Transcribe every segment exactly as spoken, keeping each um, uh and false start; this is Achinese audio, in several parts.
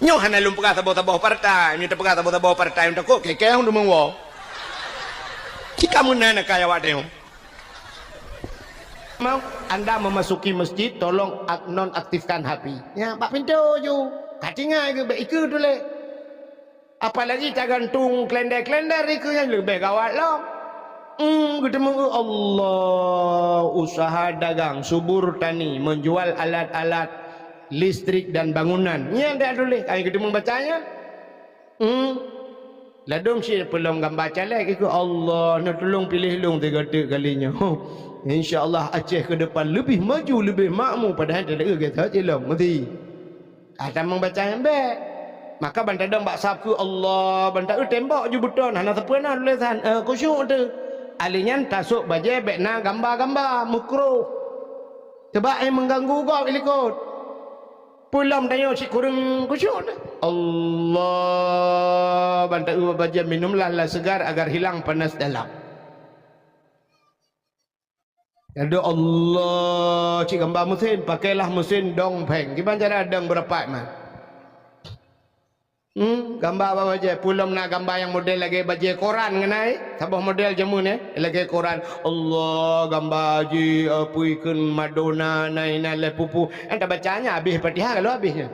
Nyoe hana lôn peugah saboh-saboh partai, nyoe tapeugah saboh-saboh partai nyang takot keu keu deungon woe. Cit ka meunan keu awak tanyoe. Mau anda memasuki masjid, tolong ak-, nonaktifkan H P. Nyan bak pintoe ju. Ka tinggai keu bèk ikeue tuléh. Apalagi tagantung kalenda-kalenda ikeue nyan leubeh gawat lom. Hmm, geuteumé, "Allah, usaha dagang, subur tani, menjual alat-alat listrik dan bangunan." Nyan dak tuléh, ka geuteumé baca nyan. Hmm. Ladôm cit peulom gamba caleg ikeue, "Allah, neutulông piléh lôn tiga teuk kali nyoe. Insya Allah Aceh ke depan lebih maju, lebih makmur." Padahai teudeue gata cilong meuti. Ah, tamong baca nyang bèk. Maka ban tadong bak sab keu Allah, ban taeu tembok ju beuton, hana sapeue na tulésan, eh, khusyuk teuh. Ahli nyan tasôk bajèe bèk na gamba-gamba, meukruh. Sabab, eh, mengganggu gob i likot. Peulom tanyoe cit kureueng khusyuk teuh. Allah, ban taeu bajèe minumlah lah segar agar hilang panas dalam. Adoh Allah, cit gamba meusén, pakailah meusén dong phèng. Kiban cara dong beurapat man. Hmm, gamba bak bajèe, peulom na gamba nyang model lagèe bajèe koran ngon ai, saboh model jameun nyoe, lagèe koran. Allah, gamba jih, apui kheun Madonna, na inan lé pupu. Nyang tabaca nyan habéh Fatihah ka lheueh habéh nyan.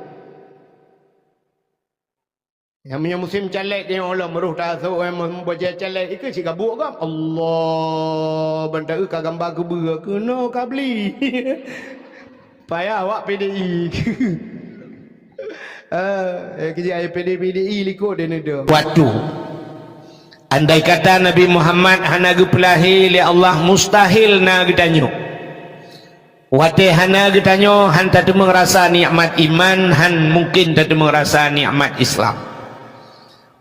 Nyang meunyoe musém caleg nyoe lom, roh tasôk, eh, meubaca caleg, ikeue cit ka buet gob. Allah, ban taeu ka gamba keubeue, keunoe ka bli. Payah awak P D I. Eh, eh, keujih P D I, P D I likot dia ni tu. Waktu. Andai kata Nabi Muhammad hana geupeulahé lé Allah, mustahil na geutanyoe. Watèe hana geutanyoe, han tateumeung rasa nikmat iman, han mungken tateumeung rasa nikmat Islam.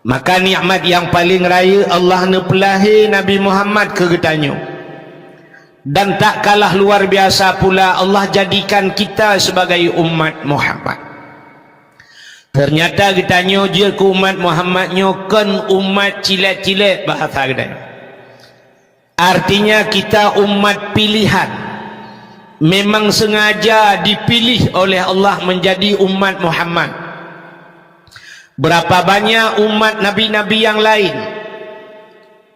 Maka nikmat nyang paleng rayeuk Allah neupeulahé Nabi Muhammad keu geutanyoe. Dan tak kalah luar biasa pula Allah jadikan kita sebagai umat Muhammad. Ternyata geutanyoe jeuet keu umat Muhammad nyoe kon umat cilek-cilek bahasa geutanyoe. Artinya kita umat pilihan. Memang sengaja dipilih oleh Allah menjadi umat Muhammad. Berapa banyak umat nabi-nabi yang lain,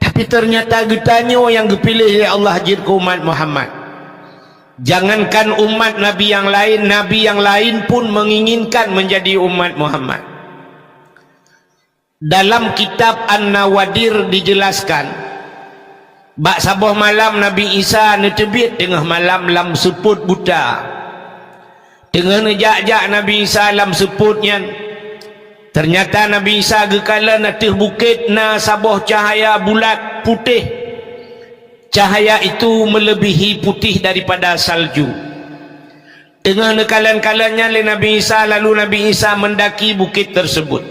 tapi ternyata geutanyoe nyang geupiléh lé Allah jeuet keu umat Muhammad. Jangankan umat nabi yang lain, nabi yang lain pun menginginkan menjadi umat Muhammad. Dalam kitab An-Nawadir dijelaskan, bak saboh malam Nabi Isa neuteubiet teungoh malam lam seupôt buta. Teungoh neujak-jak Nabi Isa lam seupôt nyan, ternyata Nabi Isa geukalon ateueh bukét na saboh cahaya bulat putéh. Cahaya itu melebihi putih daripada salju. Teungoh neukalon-kalon nyan lé Nabi Isa, lalu Nabi Isa mendaki bukét tersebut.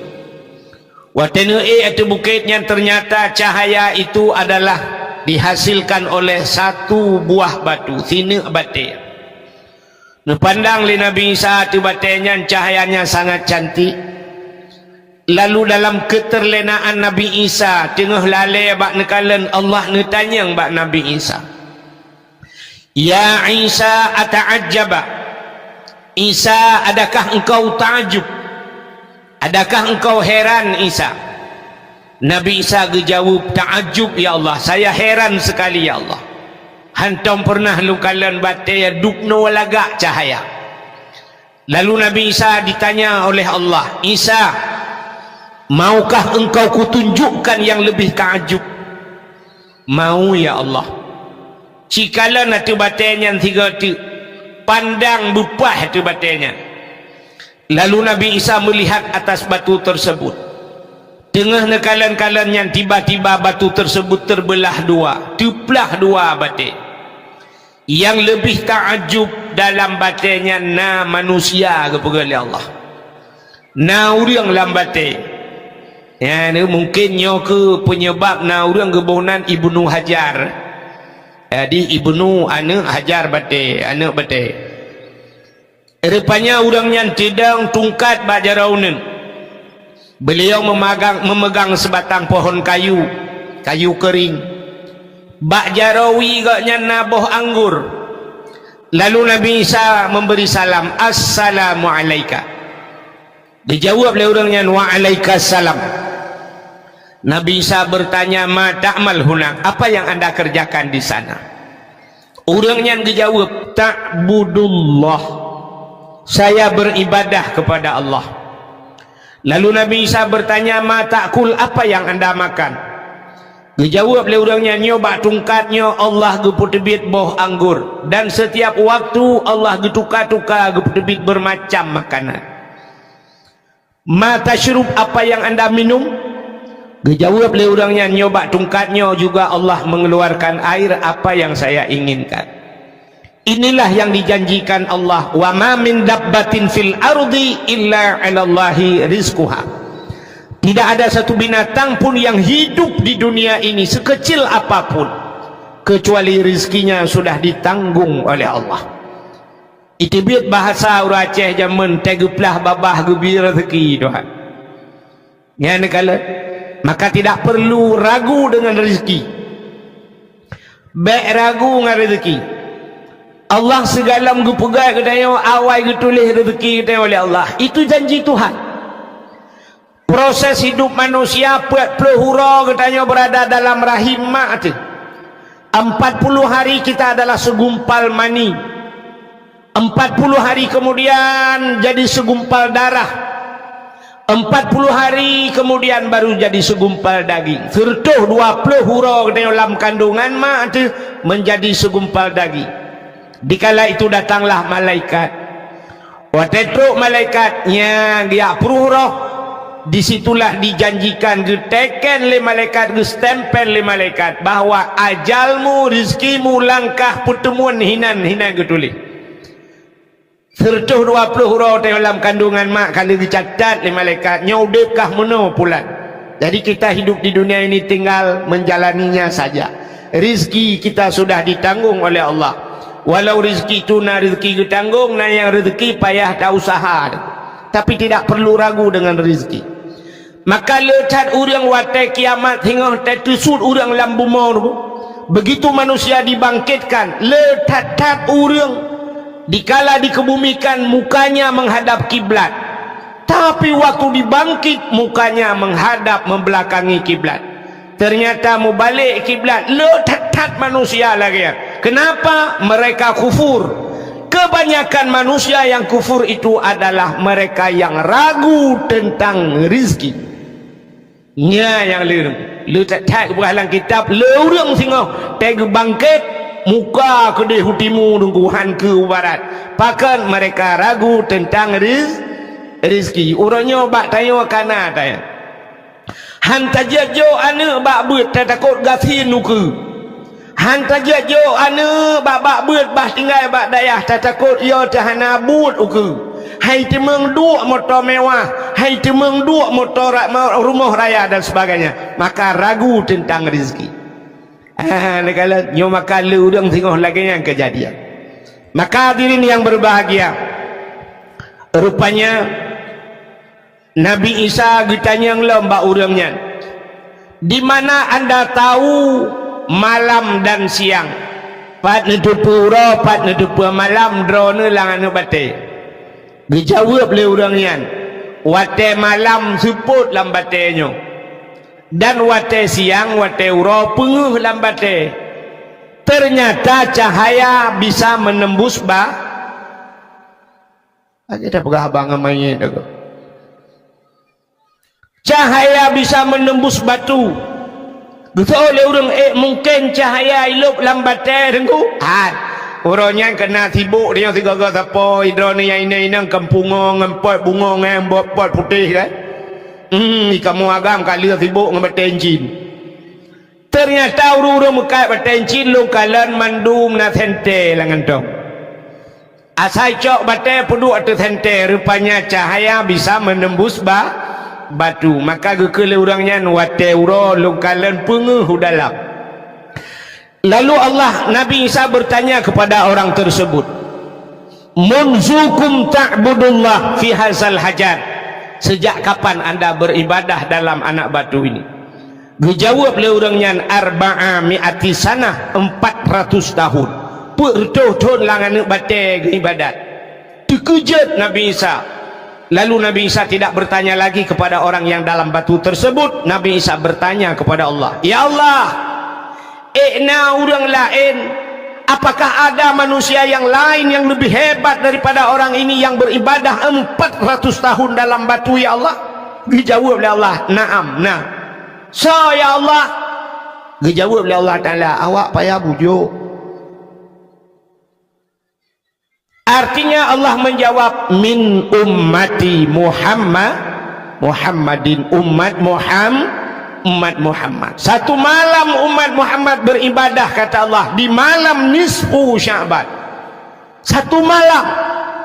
Watèe neuék ateueh bukét nyan, ternyata cahaya itu adalah dihasilkan oleh satu buah batu, sineuk batèe. Neupandang lé Nabi Isa ateueh batèe nyan, cahayanya sangat cantik. Lalu dalam keuteurlénaan Nabi Isa teungoh lalée bak neukalon, Allah neutanyong bak Nabi Isa, "Ya Isa, ata'ajjaba? Isa, adakah engkau taajub? Adakah engkau heran, Isa?" Nabi Isa geujaweueb, "Ta'ajub, ya Allah, saya heran sekali, ya Allah. Hantom peureunah lôn kalon batée dubnoe lagak cahaya." Lalu Nabi Isa ditanya oleh Allah, "Isa, maukah engkau kutunjukkan yang lebih ta'ajub?" "Mau, ya Allah." Cikalon ateueh batée nyan sigoe teuk, pandang beupaih ateueh batée nyan. Lalu Nabi Isa melihat atas batu tersebut. Teungoh neukalon-kalon nyan, tiba-tiba batu tersebut terbelah dua, teuplah dua batée. Nyang leubeh ta'ajub dalam batée nyan na manusia geupeugah lé Allah. Na ureuëng lam batée. Nyan mungken nyoe keuh peunyeubab na ureuëng geuboh nan Ibnu Hajar. Jadi Ibnu aneuëk Hajar batée, aneuëk batée. Rupanya ureuëng nyan teudong tungkat bak jaroe uneuen. Beuliau meumagang, meumeugang seubatang pohon kayu, kayu keuring. Bak jaroe wie gobnyan na boh anggor. Lalu Nabi Isa memberi salam, "Assalamu alaika." Dijaweueb lé ureuëng nyan, "Wa alaikassalam." Nabi Isa bertanya, "Ma ta'mal hunak? Apa yang Anda kerjakan di sana?" Ureuëng nyan geujaweueb, "Ta'budullah. Saya beribadah kepada Allah." Lalu Nabi Isa bertanya, "Ma ta'kul? Apa yang Anda makan?" Geujaweueb lé ureuëng nyan, "Nyoe bak tungkat nyoe Allah geupeuteubiet boh anggor, dan setiap waktu Allah geutuka-tuka geupeuteubiet beurmacam makanan." "Ma tasyrub? Apa yang Anda minum?" Geujaweueb lé ureuëng nyan, "Nyoe bak tungkat nyoe juga Allah mengeluarkan air apa yang saya inginkan." Inilah yang dijanjikan Allah, "Wa ma min dabbatin fil ardi illa 'alallahi rizquha." Tidak ada satu binatang pun yang hidup di dunia ini, sekecil apapun, kecuali rizkinya sudah ditanggung oleh Allah. Iteubiet bahasa ureuëng Aceh jameun, "Teugeuplah babah geubri rezeki Tuhan." Nyan neukalon, maka tidak perlu ragu dengan rezeki. Bék ragu ngon rezeki. Allah sigohlom geupeugah geutanyoe awai geutuléh rezeki geutanyoe lé Allah. Itu janji Tuhan. Proses hidup manusia peuet ploh uroe geutanyoe berada dalam rahim mak teuh. Empat puluh hari kita adalah segumpal mani. Empat puluh hari kemudian jadi segumpal darah. Empat puluh hari kemudian baru jadi segumpal daging. Seratus dua puluh uroe geutanyoe lam kandungan mak teuh menjadi segumpal daging. Dikala itu datanglah malaikat. Watée trok malaikat nyang geujak pruh roh, disitulah dijanjikan, geuteken lé malaikat, geustempel lé malaikat bahwa ajalmu, rezekimu, langkah peuteumuan hinan, hinan geutuléh. Seratus dua puluh uroe teuh lam kandungan mak ka lheueh geucatat lé malaikat, nyoe udeb kah meunoe pulan. Jadi kita hidup di dunia ini tinggal menjalaninya saja. Rizki kita sudah ditanggung oleh Allah. Walau rizki itu na rizki geutanggong, na nyang rizki payah ta usaha, tapi tidak perlu ragu dengan rizki. Maka le that ureuëng watée kiamat singoh teuteusut ureuëng lam bumoe nyoe, begitu manusia dibangkitkan, le that-that ureuëng dikala dikebumikan mukanya menghadap kiblat. Tapi waktu dibangkit, mukanya menghadap membelakangi kiblat. Ternyata mubalek kiblat, le that-that manusia lagée nyan. Kenapa? Mereka kufur. Kebanyakan manusia yang kufur itu adalah mereka yang ragu tentang rizki. Nya nyang le, le that-that geupeugah lam kitab, le ureuëng singoh teugeubangkét, muka keudeh u timu, deungon han keu u barat. Pakon? Mereka ragu tentang riz-, rizki. Uroe nyoe bak tanyoe ka na, tanyoe. Han tajeuet jok aneuëk bak beuet, tatakot gasien ukeue. Han tajeuet jok aneuëk bak, bak beuet, bah tinggai bak dayah, tatakot yo teuh hana buet ukeue. Hai teumeung duek moto mewah, hai teumeung duek moto ra-, ma-, rumoh raya dan sebagainya. Maka ragu tentang rezeki. Ah, neukalon, nyoe maka le ureuëng singoh lagée nyan keujadian. Maka hadirin yang berbahagia, rupanya Nabi Isa geutanyong lom bak ureuëng nyan, "Di mana anda tahu malam dan siang? Pat neuteupeue uroe, pat neuteupeue malam droeneuh lam aneuëk batée?" Geujaweueb lé ureuëng nyan, "Watée malam seupôt lam batée nyoe, dan watée siang, watée uroe peungeuh lam batée. Ternyata cahaya bisa menembus ba-," Lagée tapeugah haba ngon manyét lagoe. Cahaya bisa menembus batu. Geuseuôt lé ureuëng, "Ék, mungken cahaya ilôb lam batée, Teungku?" Hat. Uroe nyan keunan sibôk deungon sigoe-goe sapo, droeneuh nyang inong-inong keumpungong ngon pot bungong, ngon pot putéh, kan? Hmm, di kamoe agam ka lheueh sibôk ngon batée encin. Ternyata ureuëng-ureuëng meukat batée encin lôn kalon mandum na sentée lam gantong. Asai cok batée peuduek ateueh sentée, rupanya cahaya bisa menembus ba-, batu. Maka geukheun lé ureuëng nyan, "Watée uroe lôn kalon peungeuh u dalam." Lalu Allah, Nabi Isa bertanya kepada orang tersebut, "Munzukum ta'budullah fi hazal hajar?" Sejak kapan anda beribadah dalam anak batu ini? Geujaweueb lé ureuëng nyan, "Arba'a mi'ati sanah, empat ratus tahun." Peuet reutôh thon lam aneuëk batée geuibadat. Teukeujot Nabi Isa. Lalu Nabi Isa tidak bertanya lagi kepada orang yang dalam batu tersebut. Nabi Isa bertanya kepada Allah, "Ya Allah, ék na ureuëng laén? Apakah ada manusia yang lain yang lebih hebat daripada orang ini yang beribadah empat ratus tahun dalam batu, ya Allah?" Geujaweueb lé Allah, "Naam, na." "Soe, ya Allah?" Geujaweueb lé Allah Taala, "Awak payah bujuk." Artinya Allah menjawab, "Min ummati Muhammad, Muhammadin, umat Muham-, umat Muhammad." Satu malam umat Muhammad beribadah, kata Allah, di malam nisfu Sya'ban. Satu malam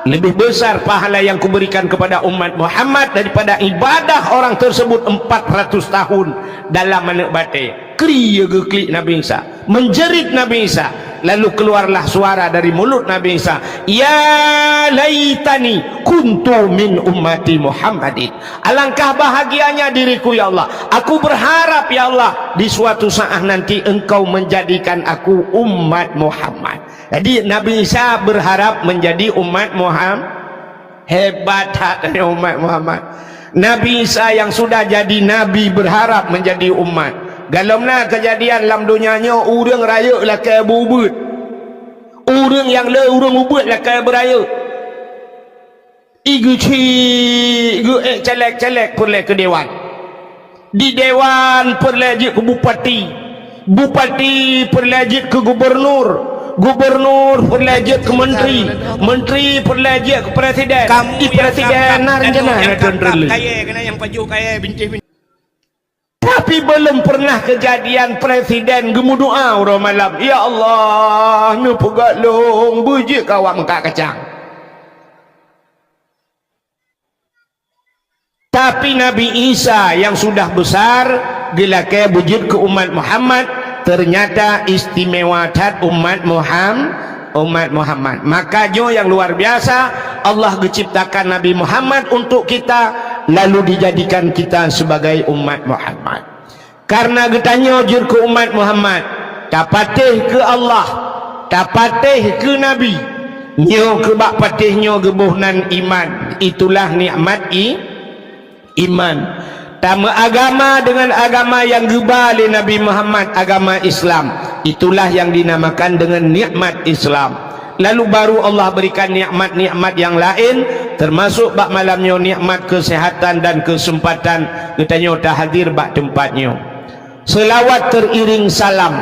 lebih besar pahala yang kuberikan kepada umat Muhammad daripada ibadah orang tersebut empat ratus tahun dalam aneuk batée. Kri geuklik Nabi Isa. Menjerit Nabi Isa, lalu keluarlah suara dari mulut Nabi Isa, "Ya laitani kuntu min ummati Muhammadin." Alangkah bahagianya diriku, ya Allah. Aku berharap, ya Allah, di suatu saat nanti Engkau menjadikan aku umat Muhammad. Jadi, Nabi Isa berharap menjadi umat Muhammad. Hebat that umat Muhammad. Nabi Isa yang sudah jadi nabi berharap menjadi umat. Galom na kejadian lam donya nyoe, ureuëng rayeuk lakée beuet. Ureuëng nyang le ureuëng ubeut lakée beurayeuk. I geuchik geuék caleg-caleg peureulée keu dewan. Di dewan peureulée jeuet keu bupati. Bupati peureulée jeuet keu gubernur. Gubernur peureulée jeuet keu menteri. Menteri peureulée jeuet keu presiden. Di presiden na rencana na teun triliun. Tapi belum pernah kejadian presiden geumeudoa uroe malam, "Ya Allah, neupeugah lôn beujeuet keu awak meukat kacang." Tapi Nabi Isa yang sudah besar geulakée beujeuet keu umat Muhammad, ternyata istimewa that umat Muham-, umat Muhammad. Maka nyoe yang luar biasa, Allah geuciptakan Nabi Muhammad untuk kita, lalu dijadikan kita sebagai umat Muhammad. Karena geutanyoe jeuet keu umat Muhammad, tapatéh keu Allah, tapatéh keu Nabi. Nyoe keu bak patéh nyoe geuboh nan iman, itulah nikmat i-, iman. Tameuagama dengan agama yang geuba lé Nabi Muhammad, agama Islam. Itulah yang dinamakan dengan nikmat Islam. Lalu baru Allah berikan nikmat-nikmat yang lain, termasuk bak malam nyoe nikmat kesehatan dan kesempatan geutanyoe tahadir bak tempat nyoe. Selawat teriring salam.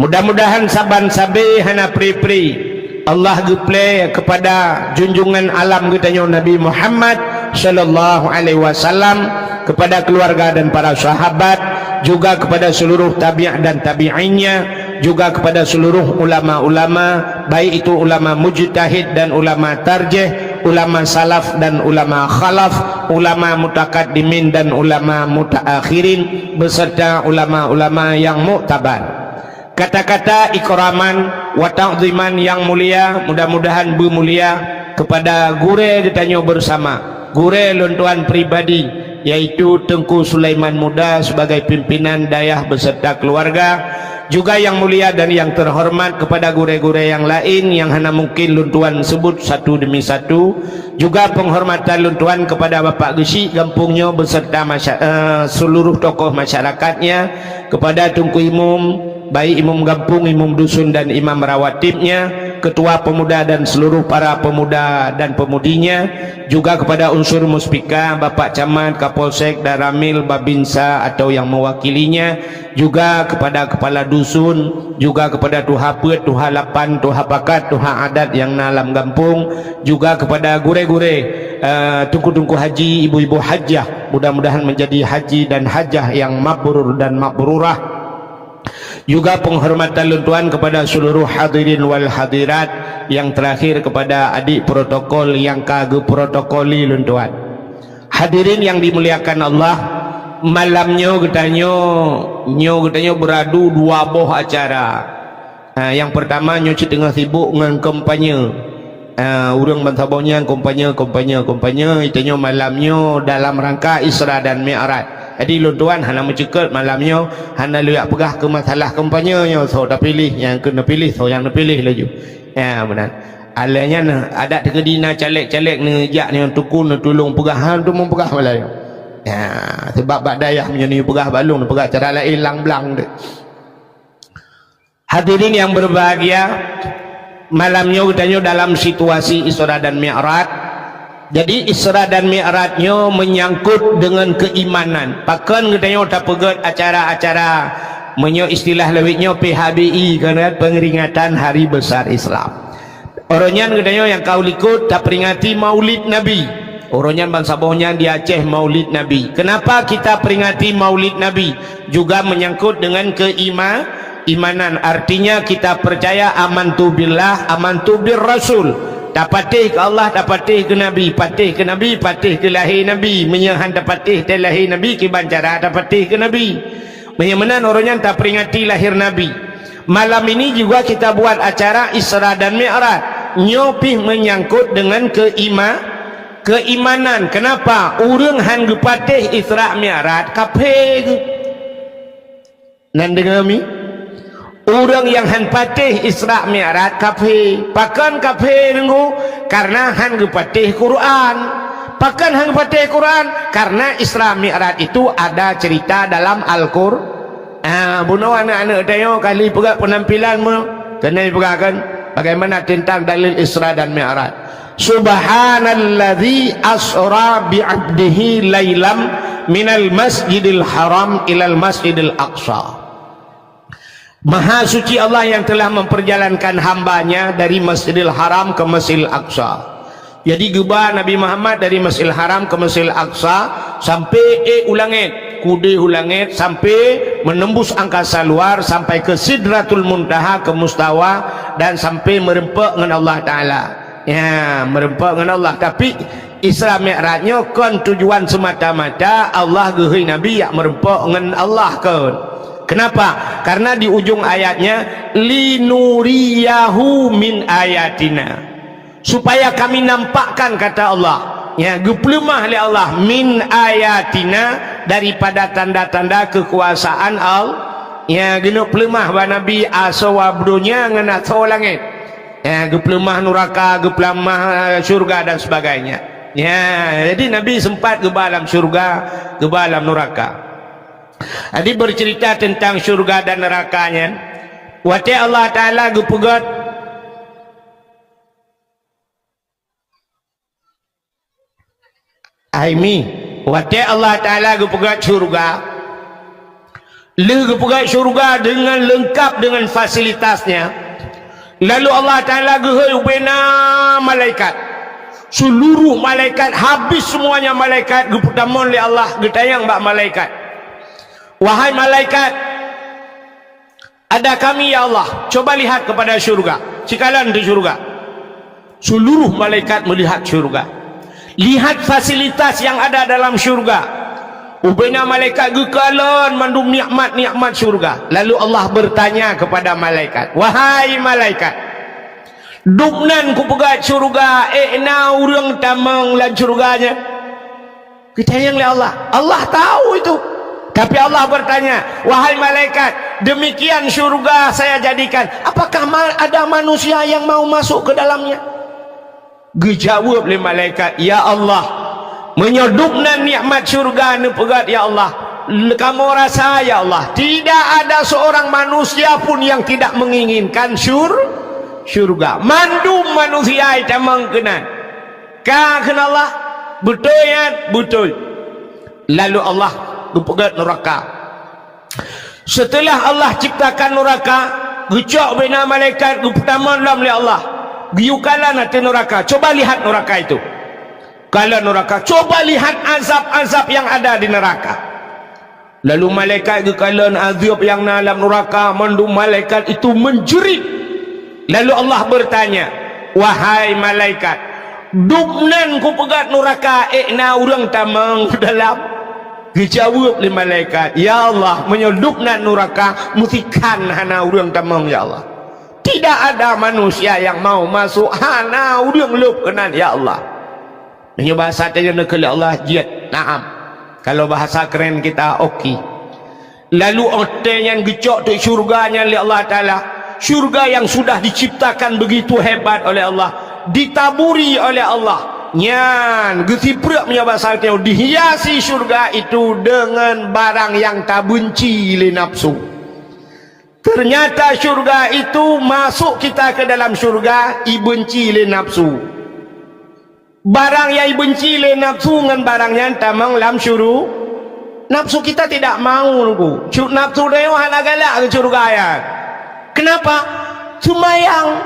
Mudah-mudahan saban sabe hana pri-pri Allah geuplé kepada junjungan alam geutanyoe Nabi Muhammad sallallahu alaihi wasallam, kepada keluarga dan para sahabat, juga kepada seluruh tabi'in dan tabi'innya, juga kepada seluruh ulama-ulama, baik itu ulama mujtahid dan ulama tarjih, ulama salaf dan ulama khalaf, ulama mutakaddimin dan ulama mutaakhirin, beserta ulama-ulama yang muktabar. Kata-kata ikraman wa ta'ziman yang mulia, mudah-mudahan beumulia kepada gurée geutanyoe bersama. Gurée lôn tuan pribadi, yaitu Teungku Sulaiman Muda sebagai pimpinan dayah beserta keluarga, juga yang mulia dan yang terhormat kepada gurée-gurée yang lain yang hana mungkin lôn tuan sebut satu demi satu, juga penghormatan lôn tuan kepada Bapak Geuchik gampông nyoe beserta masya-, eh, seluruh tokoh masyarakatnya, kepada Teungku Imum, baik imum gampông, imum dusun dan imam rawatibnya, ketua pemuda dan seluruh para pemuda dan pemudinya, juga kepada unsur muspika, Bapak Camat, Kapolsek, Danramil, Babinsa atau yang mewakilinya, juga kepada kepala dusun, juga kepada tuha peuet, tuha lapan, tuha pakat, tuha adat yang na lam gampông, juga kepada gurée-gurée, eh, teungku-teungku haji, ibu-ibu hajah, mudah-mudahan menjadi haji dan hajah yang mabrur dan mabrurah. Juga penghormatan lôn tuan kepada seluruh hadirin wal hadirat, yang terakhir kepada adik protokol yang ka geuprotokoli lôn tuan. Hadirin yang dimuliakan Allah, malam nyoe geutanyoe, nyoe geutanyoe beuradu dua boh acara. Ha, nyang peurtama nyoe cit teungoh sibok ngon kampanye. Ah, ureuëng bansaboh nyan kampanye, kampanye, kampanye, geutanyoe malam nyoe dalam rangka Isra dan Mi'raj. Jadi lôn tuan hana meuceukeut malam nyoe, hana lôn jak peugah keu masalah kampanye nyoe, soe tapiléh, nyang keu neupiléh, soe nyang neupiléh laju. Ya, meunan. Alah nyan, adak teukeudi na caleg-caleg neujak nyoe tukun neutulông peugah, ha, tu meupeugah bak lôn. Ya, sebab bak dayah meunyoe neupeugah bak lôn, neupeugah cara laén lang blang deh. Hadirin yang berbahagia, malam nyoe geutanyoe dalam situasi Isra dan Mi'raj. Jadi, Isra dan Mi'raj nyoe menyangkut dengan keimanan. Pakon geutanyoe tapeugét acara-acara, meunyoe istilah lawét nyoe P H B I, kan, Peringatan Hari Besar Islam. Uroe nyan geutanyoe nyang ka u likot taperingati Maulid Nabi. Uroe nyan bansaboh nyan di Aceh Maulid Nabi. Kenapa kita peringati Maulid Nabi? Juga menyangkut dengan keima-, imanan. Artinya kita percaya amantu billah, amantu bir rasul. Tapatéh keu Allah, tapatéh keu Nabi, patéh keu Nabi, patéh keu lahé Nabi. Meunyoe han tapatéh teuh lahé Nabi, kiban cara tapatéh keu Nabi. Meunyoe meunan uroe nyan taperingati lahé Nabi. Malam ini juga kita buat acara Isra dan Mi'raj. Nyoe pih menyangkut dengan keima-, keimanan. Kenapa? Ureuëng han geupatéh Isra Mi'raj, kafé geuh. Nan deungoe mi? Ureuëng nyang han patéh Isra Mi'raj, kafé. Pakon kafé, Teungku? Karena han geupatéh Quran. Pakon han geupatéh Quran? Karena Isra Mi'raj itu ada cerita dalam Al-Qur-, Ah, bunoe aneuëk-aneuëk tanyoe kali peugah penampilan meu-, keuneuk peugah kan bagaimana tentang dalil Isra dan Mi'raj. Subhanalladzi asra bi 'abdihi lailam minal masjidil haram ilal masjidil aqsa. Maha suci Allah yang telah memperjalankan hambanya dari Masjidil Haram ke Masjidil Aqsa. Jadi geuba Nabi Muhammad dari Masjidil Haram ke Masjidil Aqsa sampai ék u langét, kudeh u langét sampai menembus angkasa luar sampai ke Sidratul Muntaha ke Mustawa dan sampai meureumpok ngon Allah Taala. Ya, meureumpok ngon Allah. Tapi Isra Mi'raj nyoe kon tujuan semata-mata Allah geuhôi Nabi yak meureumpok ngon Allah kon. Kenapa? Karena di ujung ayatnya, "Linuriyahu min ayatina." Supaya kami nampakkan, kata Allah. Ya, geupeuleumah lé Allah, "min ayatina," daripada tanda-tanda kekuasaan Allah. Ya, geuneuk peuleumah bak Nabi asoe donya ngon asoe langét. Ya, geupeuleumah nuraka, geupeuleumah, eh, syurga dan sebagainya. Ya, jadi Nabi sempat geuba lam syurga, geuba lam nuraka. Jadi bercerita tentang syurga dan neraka nyan, watée Allah Taala geupeugét, Hai mi, watée Allah Taala geupeugét syurga, lheueh geupeugét syurga dengan lengkap dengan fasilitasnya, lalu Allah Taala geuhôi ubena malaikat. Seluruh malaikat, habis semuanya malaikat, geupeutamong lé Allah, geutanyong bak malaikat, "Wahai malaikat, ada kami, ya Allah, coba lihat kepada syurga. Cikalon di syurga." Seluruh malaikat melihat syurga. Lihat fasilitas yang ada dalam syurga. Ubena malaikat geukalon mandum nikmat-nikmat syurga. Lalu Allah bertanya kepada malaikat, "Wahai malaikat, dubnan kupeugét syurga, ék na ureuëng tamong lam syurga nyan?" Geutanyong lé Allah. Allah tahu itu. Tapi Allah bertanya, "Wahai malaikat, demikian syurga saya jadikan, apakah ma-, ada manusia yang mau masuk ke dalamnya?" Geujaweueb lé malaikat, "Ya Allah, meunyoe dubnan nikmat syurga neupeugét, ya Allah, l-, kamoe rasa, ya Allah, tidak ada seorang manusia pun yang tidak menginginkan syur-, syurga. Mandum manusia jitamong keunan." Ka kheun Allah, "Beutôi nyan?" "Beutôi." Lalu Allah geupeugét nuraka. Seuteulah Allah ciptakan nuraka, geucok bina malaikat geupeutamong lom lé Allah. Geuyue kalon ateueh nuraka. Coba lihat nuraka itu. Kalon nuraka. Coba lihat azab-azab yang ada di neraka. Lalu malaikat geukalon azab nyang na lam nuraka, mandum malaikat itu menjerit. Lalu Allah bertanya, "Wahai malaikat, dubnan kupeugét nuraka ék na ureuëng tamong dalam?" Geujaweueb lé malaikat, "Ya Allah, meunyoe dubnan nuraka, meusikan hana ureuëng tamong, ya Allah. Tidak ada manusia yang mau masuk, hana ureuëng lôb keunan, ya Allah." Meunyoe bahasa tanyoe neukheun lé Allah, jeuet, naam. Kalau bahasa keren kita, oke. Lalu watée nyan geucok teuk syurga nyan lé Allah Taala. Syurga yang sudah diciptakan begitu hebat oleh Allah. ditaburi oleh Allah. Nyan geusipreuk meunyoe basa tanyoe, dihiasi syurga itu dengan barang yang tabenci lé nafsu. Ternyata syurga itu masuk kita ke dalam syurga ibenci lé nafsu. Barang nyang ibenci lé nafsu ngon barang nyan tamong lam syuru-, nafsu kita tidak mau, Teungku. Cu-, nafsu tanyoe hana galak keu syurga nyan. Kenapa? Seumayang.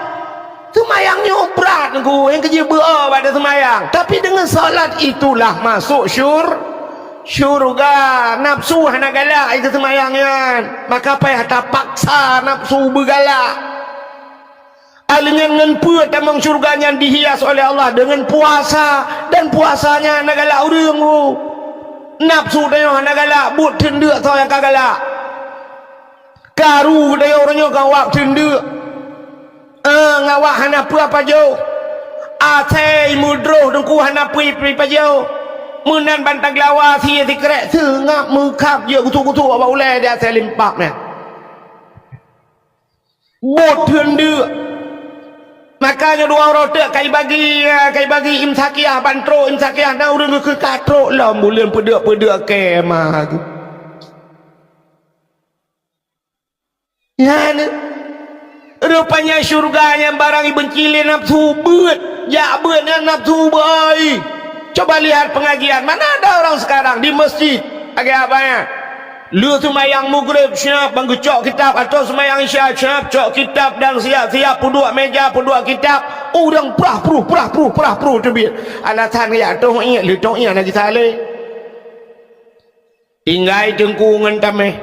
Seumayang nyoe brat, Teungku. Nyang keujeuet beu-o bak seumayang. Tapi dengan salat itulah masuk syur-, syurga. Nafsu hana galak keu seumayang nyan. Maka payah tapaksa nafsu beugalak. Ahli nyan ngon peue tamong syurga nyan dihias oleh Allah? Dengan puasa, dan puasa nyan na galak ureuëng, oh. Nafsu tanyoe hana galak, buet teundeuk soe nyang ka galak. Karu tanyoe uroe nyoe ka awak teundeuk. Ah, ngawak hana peue pajoh. Asai meudroh Teungku hana peue pajoh. Meunan bantang lawa sie sikrek seungab meukhab jeuet gusok-gusok bak ulée di asai limpab nyan. Buet teundeuk. Maka nyoe dua uroe teuk kai bagi, kai bagi imsakiah ban trok imsakiah, na ureuëng geukheun ka trok lom buleuen peudeuk-peudeuk kemah. Nyan, rupanya syurga nyang barang ibenci lé nafsu beuet, jak beuet nyan nafsu beuai. Coba lihat pengajian, mana ada orang sekarang di masjid? Lagée apa nyan? Lheueh seumayang Maghrib, siap ban geucok kitab, atau seumayang Isya, siap cok kitab dan siap-siap peuduek meja, peuduek kitab. Ureuëng prah pruh, prah pruh, prah pruh teubiet. Alasan geujak toh iék, lheueh toh iék lagi saleh. Tinggai teungku ngon tameh.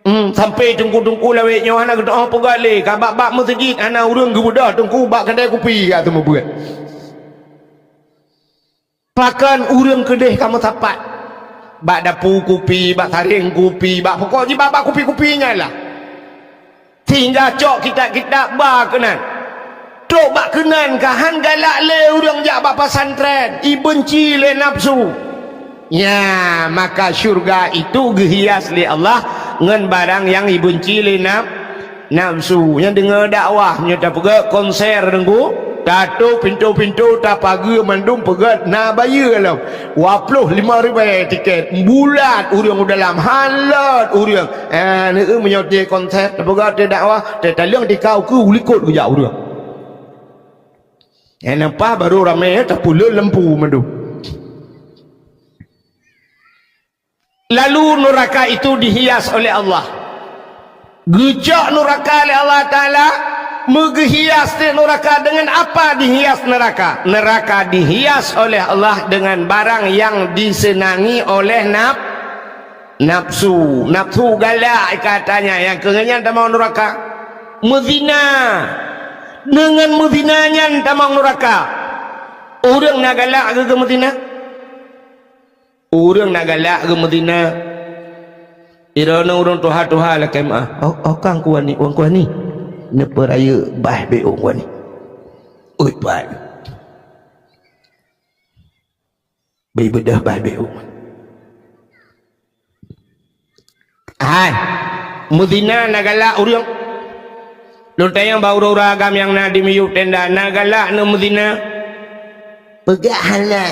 Hmm, sampai teungku-teungku lawét nyoe hana geuteu'oh peugah lé, ka bak-bak meuseujid hana ureuëng geubeudôh teungku bak keudè kupi ka seumeubeuet. Pakon ureuëng keudeh ka meusapat? Bak dapu kupi, bak sareng kupi, bak pokok jih bak-bak kupi-kupi nyan lah. Sehingga cok kitab-kitab ba keunan. Trok bak keunan ka han galak lé ureuëng jak bak pesantren, ibenci lé nafsu. Nya, maka syurga itu geuhias lé Allah ngon barang nyang ibenci lé naf-, nafsu. Nyang deungoe dakwah, nyoe tapeugah konser deungoe, tatôp pintoe-pintoe, tapageue mandum peugah na bayeue lom. Dua ploh lima ribèe tiket, bulat ureuëng u dalam, han lôt ureuëng. Ah, neu meunyoe teuh konser, tapeugah teuh dakwah, teuh taleueng tika ukeue u likot geujak ureuëng. Nyang nampak baru ramé, tapeuleuen lampu mandum. Lalu nuraka itu dihias oleh Allah. Geucok nuraka lé Allah Taala, meugeuhias teuh nuraka. Dengan apa dihias neraka? Neraka dihias oleh Allah dengan barang yang disenangi oleh naf-, nafsu. Nafsu galak katanya, nyang keu nyan tamong nuraka. Meuzina. Dengan meuzina nyan tamong nuraka. Ureuëng na galak geuh meuzina? Ureuëng na galak geuh meuzina. Droeneuh ureuëng tuha-tuha lakée meu'ah. Oh, oh kang kuani, wan kuani. Neupeurayeuk bah bék wan kuani. Ui, pat. Bri beudôh bah bék wan kuani. Hai. Meuzina na galak ureuëng. Lôn tanyong bak ureuëng-ureuëng agam nyang na di miyueb tenda, na galak neuh meuzina? Peugah hana.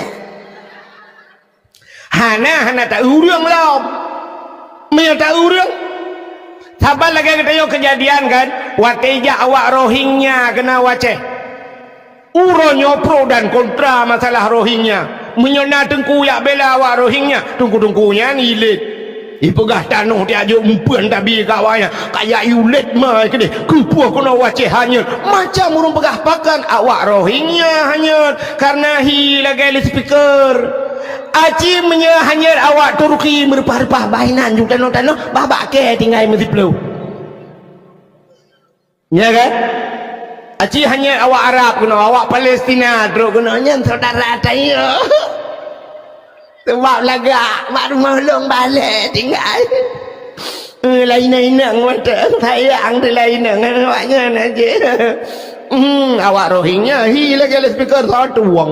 Hana, hana ta-eu ureuëng lom. Meunyoe ta-eu ureuëng, saban lagée geutanyoe keujadian kan, watée jak awak Rohingya keunan u Aceh. Uroe nyoe pro dan kontra masalah Rohingya. Meunyoe na teungku jak bela awak Rohingya, teungku-teungku nyan ilét. Ipeugah tanoh tiajok meupeuen tabi keu awaknyan, kajak iulét ma keudeh, keupeue keunoe u Aceh hanyot. Macam ureuëng peugah pakon awak Rohingya hanyot, kareuna hi lagée loudspeaker. Aci meunyoe hanyot awak Turki meureupah-reupah bak inan ju tanoh-tanoh, bah bak kée tinggai meusiploh. Nya kan? Aci hanyot awak Arab keunoe, awak Palestina trok keunoe, nyan syedara tanyoe. Sabab lagak bak rumoh lôn balek tinggai. Eh, laén inong mantong sayang teuh laén inong awaknyan aja. Hmm, awak Rohingya hi lagée loudspeaker satueng.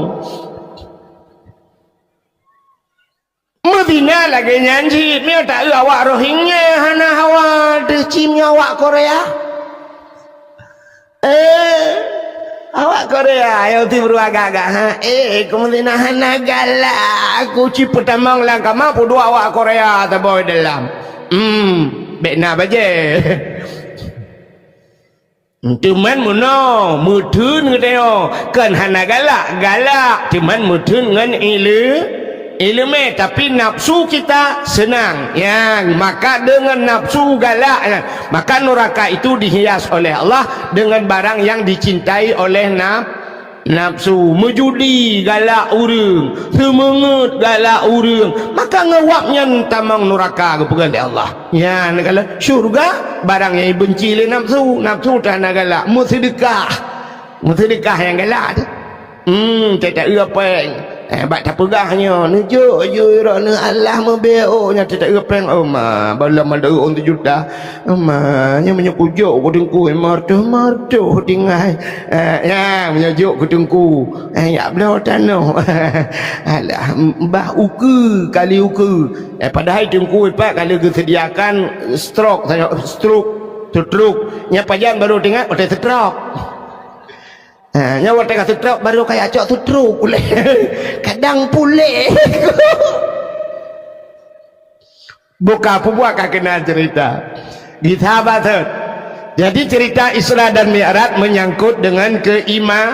Meuzina lagée nyan cit, meunyoe ta-eu awak Rohingya hana hawa teuh cit meunyoe awak Korea. Eh, Awak Korea nyang tiep agak-agak, ha? Eh, kamoe hana galak. Aku ci peutamong lam kama, peudua awak Korea saboh dalam. Hmm, bèk na bajèe. Teuman meunoe, meutheun geutanyoe, kon hana galak, galak, teuman meutheun ngon ile-, ileumèe, tapi nafsu kita senang. Nyan, maka deungon nafsu galak nyan, maka nuraka itu dihias oleh Allah dengan barang yang dicintai oleh naf-, nafsu. Meujudi galak ureueng, seumeungeut galak ureueng, maka ngon wab nyan tamong nuraka geupeugah lé Allah. Nyan, kalau syurga, barang nyang ibenci lé nafsu, nafsu tan hana galak, meuseudeukah. Meuseudeukah nyang galak tu. Hmm, teuta eu péng. Eh, bak tapeugah nyoe, neujok ju droeneuh Allah meubeuet, oh, nyan teuta eu péng, oh ma, balam ada ôn juta. Oh ma, nyoe meunyoe kujok ku teungku, martoh-martoh tinggai. Eh, nyan, meunyoe jok ku teungku. Eh, jak bloe tanoh. Alah, bah ukeue, kali ukeue. Eh, padahai teungku ipat ka lheueh geuseudiakan stroke, stroke, stroke. Nyan pajan baru teuingat, watèe stroke. Ha, nyan watèe ka stroke, baru kaya cok stroke ulèe. Kadang puléh. Buka peubuat ka keunan cerita. Gisa batet. Jadi cerita Isra dan Mi'raj menyangkut dengan keima-,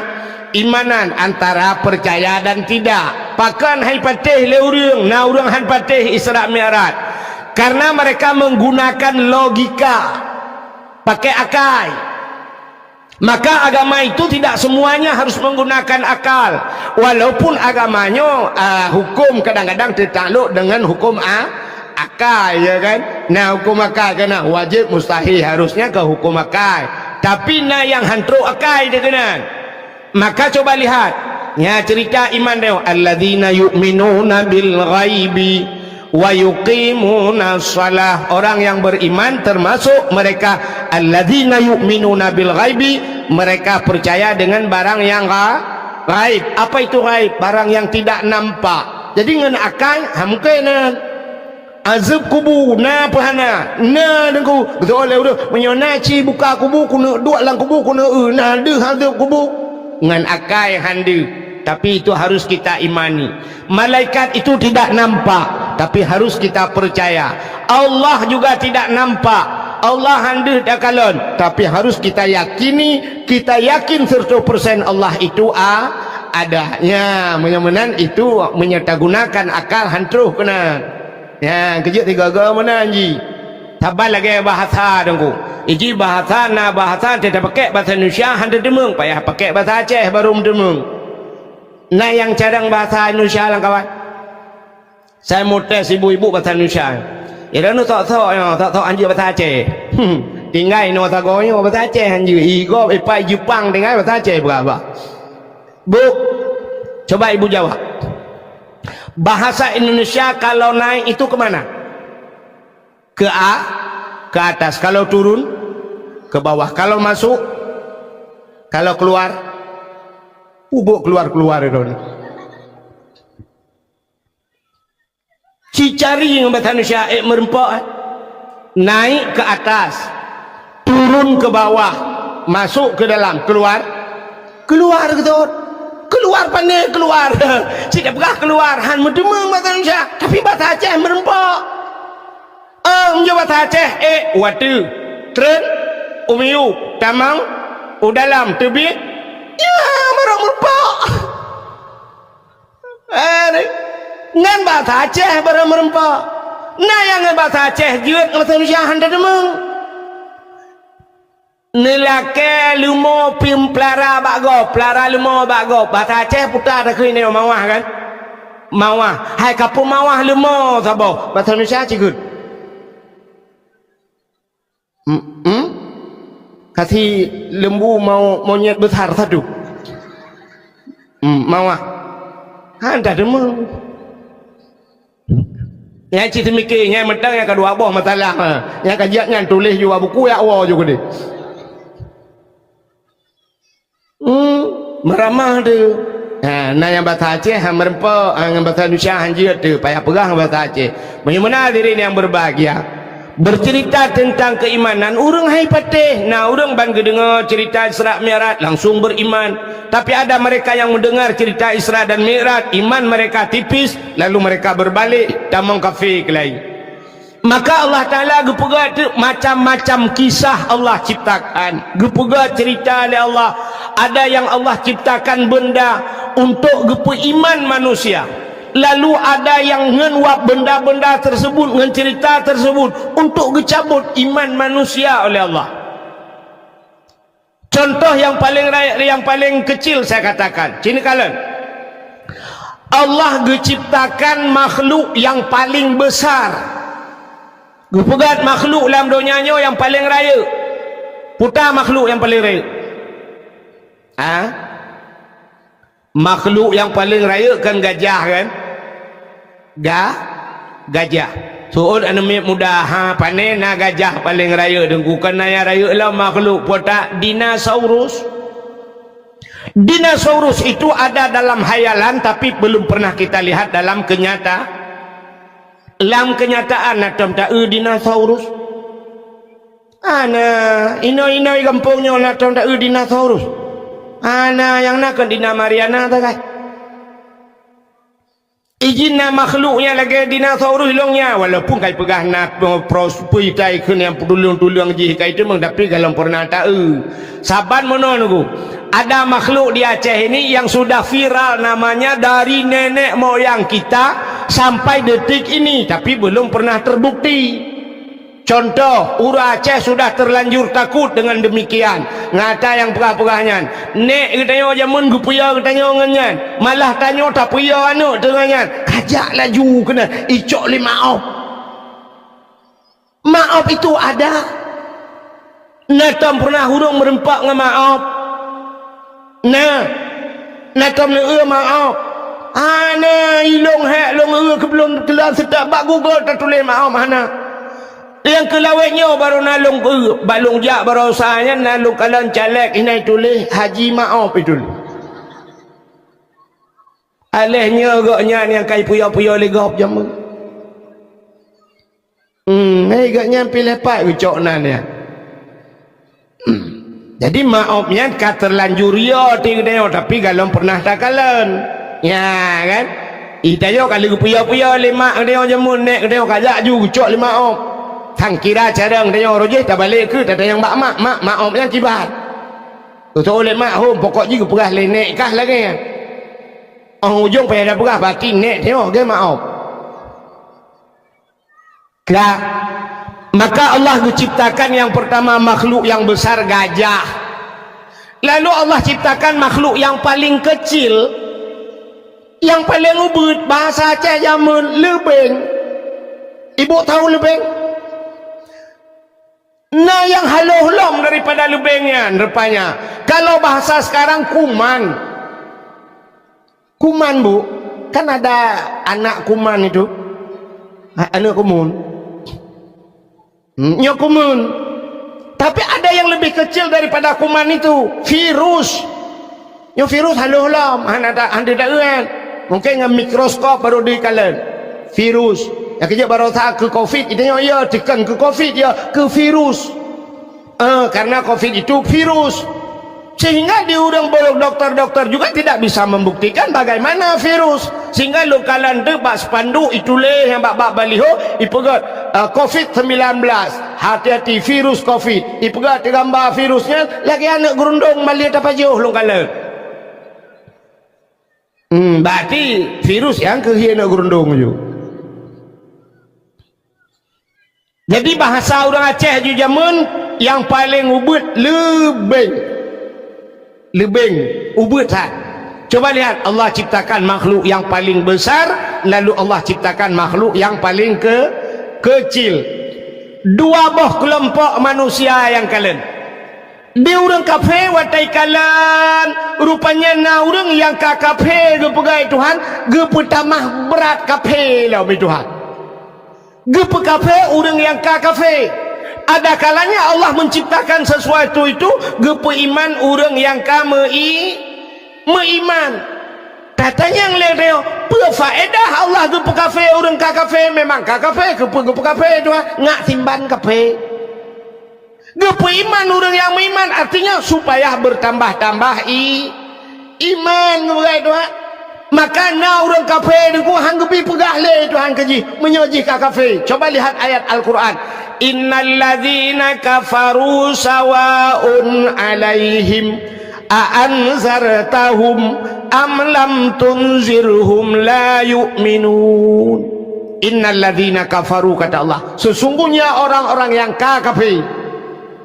imanan antara percaya dan tidak. Pakon han patéh lé ureueng, na ureueng han patéh Isra Mi'raj. Karena mereka menggunakan logika, pakai akai. Maka agama itu tidak semuanya harus menggunakan akal. Walaupun agama nyoe, ah, hukum kadang-kadang teutalok dengan hukum a-, akai, ya kan? Nah, hukum akai keunan wajib, mustahil, harusnya ke hukum akai. Tapi na nyang han trok akai dikeunan. Maka coba lihat, ya, cerita iman dia, "Alladzina yu'minuna bil ghaibi wa yuqimunas shalah." Orang yang beriman termasuk mereka, "Alladzina yu'minuna bil ghaibi," mereka percaya dengan barang yang gha-, ghaib. Apa itu ghaib? Barang yang tidak nampak. Jadi ngon akai, ha, mungkin, eh, Azeueb kubu na peu hana? Na, Teungku. Geuteupeue lé ureueng, meunyoe na ci buka kubu, keuneuk duek lam kubu, keuneuk eu, na deuh azeueb kubu. Ngon akai han deuh, tapi itu harus kita imani. Malaikat itu tidak nampak, tapi harus kita percaya. Allah juga tidak nampak. Allah han deuh takalon, tapi harus kita yakini, kita yakin seratus persen Allah itu a-, ada. Nya, meunyoe meunan itu meunyoe tagunakan akal han troh keunan. Nyan, keujeuet sigoe-goe meunan jih. Saban lagèe bahasa, Teungku. Iji bahasa, na bahasa, teuta pakèk bahasa Indonesia, han teudeumeung, payah pakèk bahasa Aceh, baru meudeumeung. Na nyang cadang bahasa Indonesia lam kawan? Saya mau tes ibu-ibu bahasa Indonesia. Ya, dah nu sok-sok, ya, sok-sok anjing bahasa Aceh. Hmm, tinggai inoe sagoe nyoe bahasa Aceh anjing. Igob, ipai Jepang tinggai bahasa Aceh berapa? Bu, coba ibu jawab. Bahasa Indonesia kalau naik itu ke mana? Ke a-, ke atas. Kalau turun, ke bawah. Kalau masuk, kalau keluar, ubuk keluar-keluar itu. Cicari ngon bahasa Indonesia, eh, meureumpok, eh. Naik ke atas, turun ke bawah, masuk ke dalam, keluar, keluar, beutôi. Keluar pane keluar. Cit peugah keluar, han meudeumeung bahasa Indonesia, tapi bahasa Aceh meureumpok. Ah, meunyoe bahasa Aceh, eh, watèe, treun, u miyueb, tamong, u dalam, teubiet, ya, barô meureumpok. Eh, ngon bahasa Aceh barô meureumpok. Na nyang ngon bahasa Aceh jeuet ngon bahasa Indonesia han teudeumeung. Neulakèe leumo pih peulara bak gob, peulara leumo bak gob. Bahasa Aceh puta takheun nyoe mawah kan? Mawah. Hai ka peumawah leumo saboh. Bahasa Indonesia cit kheun. Hmm, hmm? Kasih lembu mau monyet besar satu. Hmm, mawah. Han teudeumeung. Nyang cit teumike, nyang mantong nyang keudua boh masalah, ha. Nyang ka jeuet nyan tuléh ju bak buku, jak woe ju keudeh. Hmm, meuramah tu. Ha, na nyang bahasa Aceh, ha, meureumpok, ha, ngon bahasa Indonesia han jeuet tu, payah peugah ngon bahasa Aceh. Meunyoe meunan hadirin yang berbahagia, Bercerita tentang keimanan, ureuëng hai patéh. Na ureuëng ban geudeungoe cerita Isra Mi'raj, langsung beriman. Tapi ada mereka yang mendengar cerita Isra dan Mi'raj, iman mereka tipis, lalu mereka berbalik, tamong kafé keulai. Maka Allah Taala geupeugah teuk macam-macam kisah Allah ciptakan. Geupeugah cerita lé Allah, ada yang Allah ciptakan benda untuk geupeuiman manusia. Lalu ada yang ngon wab benda-benda tersebut, ngon cerita tersebut untuk geucabut iman manusia oleh Allah. Contoh yang paling ra-, yang paling kecil saya katakan, sini kalon. Allah geuciptakan makhluk yang paling besar. Geupeugah makhluk lam donya nyoe yang paling rayeuk. Peue ta makhluk yang paling rayeuk? Ha? Makhluk nyang paleng rayeuk kan gajah kan? Ga-, gajah. Seuôt aneuk miet muda, ha, pane na gajah paleng rayeuk, Teungku, kan na nyang rayeuk lom makhluk, peue ta? Dinosaurus. Dinosaurus itu ada dalam hayalan, tapi belum pernah kita lihat dalam kenyata-, lam kenyataan na tom ta-eu dinosaurus. Ana, inong-inong gampông nyoe na tom ta-eu dinosaurus. Ana, nyang na kon dina Mariana sagai. Ijin na makhluk nyang lagèe dinosaurus ilong nyan, walaupun kai peugah na pro-, pros-, pui tai kheun nyang tuleueng-tuleueng jih kai teumeung, tapi galom pernah ta-eu. Saban meunoe Teungku, ada makhluk di Aceh ini yang sudah viral namanya dari nenek moyang kita sampai detik ini, tapi belum pernah terbukti. Contoh, ureueng Aceh sudah terlanjur takut dengan demikian. Nyata nyang peugah-peugah nyan. Nèk geutanyoe jameun geupeuyö geutanyoe ngon nyan. Malah tanyoe tapeuyö aneuk teungoh nyan. Kajak laju keunan, icok lé maob. Maob itu ada. Na tom pernah ureueng meureumpok ngon maob? Na, na tom neueu maob? Hana, ilong hék lôn eu keublon keulan seutôt bak Google tatuléh maob hana. Nyang keu lawét nyoe barô na lôn eu, bak lôn jak baroesa nyan na lôn kalon caleg inan tuléh Haji Maob itu. Aléh nyoe gobnyan nyang kai puyo-puyo lé gob jameun. Hmm, hei, gobnyan piléh pat geucok nan nyan. Hmm. Jadi maob nyan ka terlanjur yo ti geutanyoe, tapi galom pernah takalon. Ya kan? Geutanyoe ka lheueh geupuyo-puyo lé mak geutanyoe jameun, nèk geutanyoe kajak ju geucok lé maob. Sangkira carông geutanyoe roh jih tabalek keu tatanyong bak mak, mak, maob nyan kiban. Tutoe lé mak hom, pokok jih geupeugah lé nèk kah lagèe nyan. Óh ujong payah tapeugah, berarti nèk tanyoe geuh maob. Ka. Maka Allah geuciptakan nyang pertama makhluk nyang besar gajah. Lalu Allah ciptakan makhluk nyang paling kecil, nyang paling ubeut, bahasa Aceh jameun leubeng. Ibu tahu leubeng? Na nyang haloh lom daripada leubeng nyan rupanya. Kalau bahasa sekarang kuman. Kuman, Bu, kan ada anak kuman itu. A-, aneuk kumun. Hmm, nyoe kumun. Tapi ada yang lebih kecil daripada kuman itu, virus. Nyoe virus haloh lom, hana ta-, hana taeu nyan. Mungkin ngon mikroskop baru dikalon. Virus. Nyang keujeuet baroesa keu covid, itu nyoe ya, tekan keu covid ya, keu virus. Eh, karena covid itu virus. Sehingga di ureueng bolong doktor-doktor juga tidak bisa membuktikan bagaimana virus. Sehingga lôn kalon teuk bak spanduk ituléh nyang bak, bak baliho ipeugah, eh, covid sembilan belas. Hati-hati virus covid. Ipeugah teugambar virus nyan lagèe aneuk geurundong malèe tapajoh lôn kalon. Hmm, berarti virus nyang keuh aneuk geurundong ju. Jadi, bahasa ureueng Aceh ju jameun nyang paleng ubeut leubeng. Leubeng ubeut that. Coba lihat, Allah ciptakan makhluk yang paling besar, lalu Allah ciptakan makhluk yang paling ke-, kecil. Dua boh keulompok manusia nyang kalon. Di ureueng kafé watèe kalon, rupanya na ureueng nyang ka kafé geupeugah Tuhan, geupeutamah brat kafé lom Tuhan. Geupeukafé ureueng nyang ka kafé. Ada kalanya Allah menciptakan sesuatu itu geupeuiman ureueng nyang ka meu'i-, meuiman. Tatanyong lé tanyoe, peue faedah Allah geupeukafé ureuëng ka kafé? Memang ka kafé, keupeue geupeukafé Tuhan? Ngat simban kafé. Geupeuiman ureuëng nyang meuiman, artinya supaya bertambah-tambah i-, iman, geupeugah Tuhan. Maka na ureuëng kafé deungon han geubi peugah lé Tuhan keu jih, meunyoe jih ka kafé. Coba lihat ayat Al-Quran. Innalladzina kafaru sawaun alaihim a anzartahum am lam tunzirhum la yu'minun. Innalladzina kafaru, kata Allah, sesungguhnya orang-orang yang ka kafé.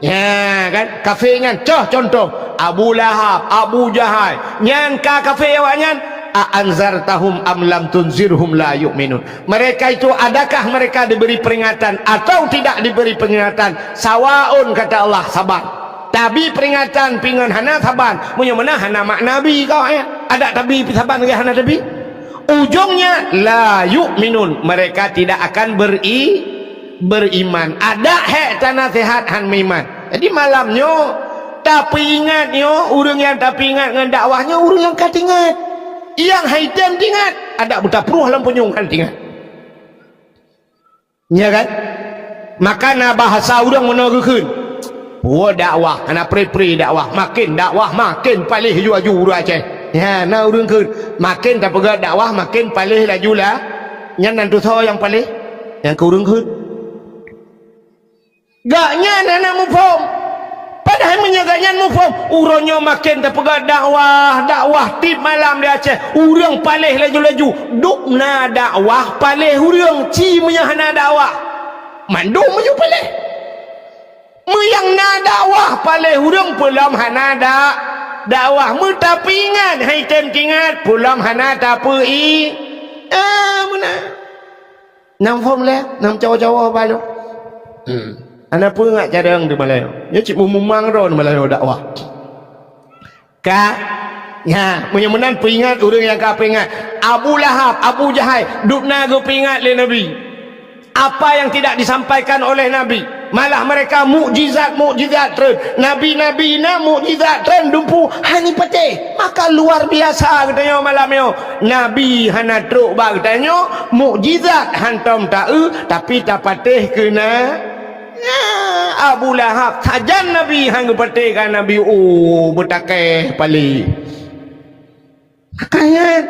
Ya kan? Kafé nyan, coh contoh, Abu Lahab, Abu Jahal, nyan ka kafé awaknyan, a anzartahum am lam tunzirhum la yu'minun. Mereka itu, adakah mereka diberi peringatan atau tidak diberi peringatan? Sawaun, kata Allah, saban. Tabi peringatan pingon hana saban, meunyoe meunan hana makna bi kau, eh. Adak tabi saban lagée hana tabi. Ujungnya, la yu'minun, mereka tidak akan beri-, beriman. Adak hék tanasihat han meuiman. Jadi malam nyoe, tapeuingat nyoe, ureuëng nyang tapeuingat ngon dakwah nyoe, ureuëng nyang ka tingat. Nyang hai tem tingat, adak beutapruh lam punyueng han tingat. Ya kan? Maka na bahasa ureuëng meunoe geukheun, "Puwoe dakwah, hana pre-pre dakwah, maken dakwah maken paléh laju-laju ureuëng Aceh." Ya, na ureuëng kheun, maken tapeugah dakwah maken paléh laju lah. Nyan nan tusoe nyang paléh, nyang keu ureuëng kheun. Gobnyan hana muphom. Padahai meunyoe gobnyan muphom, uroe nyoe maken tapeugah dakwah, dakwah tieb malam di Aceh. Ureuëng paléh laju-laju. Dubna dakwah paléh ureuëng, ci meunyoe hana dakwah. Mandum meunyoe paléh. Meunyoe na dakwah paléh ureuëng, peulom hana da-, dakwah. Meutapeuingat, hai tem tingat, peulom hana tapeu-i-, ah, meunan. Nam phom lé, nam cawa-cawa balo. Hmm. Hana peue ngat carông di Malayo. Nyoe cit mumumang droe di Malayo dakwah. Ka, ya, meunyoe meunan peuingat ureuëng nyang ka peuingat. Abu Lahab, Abu Jahai, dubna geupeuingat lé Nabi. Apa yang tidak disampaikan oleh Nabi, malah mereka mukjizat-mukjizat treun. Nabi-nabi na mukjizat treun dumpu hana patéh. Maka luar biasa geutanyoe malam nyoe. Nabi hana trok bak geutanyoe, mukjizat hantom ta-eu, tapi tapatéh keu na. Nya, Abu Lahab, sajan Nabi han geupatéh ka Nabi, oh, beutakée paléh. Makanya,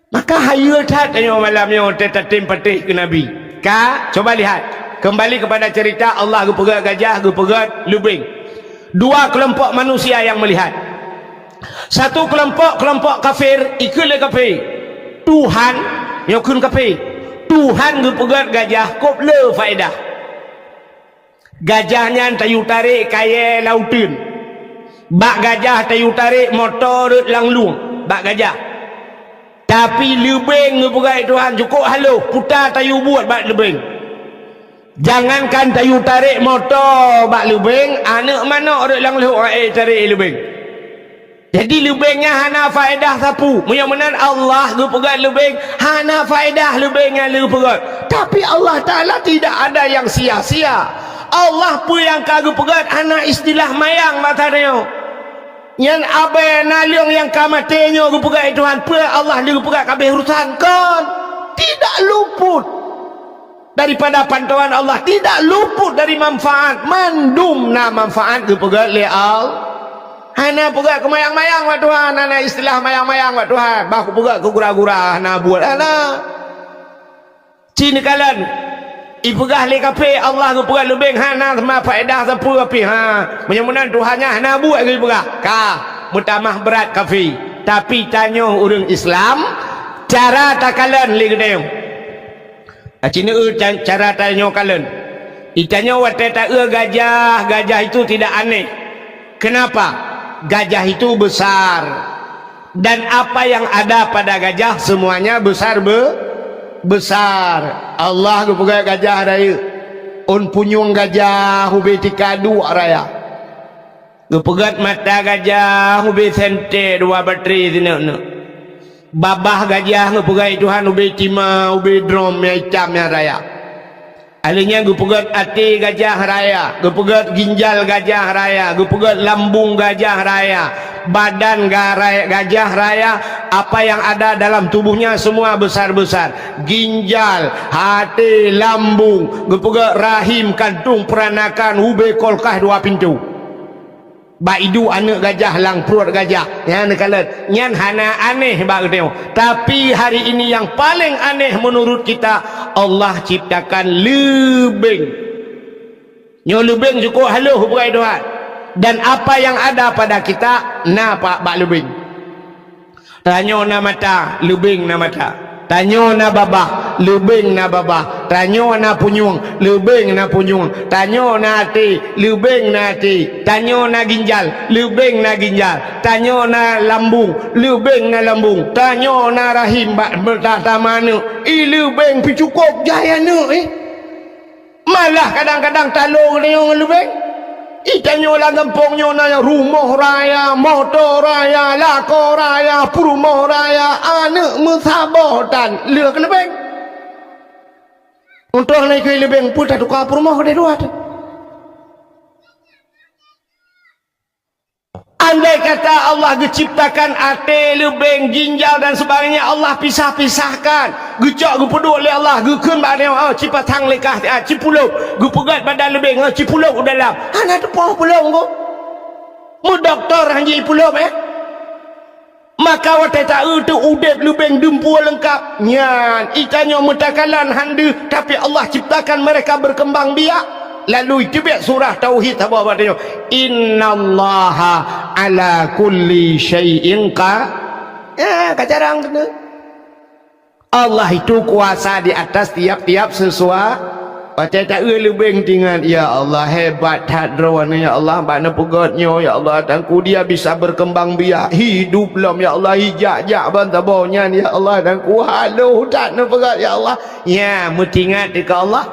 maka hayeue that tanyoe malam nyoe tatem patéh keu Nabi. Ka, coba lihat. Kembali kepada cerita Allah geupeugét gajah, geupeugét leubeng. Dua kelompok manusia yang melihat. Satu kelompok, kelompok kafir, ikheun lé kafé, "Tuhan," nyoe kheun kafé, "Tuhan geupeugét gajah kôb le faedah. Gajah nyan tayue tarek kayée lam uteuen. Bak gajah tayue tarek moto rot lam lueng, bak gajah. Tapi leubeng geupeugét Tuhan cukôp halôh, peue tayue buet bak leubeng. Jangankan tayue tarek moto bak leubeng, aneuëk manok rot lam lhok rae tarek leubeng." Jadi leubeng nyan hana faedah sapeue. Meunyoe meunan Allah geupeugét leubeng, hana faedah leubeng nyang geupeugét. Tapi Allah Taala tidak ada yang sia-sia. Allah peue nyang ka geupeugét hana istilah mayang bak tanyoe. Nyan abée naleueng nyang ka maté nyoe geupeugét Tuhan, peue Allah geupeugét ka abéh urusan? Kon. Tidak luput daripada pantauan Allah, tidak luput dari manfaat. Mandum na manfaat geupeugét lé Allah. Hana peugét keu mayang-mayang bak Tuhan, hana istilah mayang-mayang bak Tuhan. Bah kupeugét keu gura-gura, hana buet, hana. Ci neukalon, ipeugah lé kafé Allah geupeugét leubeng, hana teuma faedah sapeue pih, ha. Meunyoe meunan Tuhan nyan hana buet geupeugah, ka meutamah brat kafé. Tapi tanyoe ureuëng Islam, cara takalon lé geutanyoe. Aci neu ca-, cara tanyoe kalon. Itanyoe watée taeu gajah, gajah itu tidak aneh. Kenapa? Gajah itu besar. Dan apa yang ada pada gajah semuanya besar be-, besar. Allah geupeugét gajah rayeuk. Ôn punyueng gajah ubé tika duek raya. Geupeugét mata gajah ubé sentée dua batri sineuk-neuk. Babah gajah geupeugét Tuhan ubé tima, ubé drom nyang itam nyang raya. Alheuh nyan geupeugét até gajah raya, geupeugét ginjal gajah raya, geupeugét lambung gajah raya. Badan garai gajah raya, apa yang ada dalam tubuhnya semua besar-besar. Ginjal, hati, lambung, geupeugah rahim, kantung, peranakan, ubé, kolkah dua pintu. Bak idu aneuëk gajah lam pruet gajah. Nyan neukalon. Nyan hana aneh bak geutanyoe. Tapi hari ini yang paling aneh menurut kita, Allah ciptakan leubeng. Nyoe leubeng cukôp halôh bukai Tuhan. Dan apa yang ada pada kita, na pa-, bak leubeng. Tanyoe na mata, leubeng na mata. Tanyoe na babah, leubeng na babah. Tanyoe na punyueng, leubeng na punyueng. Tanyoe na até, leubeng na até. Tanyoe na ginjal, leubeng na ginjal. Tanyoe na lambung, leubeng na lambung. Tanyoe na rahim bak meutatama aneuëk, i leubeng pih cukôp jai aneuëk, eh. Malah kadang-kadang talo geutanyoe ngon leubeng. I tanyoe lam gampông nyoe na rumoh raya, moto raya, lakoe raya, peurumoh raya, aneuëk meusaboh tan lheueh keu leubeng. Untông na ikeu leubeng peue tatuka peurumoh keudeh dua teuh. Andai kata Allah geuciptakan até, leubeng, ginjal dan sebagainya, Allah pisah-pisahkan, geucok geupeuduek lé Allah, geukheun bak nyoe, oh, cipasang lé kah, ah, cipulop, geupeugét badan leubeng, oh, cipulop u dalam. Hana teupoh pulop ko. Meudoktor hana jipulop, eh. Maka watée taeu teu udeb leubeng deumpue leungkap. Nyan, i tanyoe meutakala han deuh, tapi Allah ciptakan mereka berkembang biak. Lalu teubiet surah Tauhid saboh bak tanyoe, "Innallaha ala kulli syai'in qa-," ya, ka jarang kena. Allah itu kuasa di atas tiap-tiap sesua-, watée taeu leubeng tingat, "Ya Allah, hebat that Droeneuh, ya Allah, bak neupeugét nyoe, ya Allah, Teungku, dia bisa berkembang biak, hidup lom, ya Allah, ijak-jak ban saboh nyan, ya Allah, Teungku, halôh that neupeugét, ya Allah." Ya, meutingat keu Allah.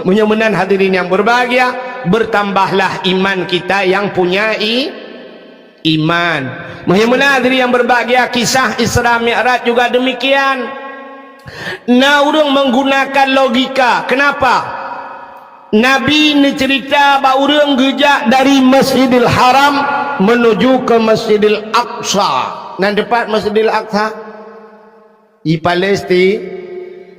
Meunyoe meunan hadirin yang berbahagia, bertambahlah iman kita yang punya i-, iman. Meunyoe meunan hadirin yang berbahagia, kisah Isra Mi'raj juga demikian. Na ureuëng menggunakan logika. Kenapa? Nabi neucerita bak ureuëng geujak dari Masjidil Haram menuju ke Masjidil Aqsa. Nan teumpat Masjidil Aqsa? Di Palesti-,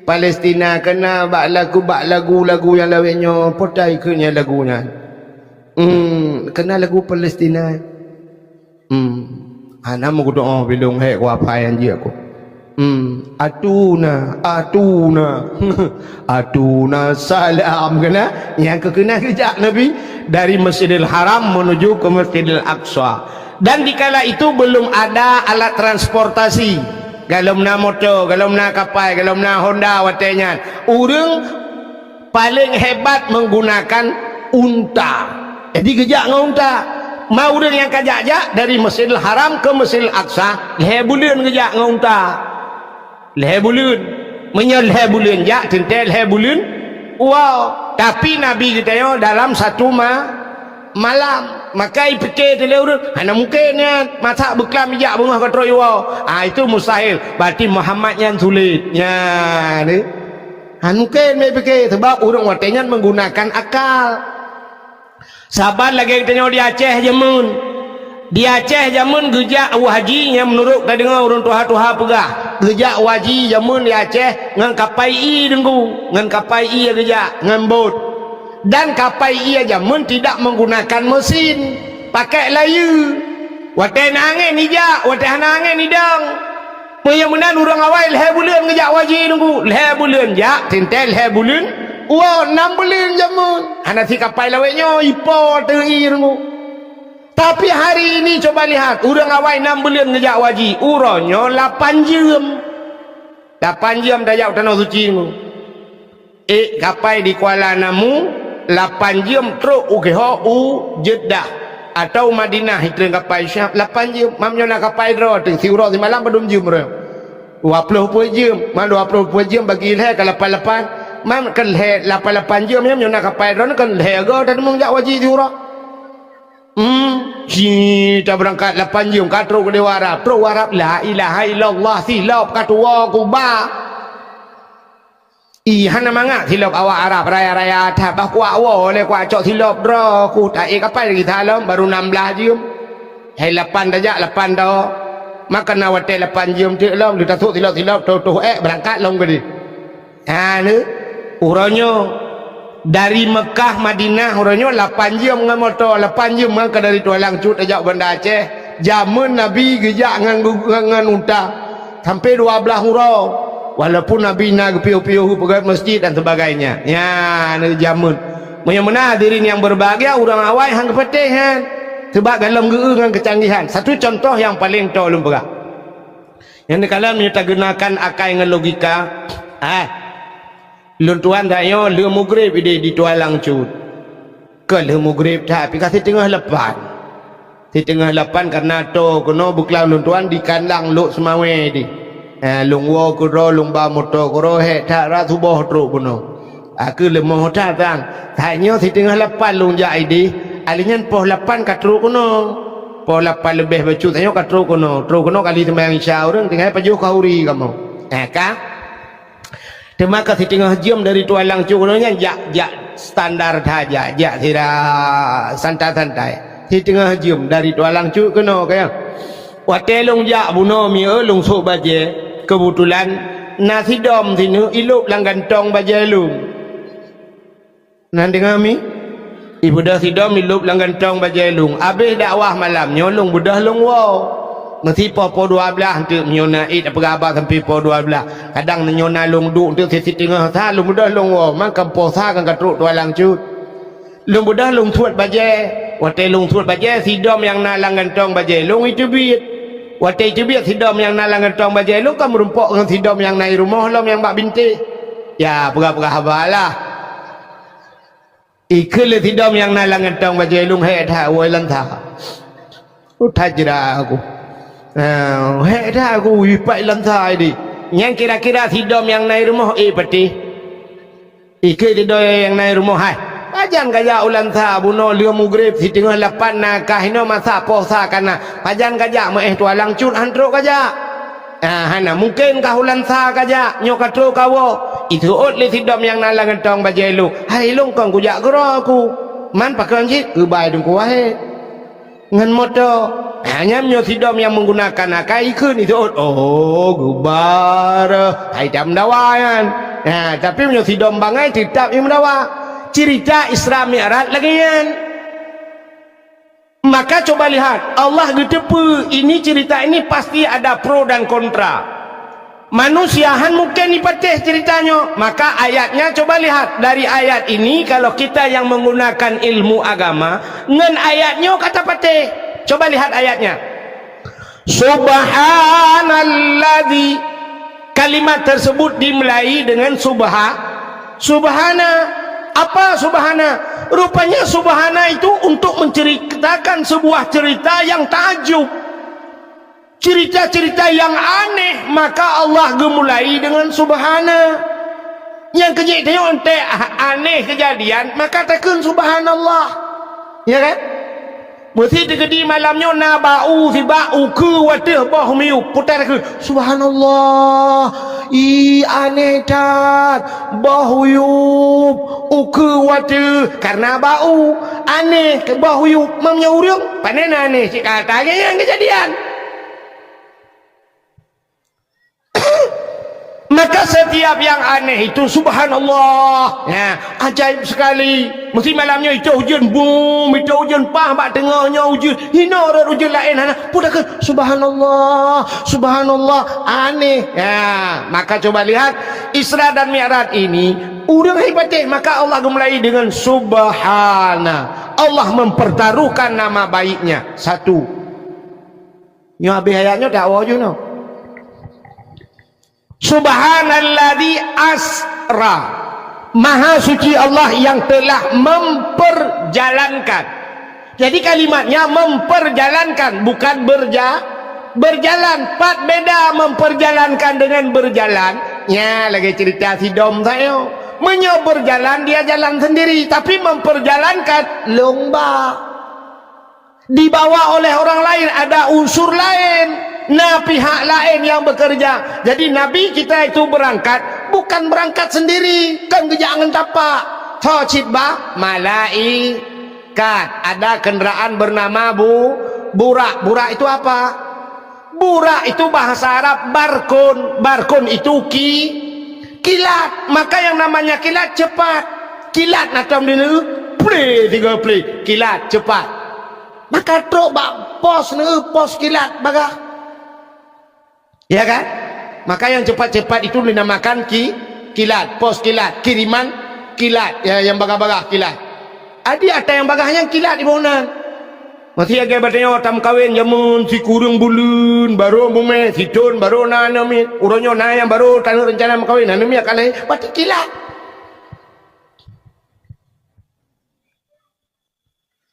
Palestina, keunan bak lagu, bak lagu-lagu nyang lawét nyoe, peue ta ikheun nyan lagu nyan. Hmm, keunan lagu Palestina. Hmm, hana meukudoh bilong hék kuapai anjeuk ku. Hmm, atuna, atuna. Atuna salam keunan. Nyang keu keunan geujak Nabi dari Masjidil Haram menuju ke Masjidil Aqsa. Dan dikala itu belum ada alat transportasi. Galom na moto, galom na kapai, galom na Honda watée nyan. Ureuëng paléng hebat menggunakan unta. Jadi geujak ngon unta. Ma ureuëng nyang ka jak-jak dari Masjidil Haram ke Masjidil Aqsa, lhée buleuen geujak ngon unta. Lhée buleuen. Meunyoe lhée buleuen jak, teuntée lhée buleuen. Wow, tapi Nabi geutanyoe dalam satu ma-, malam. Maka ipike teuh lé ureuëng, hana mungken nyan. Masa beuklam ijak beungoh ka trok iwoe. Ah, itu mustahil. Berarti Muhammad nyan sulet. Nyan, eh. Hana mungken mé pike, sebab ureuëng watée nyan menggunakan akal. Saban lagée geutanyoe di Aceh jameun. Di Aceh jameun geujak u haji nyang meunurot tadeungoe ureuëng tuha-tuha peugah. Geujak u haji jameun di Aceh ngon kapai ie deungku, ngon kapai ie geujak, ngon bot. Dan kapai ie jameun tidak menggunakan mesin, pakai layeue. Watée na angén ijak, watée hana angén idong. Meunyoe meunan ureuëng awai lhée buleuen geujak u haji deungku, lhée buleuen jak, teuntée lhée buleuen, woe nam buleuen jameun. Hana sit kapai lawét nyoe, ipo teuh ie deungku. Tapi hari ini coba lihat, ureuëng awai nam buleuen geujak u haji, uroe nyoe lapan jeuem. Lapan jeuem tajak u Tanoh Suci deungku. Ék kapai di Kuala Namu, lapan jeuem trok u geuho u Jeddah atau Madinah, itreun kapai Syam, lapan jeuem. Mam nyoe na kapai droe teuh, siuroe simalam padum jeuem droe? Dua ploh peuet jeuem. Mam dua ploh peuet jeuem bagi lhée ka lapan lapan. Mam keu lhée lapan lapan jeuem, nyoe na kapai droe, keu lhée go tateumong jak u haji siuroe. Hmm, si tabeurangkat lapan jeuem ka trok u Arab. Trok u Arab, la ilaha illallah, silop ka tuwoe kuba. Ih, hana mangat silop awak Arab raya-raya that, bah kuak woe lé kuak cok silop droe, ku taék kapai lagi salom, baru nam blaih jeuem. Hai lapan tajak, lapan to. Maka na watèe lapan jeuem teuk lom, lheueh tasôk silop-silop, toh-toh ék beurangkat lom keudéh. Ha, ni, uroe nyoe dari Meukah Madinah, uroe nyoe lapan jeuem ngon moto, lapan jeuem ngon ka dari Tualang Cut tajak Banda Aceh. Jameun Nabi geujak ngon, ngon, ngon unta sampai dua blaih uroe. Walaupun Nabi na geupiôh-piôh peugöt masjid dan sebagainya. Nya, ni jameun. Meunyoe meunan hadirin nyang berbahagia, ureueng awai han geupatéh nyan. Sebab galom geu-eu ngon keucanggihan. Satu contoh nyang paleng toe lôn peugah. Nyang neukalon meunyoe tagunakan akai ngon logika, ah, lôn tuan tanyoe lheueh mugreb idéh di Tualang Cut. Kon lheueh mugreb that, pih ka siteungoh lapan. Siteungoh lapan kareuna toe keunoe beuklam lôn tuan di kandang Lhokseumawe deh. Ah, lôn woe keudroe, lôn ba moto keudroe, hék that rot suboh trok keunoe. Aku leumoh that sang. Tanyoe siteungoh lapan lôn jak idéh, alèh nyan poh lapan ka trok keunoe. Poh lapan leubeh bacut tanyoe ka trok keunoe. Trok keunoe kali seumayang Isya ureueng tinggai pajoh khanuri kamoe. Eh, ka? Teuma ka siteungoh jeuem dari Tualang Cut keunoe nyan jak, jak standar that, jak, jak sira santai-santai. Siteungoh jeuem dari Tualang Cut keunoe, ka ya. Watèe lôn jak bunoe miseue lôn sôk bajèe, keubeutulan na sidom sineuk ilôb lam gantong bajèe lôn. Na deungö mi? Ibeudôh sidom ilôb lam gantong bajèe lôn. Abéh dakwah malam nyoe lôn beudôh lôn woe. Meusi poh, poh dua blaih teuk meunyoe na ék tapeugah haba sampoe poh dua blaih. Kadang meunyoe na lôn duek teuk siteungoh sa lôn beudôh lôn woe. Mangka poh sa kan ka trok Tualang Cut. Lôn beudôh lôn suet bajèe. Watèe lôn suet bajèe, sidom nyang na lam gantong bajèe lôn iteubiet. Watèe iteubiet sidom nyang na lam gantong bajèe lôn ka meurumpok ngon sidom nyang na i rumoh lom nyang bak bintéh. Ya, peugah-peugah haba lah. Ikheun lé sidom nyang na lam gantong bajèe lôn, hék that woe lam sa. Oh, that jra aku. Ah, hék that aku ipat lam sa idéh. Nyan kira-kira sidom nyang na i rumoh ék patéh. Ikheun sidom nyang na i rumoh, hai. Pajan kajak u lam sa bunoe lheueh mugreb siteungoh lapan na kah inoe masa poh sa ka na. Pajan kajak meuéh Tualang Cut han trok kajak. Ah, hana mungken kah u lam sa kajak, nyoe ka trok kawoe. Iseuôt lé sidom nyang na lam gantong bajèe lôn. Hai lôn kon kujak keudroe aku. Man pakon cit, keubai Teungku Wahé. Ngon moto. Ha, nyan meunyoe sidom nyang menggunakan akai ikheun iseuôt, oh, geubar. Hai tam dawa nyan. Ha, tapi meunyoe sidom bangai, teutap i meudawa. Cerita Isra Mi'raj lagèe nyan. Maka coba lihat, Allah geuteupeue ini cerita ini pasti ada pro dan kontra. Manusia han mungken ipatéh cerita nyoe. Maka ayatnya coba lihat. Dari ayat ini, kalau kita yang menggunakan ilmu agama, ngon ayat nyoe ka tapatéh. Coba lihat ayatnya. Subhanalladzi. Kalimat tersebut dimulai dengan subha-, subhana. Apa subhana? Rupanya subhana itu untuk menceritakan sebuah cerita yang takjub. Cerita-cerita yang aneh, maka Allah geumulai dengan subhana. Nyang keujeuet tanyoe, enteuk aneh keujadian, maka takheun subhanallah. Ya kan? Meusi teukeudi malam nyoe na bau sibak ukeue wateuh boh miyueb. Peue takheun, subhanallah. Ih, aneh that. Boh uyueb, ukeue wateuh. Karena bau. Aneh boh uyueb. Meunyoe ureueng, pane na aneh cit ka ata nyang keujadian. Maka setiap yang aneh itu, subhanallah. Ya, ajaib sekali. Meusi malam nyoe itôh ujeuen, bum, itôh ujeuen, paih bak teungoh nyoe ujeuen. Hinoe rot ujeuen laén hana. Peue takheun, subhanallah, subhanallah, aneh. Ya, maka coba lihat, Isra dan Mi'raj ini, ureueng hai patéh, maka Allah geumulai dengan subhana. Allah mempertaruhkan nama baiknya. Satu. Nyoe habéh ayat nyoe, dakwa jinoe. Subhanalladzi asra. Maha suci Allah yang telah memperjalankan. Jadi kalimatnya memperjalankan, bukan berja-, berjalan. Pat beda memperjalankan dengan berjalan. Nya lagèe cerita sidom sayoe. Meunyoe berjalan, dia jalan sendiri, tapi memperjalankan lomba. Dibawa oleh orang lain, ada unsur lain, na pihak laén nyang bekerja. Jadi Nabi kita itu berangkat, bukan berangkat sendiri, kon geujak ngon tapak. Tho cit bah malaikat, ada kendaraan bernama bu-, Burak, burak itu apa? Burak itu bahasa Arab barkun. Barkun itu ki-, kilat. Maka yang namanya kilat cepat. Kilat na tom di neu, plé tiga plé. Kilat cepat. Maka trok bak pos neu, pos kilat bagah. Ya kan? Maka yang cepat-cepat itu dinamakan ki-, kilat, pos kilat, kiriman kilat, ya, yang bagah-bagah kilat. Adi ata yang bagah nyan kilat di boh nan. Masih lagèe batanyoe tameukawen jameun sikureueng buleuen, barô mumè, sithon barô na aneuk miet. Uroe nyoe na nyang barô taneuk rencana meukawen, aneuk miet ka lahé, berarti kilat.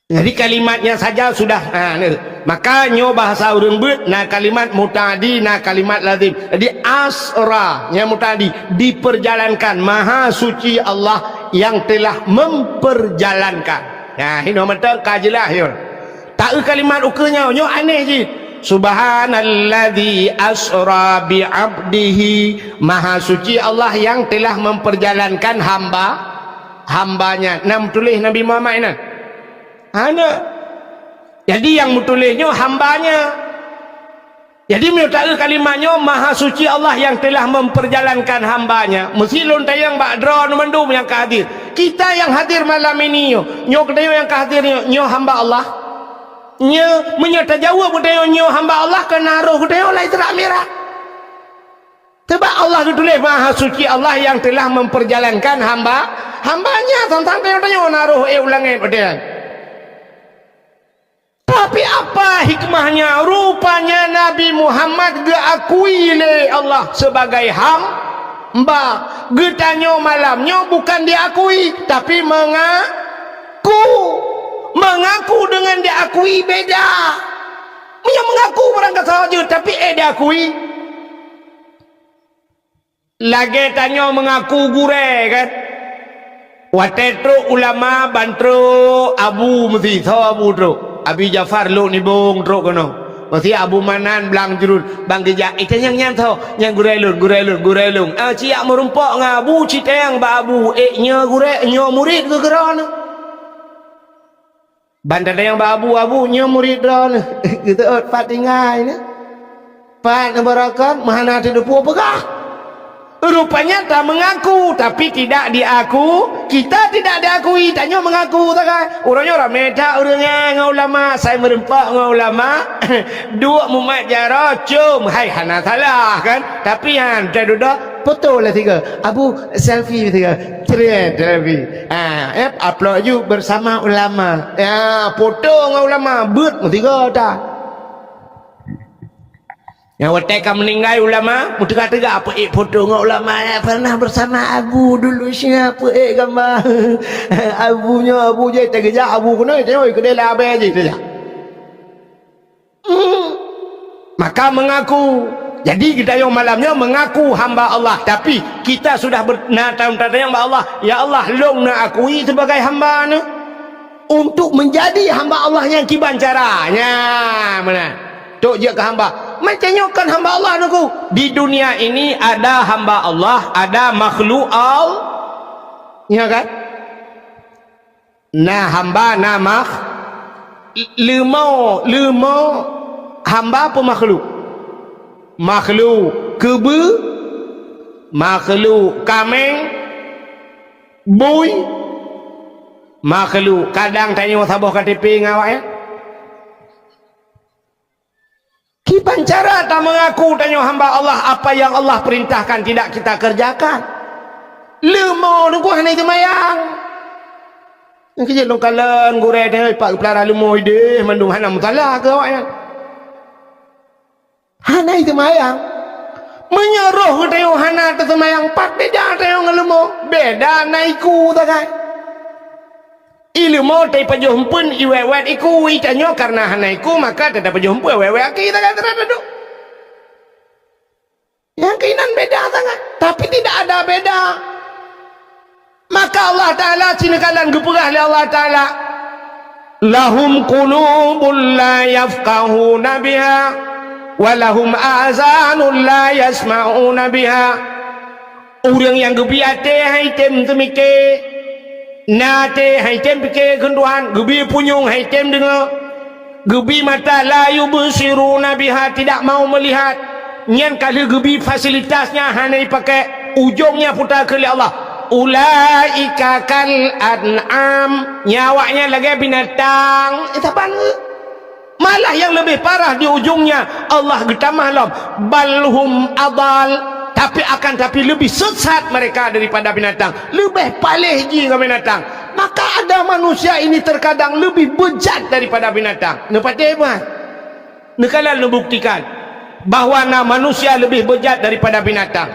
Jadi kalimatnya saja sudah, ha, ni. Maka nyoe bahasa ureueng beuet, na kalimat muta'addi, na kalimat lazim. Jadi asra, nyang muta'addi, diperjalankan, Maha Suci Allah yang telah memperjalankan. Nah, hinoe mantong ka jeulaih, yue. Taeu kalimat ukeue nyoe, nyoe aneh jih. Subhanalladzi asra bi 'abdihi. Maha Suci Allah yang telah memperjalankan hamba hamba-Nya. Na meutuléh Nabi Muhammad inan? Hana. Jadi nyang meutuléh nyoe hamba-Nya. Jadi meunyoe taeu kalimat nyoe, Maha Suci Allah yang telah memperjalankan hamba-Nya. Meusi lôn tanyong bak droeneuh mandum nyang ka hadir. Kita yang hadir malam ini nyoe, nyoe geutanyoe nyang ka hadir nyoe, nyoe hamba Allah? Nyoe, meunyoe tajaweueb geutanyoe nyoe hamba Allah, keu na roh geutanyoe lam Isra Mi'raj. Sebab Allah geutuléh, Maha Suci Allah yang telah memperjalankan hamba, hamba-Nya, sang-sang tanyoe-tanyoe na roh ék u langét watèe nyan. Tapi apa hikmahnya? Rupanya Nabi Muhammad geuakui lé Allah sebagai hamba. Geutanyoe malam nyoe bukan diakui, tapi mengaku. Mengaku dengan diakui beda. Meunyoe mengaku barang kasoe jeuet, tapi ék diakui. Lagèe tanyoe mengaku gurèe, kan? Watèe trok ulama ban trok abu meusi, soe abu trok? Abi Jafar Lhokseumawe trok keunoe. Meusi Abu Manan Blang Jruen ban geujak, "Eh, tanyong nyan soe?" "Nyan gurèe lôn, gurèe lôn, gurèe lôn." Ah, siyak meurumpok ngon abu, cit tanyong bak abu, "Eh, nyoe gurèe, nyoe murit keu droeneuh?" Ban tatanyong bak abu, "Abu, nyoe murit droeneuh?" Geuseuôt, "Pat tinggai nyoe? Pat neubaroekon, meuhana teudeungoe peugah." Rupanya ta mengaku, tapi tidak diaku, kita tidak diakui, tanyoe mengaku sagai. Uroe nyoe ramè that ureueng nyan ngon ulama, sai meurumpok ngon ulama, duek mumat jaroe, com, hai hana salah, kan? Tapi nyan, ta dudoe, foto lah sigoe. Abu, selfie sigoe. Cret, selfie. Ha, eh, upload ju bersama ulama. Ya, foto ngon ulama, beuet meusigoe that. Nyang watèe ka meuninggai ulama, meuteuka-teuka, "Apa ék foto ngon ulama, eh, pernah bersama Abu dulu, siap, apa ék gambar Abu nyoe, Abu jih." Teugeujak Abu keunoe, teuh, keudéh lam abèe jih, teuh. Hmm. Maka mengaku. Jadi geutanyoe malam nyoe mengaku hamba Allah, tapi kita sudah ber-, na tam-, tatanyong bak Allah, "Ya Allah, lôn neuakui sebagai hamba neuh?" Untuk menjadi hamba Allah nyang kiban cara. Nyan meunan. Trok jeuet keu hamba. Macam nyoe kon hamba Allah, Teungku. Di dunia ini ada hamba Allah, ada makhluk Al-, ya kan? Na hamba, na makh-, leumo, leumo hamba peue makhluk? Makhluk keubeu, makhluk kaméng, bui, makhluk kadang tanyoe saboh K T P ngon awaknyan. Kiban cara ta mengaku tanyoe hamba Allah, apa yang Allah perintahkan tidak kita kerjakan. Leumo Teungku hana seumayang. Nyang keu jeuet lôn kalon gurèe tanyoe pat geupeulara leumo idéh mandum hana meusalah keu awaknyan. Hana seumayang. Meunyoe roh geutanyoe hana teuseumayang, pat beda tanyoe ngon leumo. Beda na iku sagai. I leumo teupajoh eumpeuen, i wèt-wèt iku, i tanyoe kareuna hana iku, maka teupajoh eumpeuen, wèt-wèt aki, taga teurat duek. Nyang keunan beda sangat, tapi tidak ada beda. Maka Allah Ta'ala, sineuk kalon geupeugah lé Allah Ta'ala, "Lahum qulubun la yafqahuna biha, wa lahum azanun la yasma'una biha." Ureuëng nyang geubri até han item teumike, na até han item pike keu Tuhan, geubri punyueng han item deungoe. Geubi mata, la yubsiruna biha, tidak mau melihat. Nyan ka lheueh geubi fasilitasnya hana ipakai, ujongnya puta keu lé Allah. Ulaika kal an'am, nyan awaknyan lagèe binatang. Eh, saban. Malah yang lebih parah di ujungnya, Allah geutamah lom, bal hum adal, tapi akan tapi lebih sesat mereka daripada binatang, lebih paléh jih ngon binatang. Maka ada manusia ini terkadang lebih bejat daripada binatang. Neupatéh bah. Neukalon neubuktikan bahwa na manusia lebih bejat daripada binatang.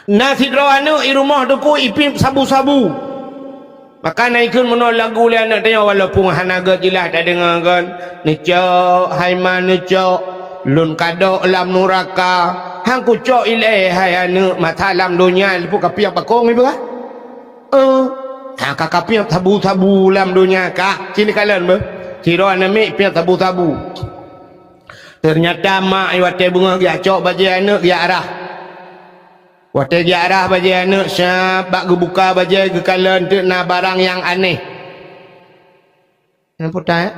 Na sidroe aneuk i rumoh teungku ipiep sabu-sabu. Maka na ikheun meunoe lagu lé aneuk tanyoe, walaupun hana gét jeulaih tadeungoe kan. Neucok, hai ma neucok, lôn kadok lam nuraka. Han kucok ilée hai aneuk, masa lam donya liput kapiep bakong ibu kan? Eh, ha, ka kapiep sabu-sabu lam donya ka. Sini kalon beuh. Sidroe aneuk miet piep sabu-sabu. Ternyata mak watée beungoh geujak cok bajée aneuk geujak arah. Watée geujak arah bajée aneuk, siap bak geubuka bajée geukalon teuk na barang nyang aneh. Nyang putai, eh?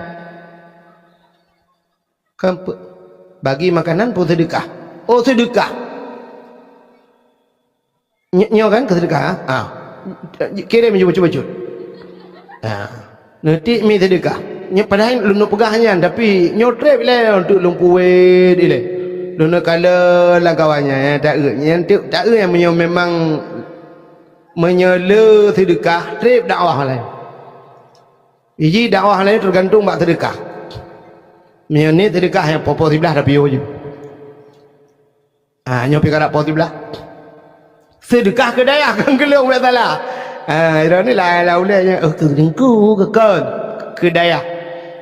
Kan pe-, bagi makanan pun seudeukah. Oh, seudeukah. Ny-, nyoe kan keu seudeukah, ha? Ah. Kirém ju bacut-bacut. Ha. Neutik mi seudeukah. Nyoe padahai lôn peugah nyan, tapi nyoe trép ilée untuk lôn puwet ilée. Lôn kalon lam kawan nyan, eh, taeu. Nyan teuk taeu nyang meunyoe memang meunyoe le seudeukah, trép dakwah laén. Iji dakwah laén teugantung bak seudeukah. Meunyoe ni seudeukah nyang poh-poh siblaih tapiôh ju. Ah, nyoe pi karap poh siblaih. Seudeukah keu dayah kan keu lôn bèk salah. Ah, ira ni lah, lah ulèe nyoe, oh, keu ringku, keu kon, keu dayah.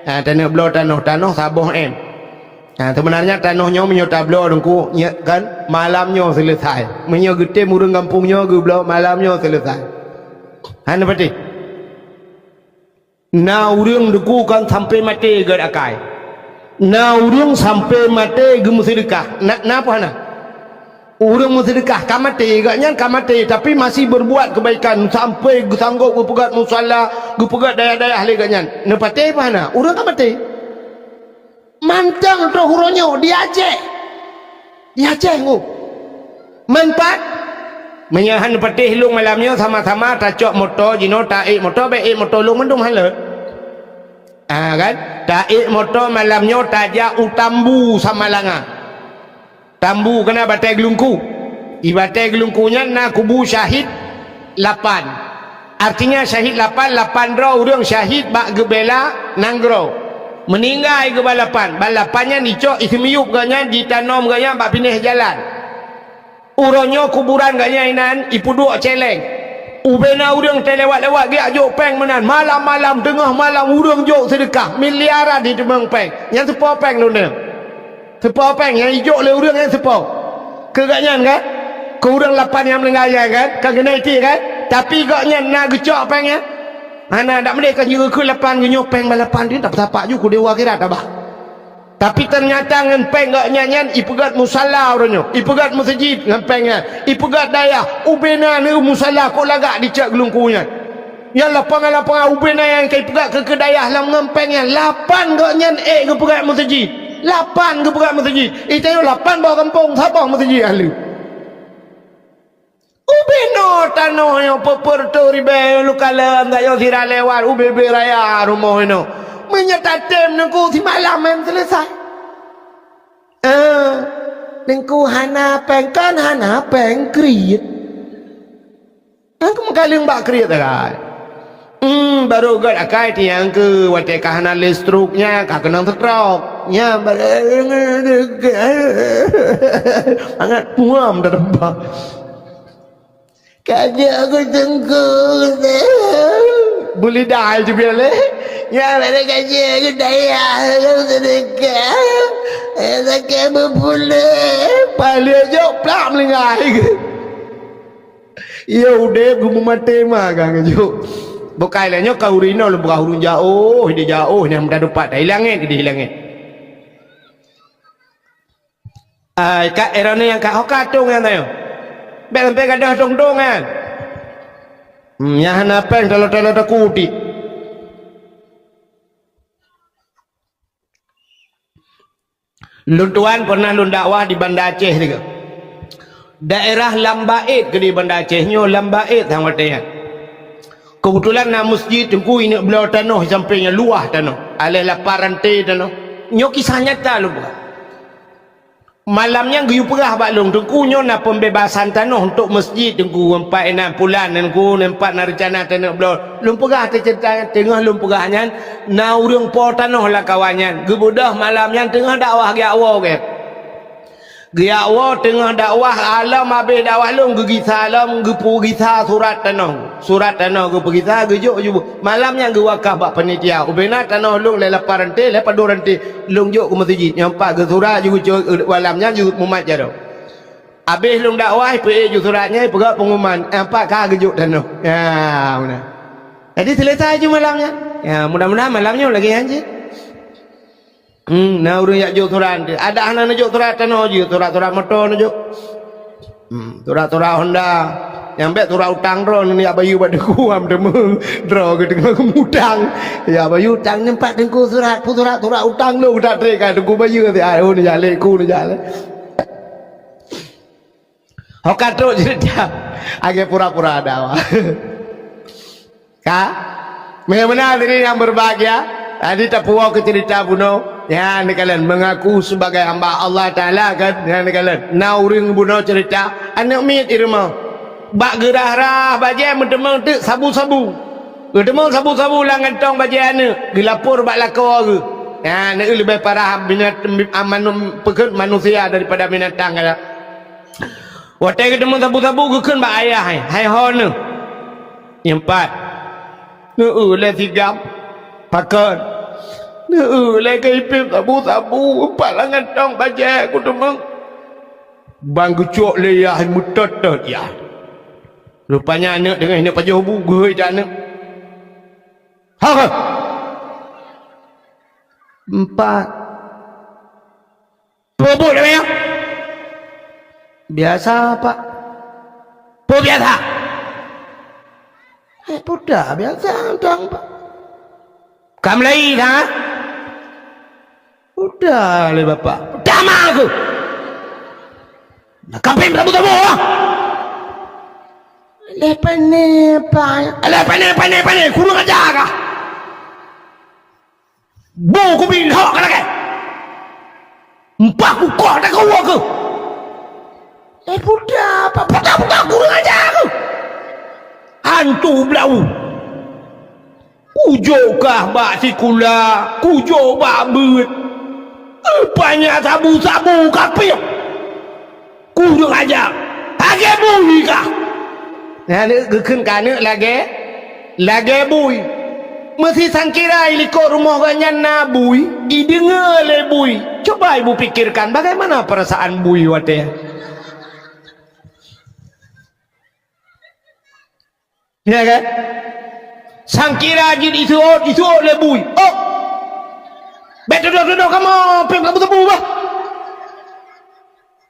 Ah, taneuk bloe tanoh, tanoh saboh M. Ah, sebenarnya tanoh nyoe meunyoe tabloe teungku, nyoe kan malam nyoe selesai. Meunyoe geutem ureueng gampông nyoe geubloe malam nyoe selesai. Hana patéh. Na ureueng teungku kan sampai maté gét akai. Na ureueng sampai maté geumeuseudeukah. Na, na apa hana? Ureueng meuseudeukah ka maté, gobnyan ka maté, tapi masih berbuat kebaikan sampai geusanggop geupeugét musala, geupeugét dayah-dayah lé gobnyan. Neupatéh apa hana? Ureueng ka maté. Mantong troh uroe nyoe di Aceh. Di Aceh ngu. Manfaat. Meunyoe han patéh lôn malam nyoe sama-sama tacok moto jinoe taék moto, bèk ék moto lôn mandum hana. Ah, kan? Taék moto malam nyoe tajak u Tambu Samalanga. Tambu keunan Batée Geulungku. Di Batée Geulungku nyan na kubu syahid lapan. Artinya syahid lapan, lapan droe ureueng syahid bak geubela nanggroe. Meuninggai geuba lapan. Ban lapan nyan icok iseumiyueb gobnyan, jitanom gobnyan bak pinéh jalan. Uroe nyoe kuburan gobnyan inan ipeuduek céléng. Ubena ureueng teulewat-lewat geujak jok péng meunan. Malam-malam, teungoh malam ureueng jok seudeukah. Miliaran jiteumeung péng. Nyan seupôt péng lôn nyoe. Seupôt péng nyang ijok lé ureueng nyang seupôt. Keu gobnyan kan? Keu ureueng lapan nyang meuninggai nyan kan? Ka geunai tiek kan? Tapi gobnyan na geucok péng nyan? Hana, dak meudeh ka jikheun lapan geunyoe péng bak lapan tu, tak sapak ju keu dewa akhirat abah. Tapi teunyata ngon péng gobnyan nyan ipeugét musala uroe nyoe, ipeugét meuseujid ngon péng nyan, ipeugét dayah, ubena neu musala kok lagak dicak geulungku nyan. Nyang lapangan-lapangan ubena nyang ka ipeugét keu, keu dayah lam ngon péng nyan, lapan gobnyan ék geupeugét meuseujid. Lapan geupeugét meuseujid. Itanyoe lapan boh gampông, saboh meuseujid ahli. Ubena tanoh nyoe peuet peuet reutôh ribèe lukalon, tanyoe sira lewat, ubé-bé raya rumoh inoe. Meunyoe tatem neungku simalam meuseuleusoe. Eh, neungku hana péng, kan hana péng kriet. Kan keu meukaleueng bak kriet akai. Hmm, barô gét akai tiang keu watée ka hana lé stroke nyan ka keunong stroke. Nyan barô sangat puam dah tempat. Ka jeuet keu teungku. Beulidah ai cubiet lé. Nyan barô ka jeuet keu dayah keu seudeukah. Eh, sakét beupuléh. Palék jok plak meulinggai. Iya udeb geumeumaté ma ka ngeujok. Bukai lé nyoe ka ureueng inoe lôn peugah ureueng jaoh, di jaoh nyang meudadupat, di langét, di langét. Ai, ka erone nyang ka, oh, ka tong nyan nyoe. Bèk sampai gadoh tong-tong nyan. Hmm, nyang hana péng talo-talo takutik. Lôn tuan pernah lôn dakwah di Banda Aceh tiga. Daerah Lambaet keudeh Banda Aceh nyoe, Lambaet sang watée nyan. Keubeutulan na meuseujid teungku ineuk bloe tanoh sampéng nyan luwah tanoh, aléh lapan ranté tanoh. Nyoe kisah nyata lôn peugah. Malam nyan geuyue peugah bak lôn, "Teungku, nyoe na pembebasan tanoh untuk meuseujid, Teungku, empat inan pulan, Teungku, empat na reuncana tanoh bloe." Lôn peugah teuceurita nyan, teungoh lôn peugah nyan, na ureuëng po tanoh lam kawan nyan. Geubeudôh malam nyan teungoh dakwah geujak woe gét. Geujak woe teungoh dakwah, alom abéh dakwah lôn geugisa lom, geupeugisa surat tanoh. Surat tanoh geupeugisa, geujok ju. Malam nyan geuwakaf bak panitia. Ubena tanoh lôn lé lapan ranté, lé padum ranté. Lôn jok keu meuseujid. Nyang pat geusurat ju geucok, malam nyan ju mumat jaroe. Abéh lôn dakwah, ipeuék ju surat nyan, ipeugah pengumuman. Nyang pat ka geujok tanoh. Ya, meunan. Jadi selesai ju malam nyan. Ya, mudah-mudahan malam nyoe lagée nyan cit. Hmm, na ureuëng jak jok surat. Ada hana neujok surat tanoh jih, surat-surat moto neujok. Hmm, surat-surat Honda. Nyang bék surat utang droe neujak bayeue bak teungku am teuma droe geuteungoh geumutang. Ya bayeue utang nyan pat teungku surat, peue surat, surat utang lôn geutak trek ka teungku bayeue ti ai oh neujak lé ku neujak lé. Ho ka trok ceurita, agée pura-pura ada awak. Ka? Meunan diri nyang berbahagia. Tadi tapuwoe keu ceurita bunoe. Nyan neukalon mengaku sebagai hamba Allah Taala kan. Nyan neukalon. Na ureuëng bunoe ceurita, aneuëk miet di rumoh. Bak geurah-rah bajée meuteumeung teuk sabu-sabu. Geuteumeung sabu-sabu lam gantong bajée aneuëk, geulapor bak lakoe geuh. Nyan neueu leubeh parah binat-, manu-, peukeuet manusia daripada binatang kan. Watée geuteumeung sabu-sabu geukheun bak ayah hai, hai ho neuh. Nyang pat. Neueu lé sigam. Pakon. Neueu lé keu ipéb sabu-sabu, pat lam gantong bajée kuteumeung. Ban geucok lé yah meutot-tot yah. Rupanya aneuëk deungon ineuk pajoh bu geuhôi that aneuëk. Ha, ha. Empat. Peue buet lagée nyan? Biasa, Pak. Peue biasa? Eh, peue biasa, Pak. Ka meulai, ha? Peue lé Bapak. Peue ma keuh. Nah, kapém tabu-tabu, ah. Lé pane, Pak. Lé pane, pane, pane. Kurang ajar kah? Bu kubi lhok ka lagée. Empah kukoh takue keuh. Eh, peue, Pak, peue, peue, kurang ajar keuh. Hantu blau. Kujok kah bak sikula, kujok bak beuet. Rupanya sabu-sabu kapém. Kurang ajar. Lagée bui kah? Nyan geukheun keu aneuëk lagée, lagée bui. Meusi sangkira i likot rumoh geuh nyan na bui, ideungoe lé bui. Coba ibu pikirkan bagaimana perasaan bui watée. Ya kan? Sangkira jih isuôt, isuôt lé bui. Oh! Bék tudoh-tudoh kamoe, péng sabu-sabu bah.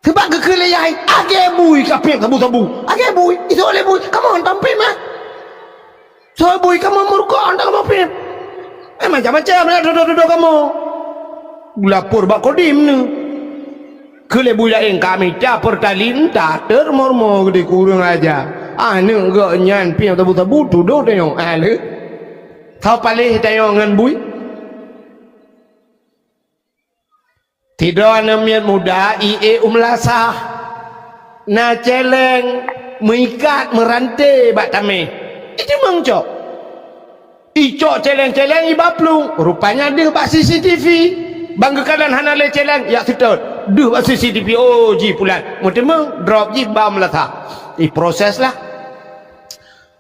Seubab geukheun lé yah hai, lagée bui kapém sabu-sabu. Lagée bui, isuôt lé bui, kamoe hantom péng mah. Soe bui kamoe meurukok hantom kamoe péng. Eh, macam-macam lah tudoh-tudoh kamoe. Lapor bak Kodim nyoe. Keu lé bui laén ka mita peutalin, tater mormo geude kureueng aja. Aneuëk geuh nyan pieng sabu-sabu tudoh tanyoe. Ah, lé. Soe paléh tanyoe ngon bui? Sidroe aneuëk miet muda ié u meulasah. Na céléng meuikat meuranté bak tameh. Itu meucok. Icok céléng-céléng iba plueng, rupanya deuh bak C C T V. Ban geukalon hana lé céléng, yak seutôt. Deuh bak C C T V, oh, jih pulan. Meuteumé, drop jih ba meulasah. Iproses lah.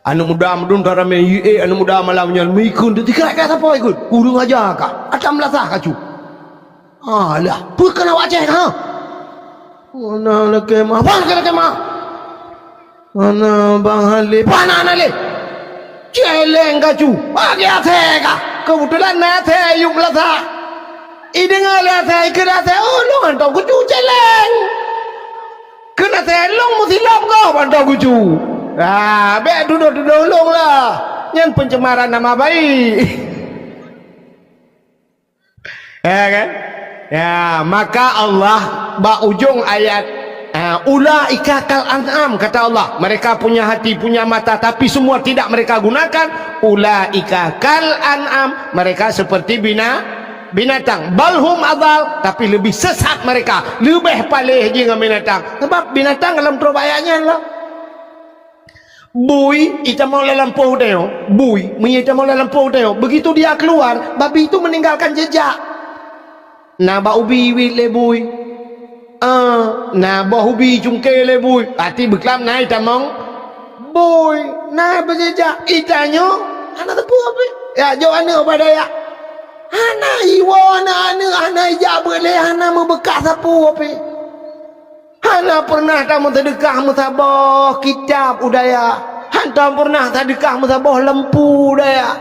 Aneuëk muda meudun ka ramé, ié aneuëk muda malam nyan meukheun teutika ka sapoe ikheun. Ureuëng aja ka, ata meulasah kacu. Alah, peue keuneuk awak céh ka? Hana lakée meu'ah, hana lakée meu'ah. Hana bang Halé, hana, hana lé. Céléng kacu, bagi asée ka. Keubeutulan na asée yup meulasah. Ideungoe lé asée, ikheun asée, "Oh, lôn hantom kucu céléng." Kheun asée, "Lôn meusilop gob hantom kucu." Ah, bék tudoh-tudoh lôn lah. Nyan pencemaran nama baik. Ya kan? Ya, maka Allah bak ujong ayat, ha, "Ulaika kal an'am," kata Allah. Mereka punya hati, punya mata, tapi semua tidak mereka gunakan. "Ulaika kal an'am," mereka seperti bina-, binatang. "Bal hum adal," tapi lebih sesat mereka, leubeh paléh jih ngon binatang. Sebab binatang dalam troh ayat nyan lah. Bui itamong lam lampôh tanyoe, bui meunyoe itamong lam lampôh tanyoe, begitu dia keluar, babi itu meninggalkan jejak. Na bak ubi wit lé bui. Ah, na boh ubi cungke lé bui. Até beuklam na itamong bui, na beujejak. Itanyoe hana teupeu pih. Ya, jok aneuk bak dayah. Hana iwoe aneuk-aneuk, hana ijak beuet lé, hana meubeukat sapeue pih. Hana pernah tameuseudekah meusaboh kitab u dayah. Hana pernah tadeukah meusaboh lampu u dayah.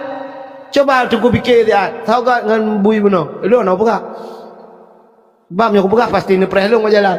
Cuba Teungku pike siat, sagat ngon bui bunoe. Lôn na peugah. Bab nyang kupeugah pasti neupreh lôn bak jalan.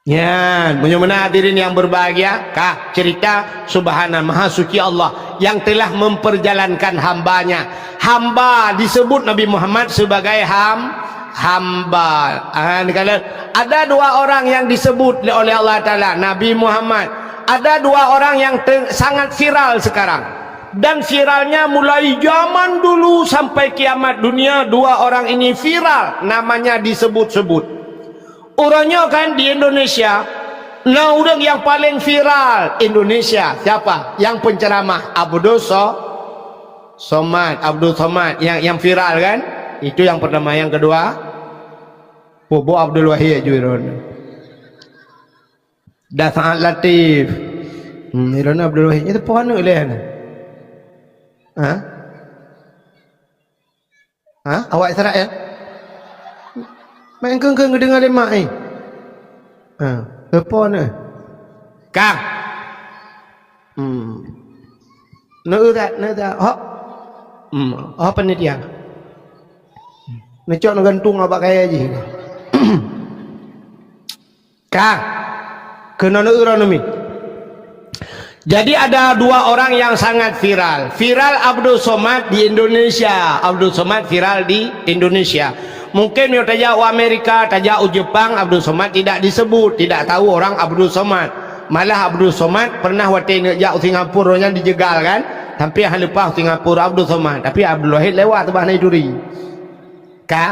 Nyan, meunyoe meunan hadirin yang berbahagia, kah cerita subhanal maha suci Allah yang telah memperjalankan hambanya. Hamba disebut Nabi Muhammad sebagai ham-, hamba. Ah, ni kata, ada dua orang yang disebut oleh Allah Taala, Nabi Muhammad. Ada dua orang yang te-, sangat viral sekarang. Dan viralnya mulai zaman dulu sampai kiamat dunia, dua orang ini viral, namanya disebut-sebut. Uroe nyoe kan di Indonesia, na ureuëng nyang paleng viral Indonesia. Siapa? Nyang penceramah Abdul So-, Somad, Abdul Somad nyang, nyang viral kan? Itu nyang pertama. Nyang kedua, Bobo Abdul Wahid ju droeneuh. Dan Saad Latif. Hmm, droeneuh Abdul Wahid. Nyoe teupeue aneuk lé nyan. Ha? Ha? Awak Israel? Main keng-keng geudeungoe lé mak, eh? Ha, teupeue aneuk? Kang. Hmm. Neu that, neu that. Hok. Hmm, oh panitia. Neucok neugantung bak kayée jih. Kang. Keunoe neu uroe numi. Jadi ada dua orang yang sangat viral. Viral Abdul Somad di Indonesia. Abdul Somad viral di Indonesia. Mungkin meunyoe tajak u Amerika, tajak u Jepang, Abdul Somad tidak disebut, tidak tahu orang Abdul Somad. Malah Abdul Somad pernah watée neuk jak u Singapura, nyan dijegal kan? Sampai han leupah u Singapura Abdul Somad. Tapi Abdul Wahid lewat teubah na ituri. Ka?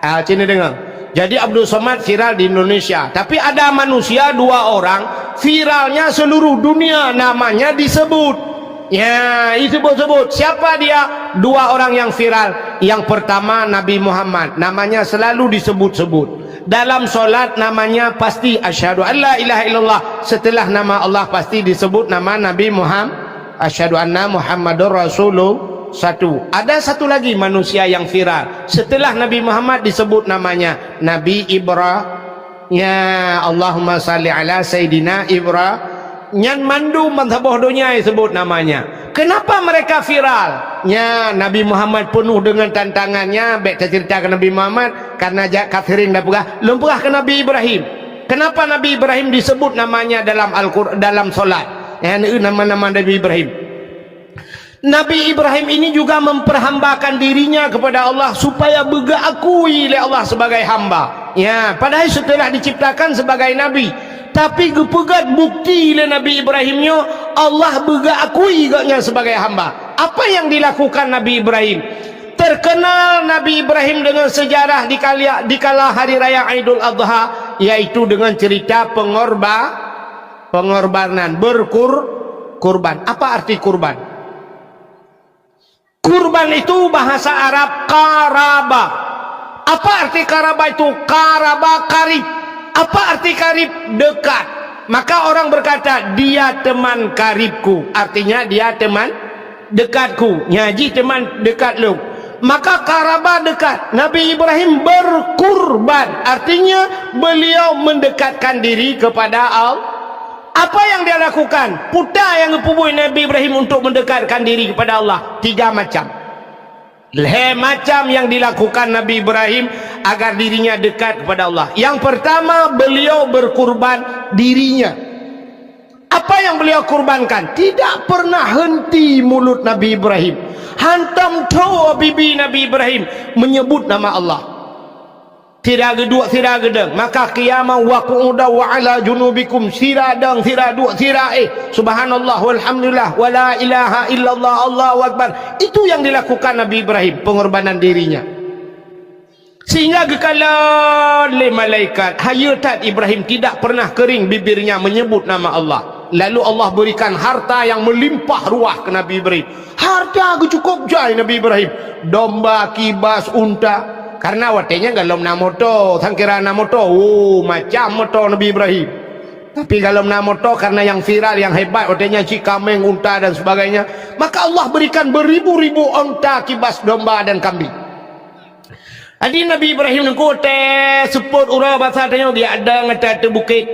Ah, sini dengar. Jadi Abdul Somad viral di Indonesia. Tapi ada manusia dua orang viralnya seluruh dunia, namanya disebut. Ya, disebut-sebut. Siapa dia? Dua orang yang viral. Yang pertama Nabi Muhammad, namanya selalu disebut-sebut. Dalam solat namanya pasti asyhadu an la ilaha illallah. Setelah nama Allah pasti disebut nama Nabi Muhammad. Asyhadu anna Muhammadur Rasulullah. Satu. Ada satu lagi manusia yang viral. Setelah Nabi Muhammad disebut namanya Nabi Ibrahim. Ya, Allahumma salli ala Sayyidina Ibrahim. Nyan mandum ban saboh donya disebut namanya. Kenapa mereka viral? Nya, Nabi Muhammad penuh dengan tantangannya. Bék tacerita keu Nabi Muhammad, karena jak kafirin dah peugah. Lôn peugah keu Nabi Ibrahim. Kenapa Nabi Ibrahim disebut namanya dalam Al-Qur-, dalam solat? Ya, nama-nama Nabi Ibrahim. Nabi Ibrahim ini juga memperhambakan dirinya kepada Allah supaya beugeukui lé Allah sebagai hamba. Ya, padahal setelah diciptakan sebagai nabi, tapi geupeugét bukti lé Nabi Ibrahim nyoe Allah beugeukui gobnyan sebagai hamba. Apa yang dilakukan Nabi Ibrahim? Terkenal Nabi Ibrahim dengan sejarah di kali-, di kala hari raya Idul Adha, yaitu dengan cerita pengorba-, pengorbanan, berkur-, kurban. Apa arti kurban? Kurban itu bahasa Arab qaraba. Apa arti qaraba itu? Qaraba, karib. Apa arti karib? Dekat. Maka orang berkata, "Dia teman karibku." Artinya, dia teman dekatku. Nya jih teman dekat lôn. Maka qaraba dekat. Nabi Ibrahim berkurban. Artinya, beliau mendekatkan diri kepada Allah. Apa yang dia lakukan? Peue nyang geupeubuet Nabi Ibrahim untuk mendekatkan diri kepada Allah? Tiga macam. Lhée macam yang dilakukan Nabi Ibrahim agar dirinya dekat kepada Allah. Yang pertama, beliau berkurban dirinya. Apa yang beliau kurbankan? Tidak pernah henti mulut Nabi Ibrahim. Hantom tho bibi Nabi Ibrahim menyebut nama Allah. Sira geuduek, sira geudong. Maka qiyama wa qu'uda wa ala junubikum. Sira dong, sira duek, sira éh. Subhanallah, walhamdulillah, wala ilaha illallah, Allahu Akbar. Itu yang dilakukan Nabi Ibrahim, pengorbanan dirinya. Sehingga geukalon lé malaikat, hayeue that Ibrahim tidak pernah kering bibirnya menyebut nama Allah. Lalu Allah berikan harta yang melimpah ruah ke Nabi Ibrahim. Harta geucukôp jai Nabi Ibrahim. Domba, kibas, unta. Karena watée nyan golom na moto, sangkira na moto. Oh, macam moto Nabi Ibrahim. Tapi golom na moto karena yang viral, yang hebat watée nyan cit kaméng, unta dan sebagainya. Maka Allah berikan beribu-ribu onta, kibas, domba dan kambing. Jadi Nabi Ibrahim nungku teuh seupôt uroe basa tanyoe biak dong ateueh bukét.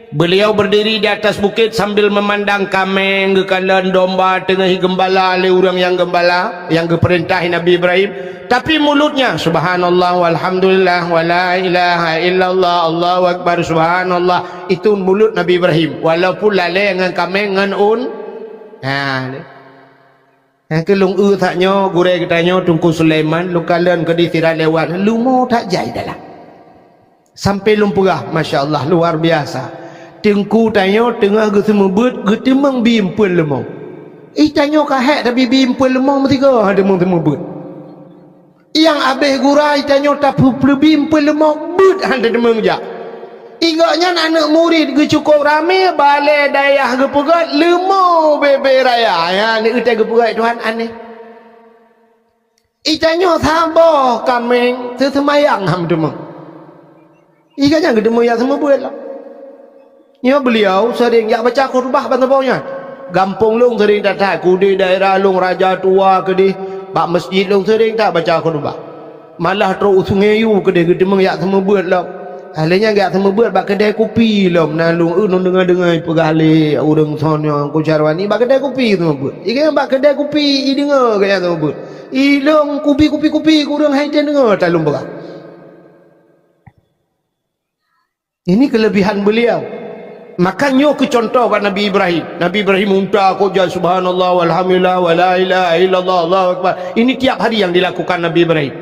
Beliau berdiri di atas bukit sambil memandang kaméng geukalon, domba teungoh geumbala lé ureuëng nyang geumbala, nyang geupeurintah Nabi Ibrahim. Tapi mulutnya, "Subhanallah, walhamdulillah, wala ilaha illallah, Allahu Akbar, subhanallah." Itu mulut Nabi Ibrahim, walaupun lalée ngon kaméng ngon un. Ha. Nyang keu lôn eu that nyoe, gurée geutanyoe Teungku Sulaiman, lôn kalon keudeh sira lewat, leumo that jai dalam. Sampai lôn peugah, masya Allah, luar biasa. Teungku tanyoe teungoh geuseumeubeuet, geuteumeung bi eumpeuen leumo. Ih, tanyoe ka hék tabi bi eumpeuen leumo meusigoe han teumeung seumeubeuet. Nyang abéh gura tanyoe tapeuleubi eumpeuen leumo beuet han teumeung jak. Inggok nyan aneuëk murit geucukôp ramé, balée dayah geupeugét leumo bebe raya. Ya, ni utai geupeugét Tuhan aneh. Itanyoe saboh kaméng teuseumayang han teumeung. Iga nyan geuteumeung jak seumeubeuet lah. Nyoe beuliau seuring jak baca khutbah ban saboh nyan. Gampông lôn seuring that-that, keudeh daerah lôn Raja Tua keudeh, bak meuseujid lôn seuring that baca khutbah. Malah trok u Sungai Yu keudeh geuteumeung jak seumeubeuet lom. Lheueh nyan jak seumeubeuet bak keudè kupi lom, na lôn eu lôn deungoe-deungoe peugah lé ureuëng son nyang Kucarwani bak keudè kupi seumeubeuet. Iga bak keudè kupi ideungoe geuh jak seumeubeuet. Ilôn kupi, kupi, kupi, ureuëng hai deungoe that lôn peugah. Ini kelebihan beliau. Maka nyoe keu contoh bak Nabi Ibrahim. Nabi Ibrahim unta kok jai, subhanallah, walhamdulillah, wala ilaha illallah, Allahu Akbar. Ini tiap hari yang dilakukan Nabi Ibrahim.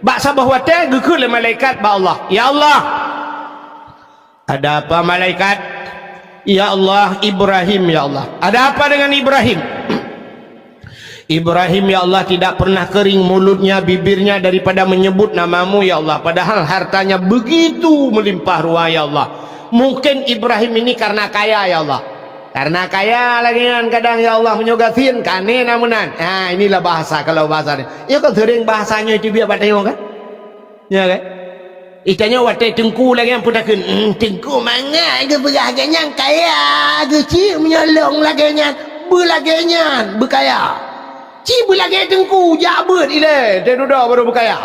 Bak saboh watée geukheun lé malaikat bak Allah, "Ya Allah." "Ada apa, malaikat?" "Ya Allah, Ibrahim, ya Allah." "Ada apa dengan Ibrahim?" "Ibrahim, ya Allah, tidak pernah kering mulutnya, bibirnya daripada menyebut nama-Mu, ya Allah, padahal hartanya begitu melimpah ruah, ya Allah. Mungkin Ibrahim ini karena kaya, ya Allah. Karena kaya lagée nyan kadang, ya Allah, meunyoe gasien kane na meunan." Ha, inilah bahasa, kalau bahasa ni. Ya kan sering bahasanya itu biar bak tanyoe kan? Ya kan? Itanyoe watée teungku lagée nyan peutakheun, "Hmm, teungku mangat geupeugah lagée nyan kaya, geucit meunyoe lôn lagée nyan, beulagée nyan beukaya." Ci beulagée teungku jak beuet ilée, teududoe barô beukaya.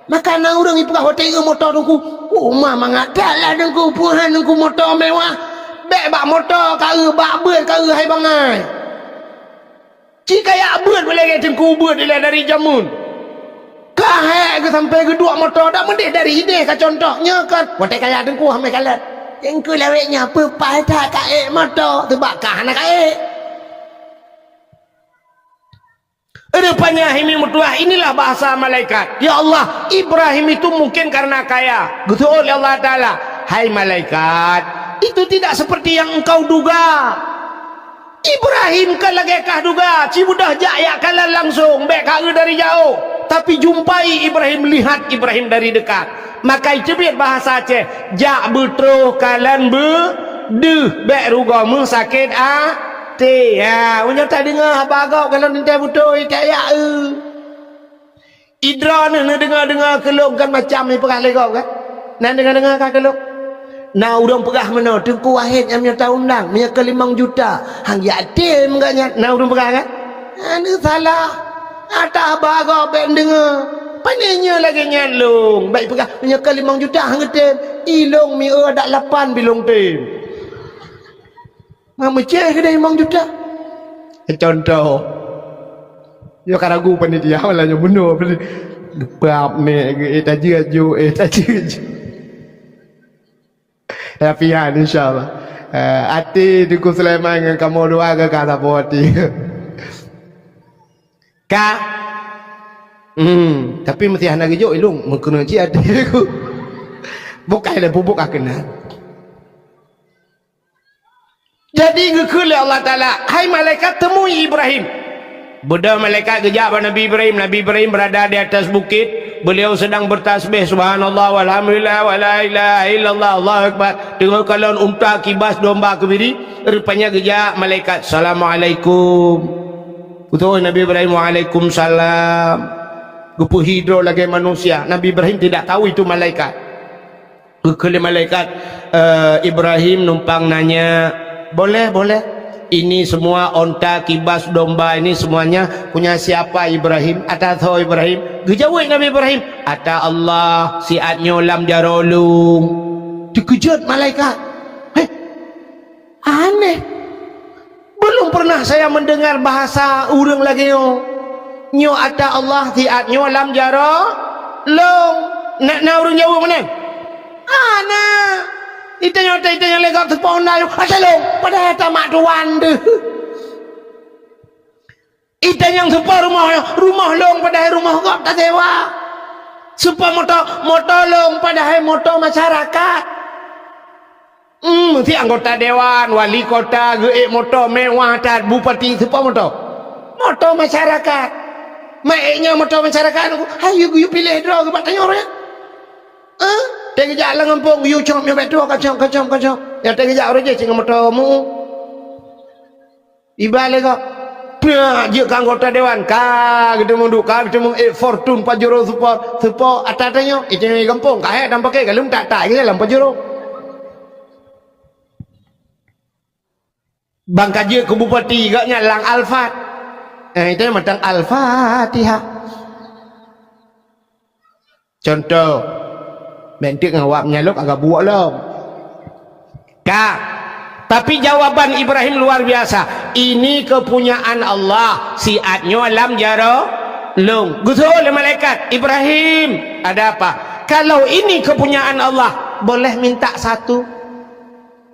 Maka na ureuëng ipeugah watée eu moto teungku, "Oh, ma mangat that lah teungku, peuhan teungku moto mewah. Bék bak moto ka eu, bak beuet ka eu hai bangai." Ci kaya beuet beulagée teungku beuet ilée dari jameun. Ka hék geusampai geuduek moto dak meudeh dari ideh ka contoh nyoe kan. Watée kaya teungku hamé kalon. Teungku lawét nyoe peupai that ka ék moto, teubak ka hana ka ék. Rupanya himi meutuah inilah bahasa malaikat. Ya Allah, Ibrahim itu mungkin karena kaya. Geuseuôt lé Allah Taala, "Hai malaikat, itu tidak seperti yang engkau duga." Ibrahim ka lagée kah duga, ci beudôh jak yak kalon langsong, bék ka eu dari jaôh. Tapi jumpai Ibrahim, lihat Ibrahim dari dekat. Maka iteubiet bahasa Aceh, jak beutroh kalon beudeuh, bék rugoe meusakét até. Ha, meunyoe tadeungoe haba gob kalon teuntée beutôi, tak yak eu. Idroeneuh neudeungoe-deungoe keu lôn kan macam ipeugah lé gob kan? Na deungoe-deungoe ka keu lôn? Na ureuëng peugah meunoe, "Teungku Wahid nyang meunyoe taundang, meunyoe keu limong juta, han jitem gobnyan." Na ureuëng peugah kan? Hana salah. Ata haba gob bék neudeungoe. Pane nyoe lagée nyan lôn, bék ipeugah, "Meunyoe keu limong juta han geutem." Ilôn mieu adak lapan bilong tem. Ma meucéh keudeh limong juta. Contoh. Yo ka ragu panitia malah nyoe bunoe. Geupeuap nek geu, eh, tajeuet ju, eh, tajeuet ju. Tapi han, insya Allah. Eh, até Teungku Sulaiman ngon kamoe dua ka, ka saboh até. Ka. Hmm, tapi meusti hana geujok ilong, meukeunong cit até ku. Bukai lé pubuk ka keunan. Jadi geukheun lé Allah Taala, "Hai malaikat, temui Ibrahim." Beudôh malaikat geujak bak Nabi Ibrahim. Nabi Ibrahim berada di atas bukit. Beliau sedang bertasbih, "Subhanallah, walhamdulillah, wala ilaha illallah, Allahu Akbar." Teungoh kalon unta, kibas, domba, keubiri, rupanya geujak malaikat, "Assalamualaikum." Beutôi Nabi Ibrahim, "Waalaikumsalam." Geupeuhi droe lagée manusia. Nabi Ibrahim tidak tahu itu malaikat. Geukheun lé malaikat, eh, Ibrahim numpang nanya, "Boleh, boleh. Ini semua onta, kibas, domba ini semuanya punya siapa, Ibrahim? Ata soe, Ibrahim?" Geujaweueb Nabi Ibrahim, "Ata Allah, siat nyoe lam jaroe lôn." Teukeujot malaikat. "Heh, aneh. Belum pernah saya mendengar bahasa ureuëng lagée nyoe. Nyoe ata Allah, siat nyoe lam jaroe lôn." Na, na ureuëng jaweueb meunan? "Hana. Itanyoe, itanyoe lé gob teupeue na nyoe ata lôn, padahai ata mak tuan deuh. Itanyoe teupeue rumoh nyoe, rumoh lôn, padahai rumoh gob tasewa. Teupeue moto, moto lôn, padahai moto masyarakat." Hmm, si anggota dewan, wali kota geuék moto mewah that, bupati teupeue moto? Moto masyarakat. Mak ék nyoe moto masyarakat, "Hayu geuyue piléh droe geuh bak tanyoe nyan." Eh? Teugeujak lam gampông, geuyue cok miyueb bak droe, kacok, kacok, kacok. Nyang teugeujak uroe jih cit ngon moto mu. Iba lé gob. Peuet jeuet keu anggota dewan, ka geuteumeung duek, ka geuteumeung ék Fortuner Pajero Sport, Sport ata tanyoe, itanyoe gampông, ka hék dan pakai galom tak-tak je lam Pajero. Ban ka jeuet keu bupati, gobnyan lam Alphard. Eh, itanyoe mantong Al-Fatihah. Contoh, bék teuk ngon awak meunyoe lôn agak buok lom. Ka. Tapi jawaban Ibrahim luar biasa. "Ini kepunyaan Allah, siat nyoe lam jaroe lôn." Geutanyong lé malaikat, "Ibrahim, ada apa?" "Kalau ini kepunyaan Allah, boleh minta satu?"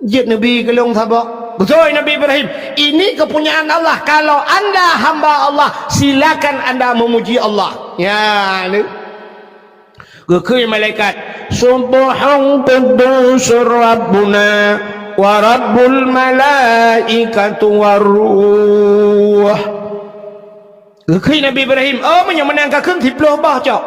Jeuet neubi keu lôn saboh. Beutôi Nabi Ibrahim, "Ini kepunyaan Allah. Kalau anda hamba Allah, silakan anda memuji Allah." Ya, ni. Geukheun malaikat, "Subbuhun quddusur Rabbuna wa Rabbul malaikatu war ruh." Geukheun Nabi Ibrahim, "Oh, meunyoe meunan kakheun siploh boh cok.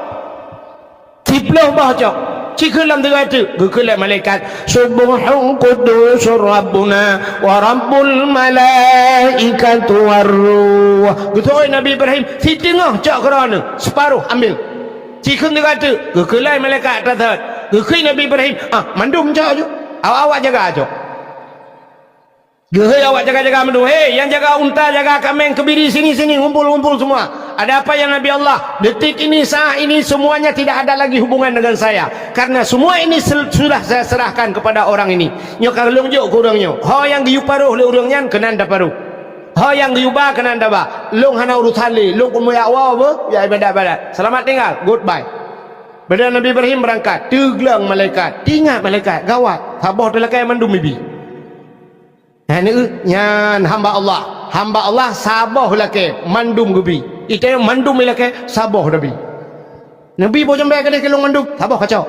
Siploh boh cok." Cikheun lam teungoh teuk, geukheun lé malaikat, "Subbuhun quddusur Rabbuna wa Rabbul malaikatu war ruh." Geutanyong Nabi Ibrahim, "Siteungoh cok keu droeneuh, seuparoh ambil." Cikheun teungoh teuk, geukheun lé malaikat that-that. Geukheun Nabi Ibrahim, "Ah, mandum cok ju. Awak-awak jaga cok." Geuhôi awak jaga-jaga mandum, "Hei, nyang jaga unta, jaga kaméng, keubiri, sini, sini, ngumpul, ngumpul semua. Ada apa ya Nabi Allah? Detik ini, saat ini, semuanya tidak ada lagi hubungan dengan saya. Karena semua ini sel-, sudah saya serahkan kepada orang ini. Nyoe ka lôn jok keu ureuëng nyoe. Ho nyang geuyue paroh lé ureuëng nyan, keunan taparoh. Ho nyang geuyue ba, keunan taba. Lôn hana urusan lé, lôn keumeung jak woe beuh, jak ibadat-ibadat. Selamat tinggal, goodbye." Padahai Nabi Ibrahim beurangkat, teugleng malaikat, teuingat malaikat, gawat, saboh teulakée mandum ibi. Nyan, nyan hamba Allah. Hamba Allah saboh lakée mandum geubi. Itée mandum ilakée saboh Nabi. Nabi boh jambée ka deh keu lôn mandum, saboh kacok.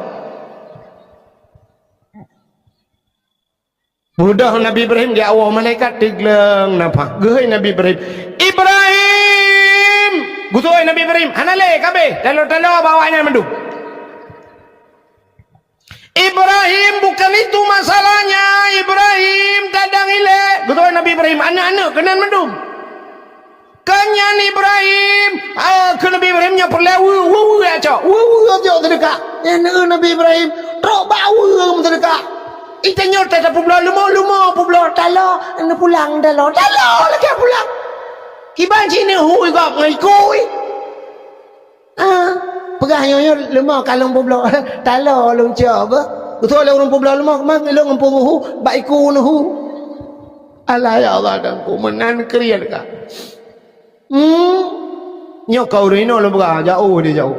Beudôh Nabi Ibrahim geujak woe malaikat teugleng nafah. Geuhôi Nabi Ibrahim, "Ibrahim!" Geutanyong Nabi Ibrahim, "Hana lé, ka abéh. Taloe-taloe bak awaknyan mandum." "Ibrahim, bukan itu masalahnya, Ibrahim, tadang ilée." Beutôi Nabi Ibrahim, "Aneuëk-aneuëk keunan mandum." "Keu nyan Ibrahim, ah, keu Nabi Ibrahim nyoe peureulée weue, weue, weue cok, weue, weue cok seudeukah." Nyan, eh, Nabi Ibrahim, trok bak weue meuseudeukah. Itanyoe tapeubloe leumo-leumo, peubloe taloe, neupulang taloe, taloe lakée pulang. Kiban cit neuhu gob ngon iku. Ah, peugah nyoe-nyoe leumo ka lôn peubloe. Taloe lôn cok beuh. Beutôi lé ureuëng peubloe leumo, keumah lôn ngon peuhu bak iku neuhu. Alah ya Allah, dan ku meunan kriet ka. Hmm. Nyoe ka ureuëng inoe lôn peugah, jaoh dia jaoh.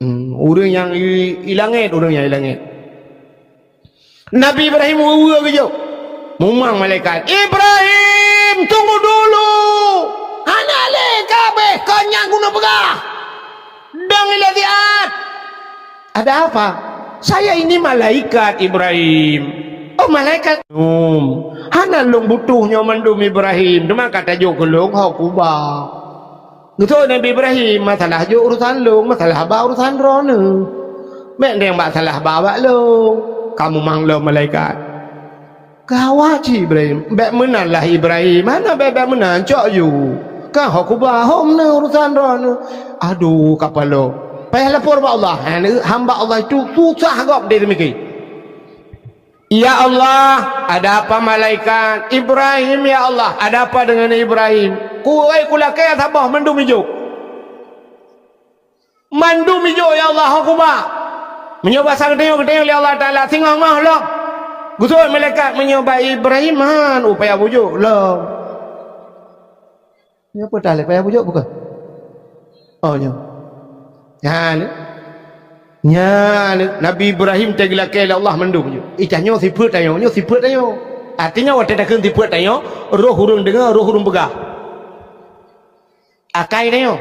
Hmm, ureuëng nyang i, i langét, ureuëng nyang i langét. Nabi Ibrahim weue-weue geujok. Mumang malaikat, "Ibrahim, tunggu dulu! Hana lé ka abéh, Nyang keuneuk peugah, "Dong ilée siat." "Ada apa?" "Saya ini malaikat, Ibrahim." "Oh, malaikat." "Hmm, hana lôn butuh nyoe mandum, Ibrahim. Teuma ka tajok keu lôn ho kuba." Geutôi Nabi Ibrahim, "Masalah jok urusan lôn, masalah haba urusan droeneuh. Bék deng bak salah haba bak lôn. Kamu mang lom malaikat." Gawat cit Ibrahim. "Bék meunan lah Ibrahim, hana bék-bék meunan, cok ju. Ka ho kuba, hom na urusan droeneuh." Aduh, kapalo. Payah lapor bak Allah. Ha, hamba Allah itu susah gob dia demikian. "Ya Allah, ada apa malaikat?" "Ibrahim, ya Allah, ada apa dengan Ibrahim?" "Ku, ai, kulakée saboh mandum ijok." Mandum ijok, ya Allah, ho kuba. Meunyoe basa geutanyoe, geutanyoe lé Allah Taala, singoh-ngoh lom. Geuseuôt malaikat, meunyoe bak Ibrahim, han, oh, payah bujok lom. Nyoe peue tah lé, payah bujok bukon? Oh, nyoe. Nyan, nyan, Nabi Ibrahim teugeulakée lé Allah mandum nyoe. Ih, tanyoe sifeuet tanyoe, nyoe sifeuet tanyoe. Artinya, watée takheun sifeuet tanyoe, roh ureuëng deungoe, roh ureuëng peugah. Akai tanyoe.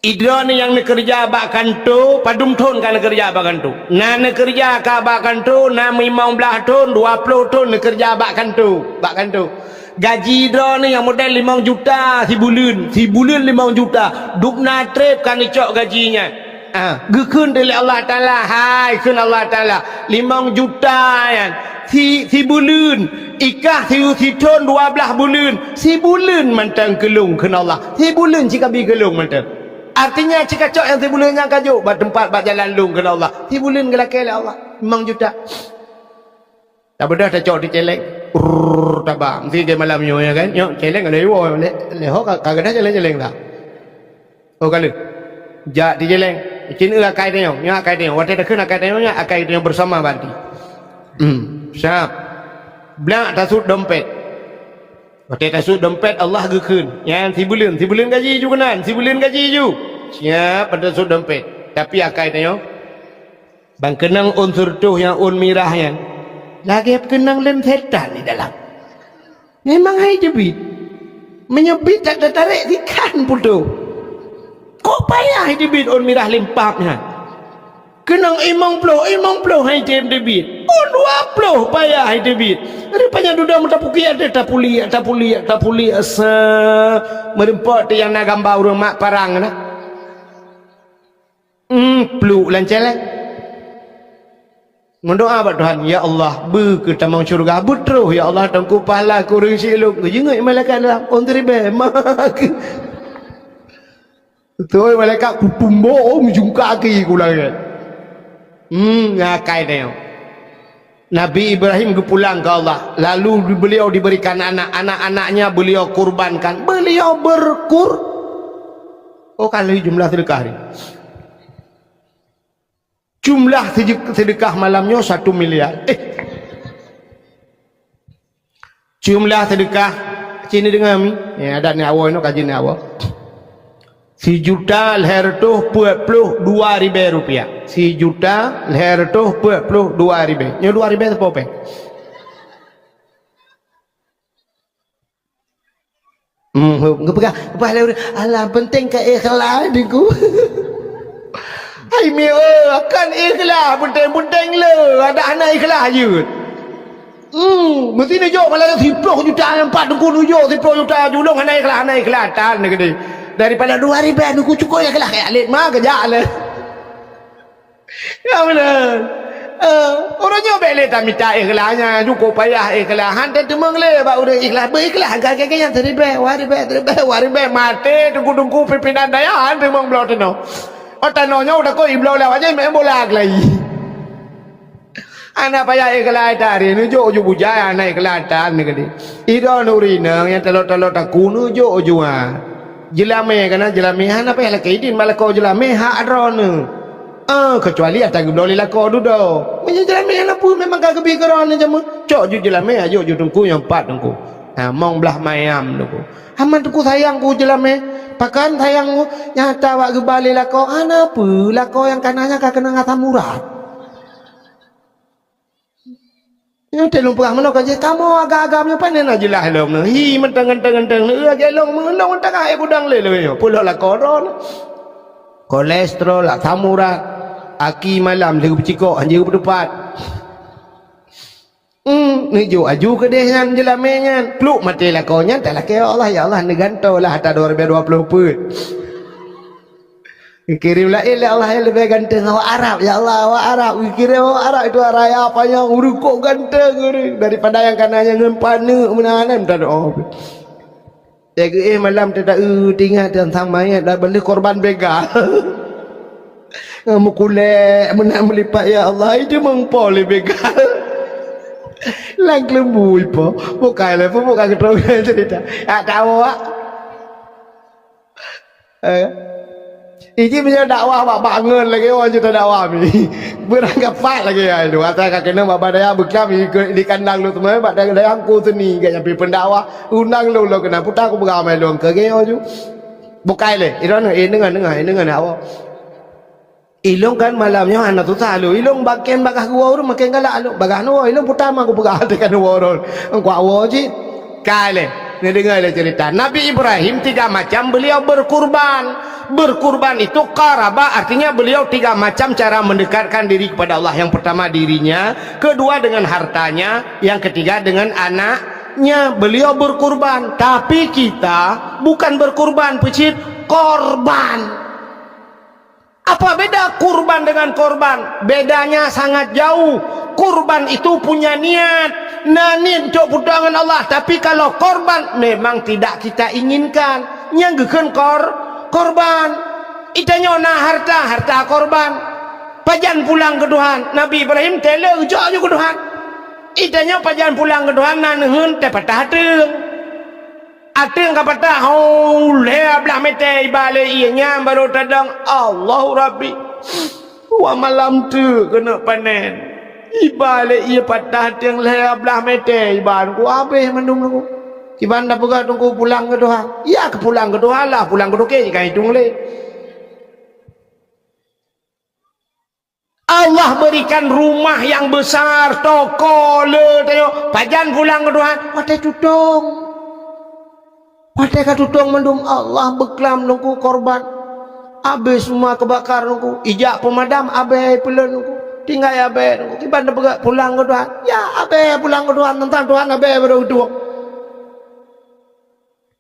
Idroeneuh nyang neukeureuja bak kanto, padum thon ka neukeureuja bak kanto. Na neukeureuja ka bak kanto, na limong blaih thon, dua ploh thon neukeureuja bak kanto, bak kanto. Gaji droeneuh nyang model limong juta sibuleuen, sibuleuen limong juta. Dubna treb ka neucok gaji nyan. Ah, geukheun lé Allah Taala, hai kheun Allah Taala, limong juta nyan si, sibuleuen, ikah si, sithon dua blaih buleuen, sibuleuen mantong keu lôn kheun Allah, sibuleuen cit kabi keu lôn mantong. Artinya, cit kacok nyang sibuleuen nyan kajok bak teumpat bak jalan lôn kheun Allah, sibuleuen geulakée lé Allah, limong juta. Tabeudôh tacok di celeng. Rrrr, taba. Meusti lagée malam nyoe, ya kan? Nyoe, celeng ada iwoe. Lé, lé ho ka, ka gadôh celeng-celeng dah. Oh, ka lheueh. Jak di celeng. Cit nyoe akai tanyoe. Nyoe akai tanyoe. Watée takheun akai tanyoe, nyoe akai tanyoe bersama berarti. Hmm, siap. Blah tasuet dompet. Watée tasuet dompet, Allah geukheun. Nyan sibuleuen, sibuleuen gaji ju keunan, sibuleuen gaji ju. Siap, pada tasuet dompet. Tapi akai tanyoe, ban keunong ôn seureutôh nyang ôn mirah nyan, lagée keunong lem setan di dalam. Memang hai teubiet. Meunyoe biet that tatarek sikan putôh. Kok payah hai teubiet ôn mirah lem pap nyan? Keunong limong ploh, limong ploh hai tem teubiet. Ôn dua ploh payah hai teubiet. Rupanya dudoe meutapukiak teuh tapuliak, tapuliak, tapuliak, sa meureumpok teuh nyang na gamba ureuëng mak parang na. Hmm, pluek lam celeng. Meudoá bak Tuhan, "Ya Allah, beu keu tamong syeuruga, beutroh, ya Allah, teungku pahala keu ureuëng syiek lôn." Geujeungeuet malaikat dalam, "Oh, teurimong, mak." Beutôi malaikat kutumbok, oh, meujungka keu ku langét. Hmm, ngakai tanyoe. Nabi Ibrahim geupulang keu Allah, lalu beliau diberikan anak, anak-anaknya beliau kurbankan, beliau berkur-, oh, kali jumlah sedekah ni. Jumlah sede-, sedekah malam nyoe satu miliar. Eh. Jumlah sedekah, cit neudeungoe mi. Ya, adat ni awai nyoe kaji ni awai. Sijuta lhée reutôh peuet ploh dua ribée rupiah. Sijuta lhée reutôh peuet ploh dua ribée. Nyoe dua ribée sapeue péng? Hmm, geupeugah, geupeugah lé ureuëng, "Alah, peunteng ka ikhlas, Teungku." Hai mi, oh, kan ikhlas, peunteng-peunteng le, adak hana ikhlas jeuet. Hmm, meusti neujok malah siploh juta nyang pat Teungku neujok siploh juta julong hana ikhlas, hana ikhlas tan keudeh. Daripada dua ribée Teungku cukôp ikhlas, kaya lét ma keujak le. Ya beuna. Eh, uroe nyoe bék lé tamita ikhlas nyan, cukôp payah ikhlas. Han teuteumong lé bak ureuëng ikhlas. Beu ikhlas, gaki-gaki nyan siribée, dua ribée, siribée, dua ribée. Maté teungku-teungku pimpinan dayah han teumeung bloe teunoh. Oh, tanoh nyoe takot ibloe lawat jih main bola keulayi. Hana payah ikhlas tari, neujok ju bujai hana ikhlas tan keudeh. Idong ureuëng inong nyang talo-talo takue neujok ju ha. Jeulamé kana jeulamé hana payah lakée idin bak lakoe jeulamé hak droeneuh. Ah, keucuali ata geubloe lé lakoe dudoe. Meunyoe jeulamé hana peue memang ka geubi keu droeneuh jameun, cok ju jeulamé ajok ju teungku nyang pat teungku. Ha, mong blah mayam teungku. Aman teungku sayang keu jeulamé, pakon sayang keu nyata bak geuba lé lakoe hana peue, lakoe nyang kana nyan ka keunong asam urat. Nyoe teuh lôn peugah meunoe ka jih, kamoe agam-agam nyoe pane na jeulaih lom nyoe. Hi, mantong ganteng-ganteng nyoe, lagèe lôn, lôn tangah ék udang lé lôn nyoe. Peulok lakoe droeneuh. Kolesterol, asam urat, aki malam lheueh beucikok, hanjeuet beuteupat. Hmm, neujok aju keudeh nyan jeulamé nyan. Pluk maté lakoe nyan, talakée, "Ya Allah, ya Allah, neugantoe lah ata dua ribèe dua ploh peuet." Geukirém laén lé Allah nyang leubeh ganteng awak Arab. Ya Allah, awak Arab. Geukirém awak Arab itu raya panyang, ureueng kok ganteng ureueng. Daripada nyang kana nyang ngon paneuk meunan, meunan doa. Teuh geuéh malam teuh taeu tinggai teuh sang manyét dan beuleue korban begal. Meukulek meunan meulipat, ya Allah, itu mengpo lé begal. Lam keuleumbui po. Bukai lé po, bukai keutong cerita. Tak tahu, Wak. Eh. Iji meunyoe dakwah bak bangon lagèe orang cerita dakwah mi. Beurangkapat lagèe ai tu. Asai ka keuneuk bak dayah beuklam di kandang lôn teumé bak dayah ku seni gak nyampe pendakwah. Undang lôn lôn keunan puta ku peugah mai lôn keu geo ju. Bukai lé, iron eh deungon deungon eh deungon awak. Ilong kan malam nyoe hana susah lôn. Ilong makin bagah geuwoe ureueng makin galak lôn. Bagah neuwoe ilong puta ma ku peugah teuka neuwoe ureueng. Engkau woe cit. Kai lé. Neudeungoe lé cerita. Nabi Ibrahim tiga macam beliau berkurban. Berkurban itu qaraba, artinya beliau tiga macam cara mendekatkan diri kepada Allah. Yang pertama dirinya, kedua dengan hartanya, yang ketiga dengan anaknya. Beliau berkurban. Tapi kita bukan berkurban, peucit korban. Apa beda kurban dengan korban? Bedanya sangat jauh. Kurban itu punya niat. Na niet untuk peutuangan Allah. Tapi kalau korban, memang tidak kita inginkan. Nyang geukheun kor-, korban. Itanyoe na harta, harta korban. Pajan pulang keu Tuhan. Nabi Ibrahim tele geucok ju keu Tuhan. Itanyoe pajan pulang keu Tuhan, na neuheun teuh patah ateueng. Ateueng ka patah, hau, lhèe blah mètè iba lé ié nyan barô tadong, "Allahu Rabbi." Dua malam teuk keuneuk panen. Iba lé ié patah ateueng lhèe blah mètè iba, teungku habéh mandum teungku. Kiban tapeugah teungku pulang keu Tuhan. Ya keu pulang keu Tuhan lah, pulang keu toke jih ka itong lé. Allah berikan rumah yang besar, toko le, tayo. Pajan pulang keu Tuhan? Watèe tutong. Watèe ka tutong mandum Allah beuklam teungku korban. Abéh semua keubakar teungku. Ijak peumadam abéh peulon teungku. Tinggai abéh teungku. Kiban tapeugah pulang keu Tuhan? Ya abéh pulang keu Tuhan, teuntang Tuhan abéh barô geutuwong.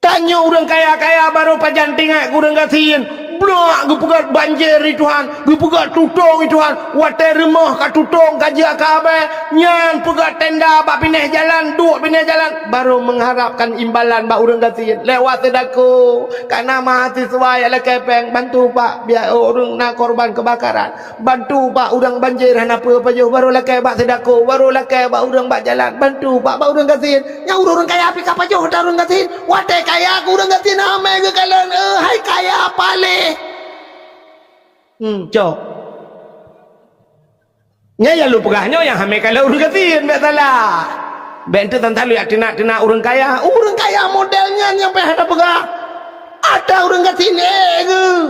Tanyoe ureueng kaya-kaya barô pajan teuingat keu ureueng gasien. Blok geupeugah banjir di Tuhan, geupeugah tutong di Tuhan. Watèe rumoh ka tutong ka jeuet ka abéh, nyan peugah tenda bak binéh jalan, duek binéh jalan, barô mengharapkan imbalan bak ureueng gasien lewat seudako. Kana mahasiswa nyang lakèe pèng, "Bantu Pak, biar ureueng na korban keubakaran." Bantu bak ureueng banjir hana peue pajoh, barô lakèe bak seudako, barô lakèe bak ureueng bak jalan, bantu bak, bak ureueng gasien. Nyang ureueng kaya pih ka pajoh ata ureueng gasien. Watèe kaya keu ureueng gasien, hamé geukalon, "Eh, hai kaya paléh." Hmm, cok. Nyan nyang lôn peugah nyoe nyang hamé kalon ureueng gasien, bèk salah. Bèk enteuk tan-tan lôn jak teunak-teunak ureueng kaya. Ureueng kaya model nyan nyang payah tapeugah. Ata ureueng gasien, eh, geuh.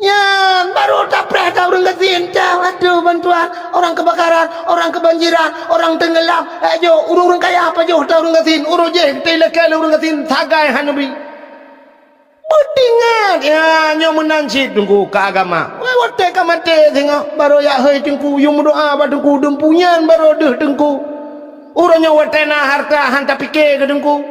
Nyan, barô tapreh ata ureueng gasien, dah, aduh, bantuan, orang kebakaran, orang kebanjiran, orang tenggelam. Eh, jok, ureueng-ureueng kaya pajoh ata ureueng gasien, ureueng jéh, teuilakèe lé ureueng gasien, sagai hana bri. Beutingat, ya, nyoe meunan cit teungku keu agama. Wah, watèe ka maté singoh, barô jak hôi teungku, yue meudoa bak teungku, deumpu nyan barô deuh teungku. Uroe nyoe watèe na harta han tapiké keu teungku.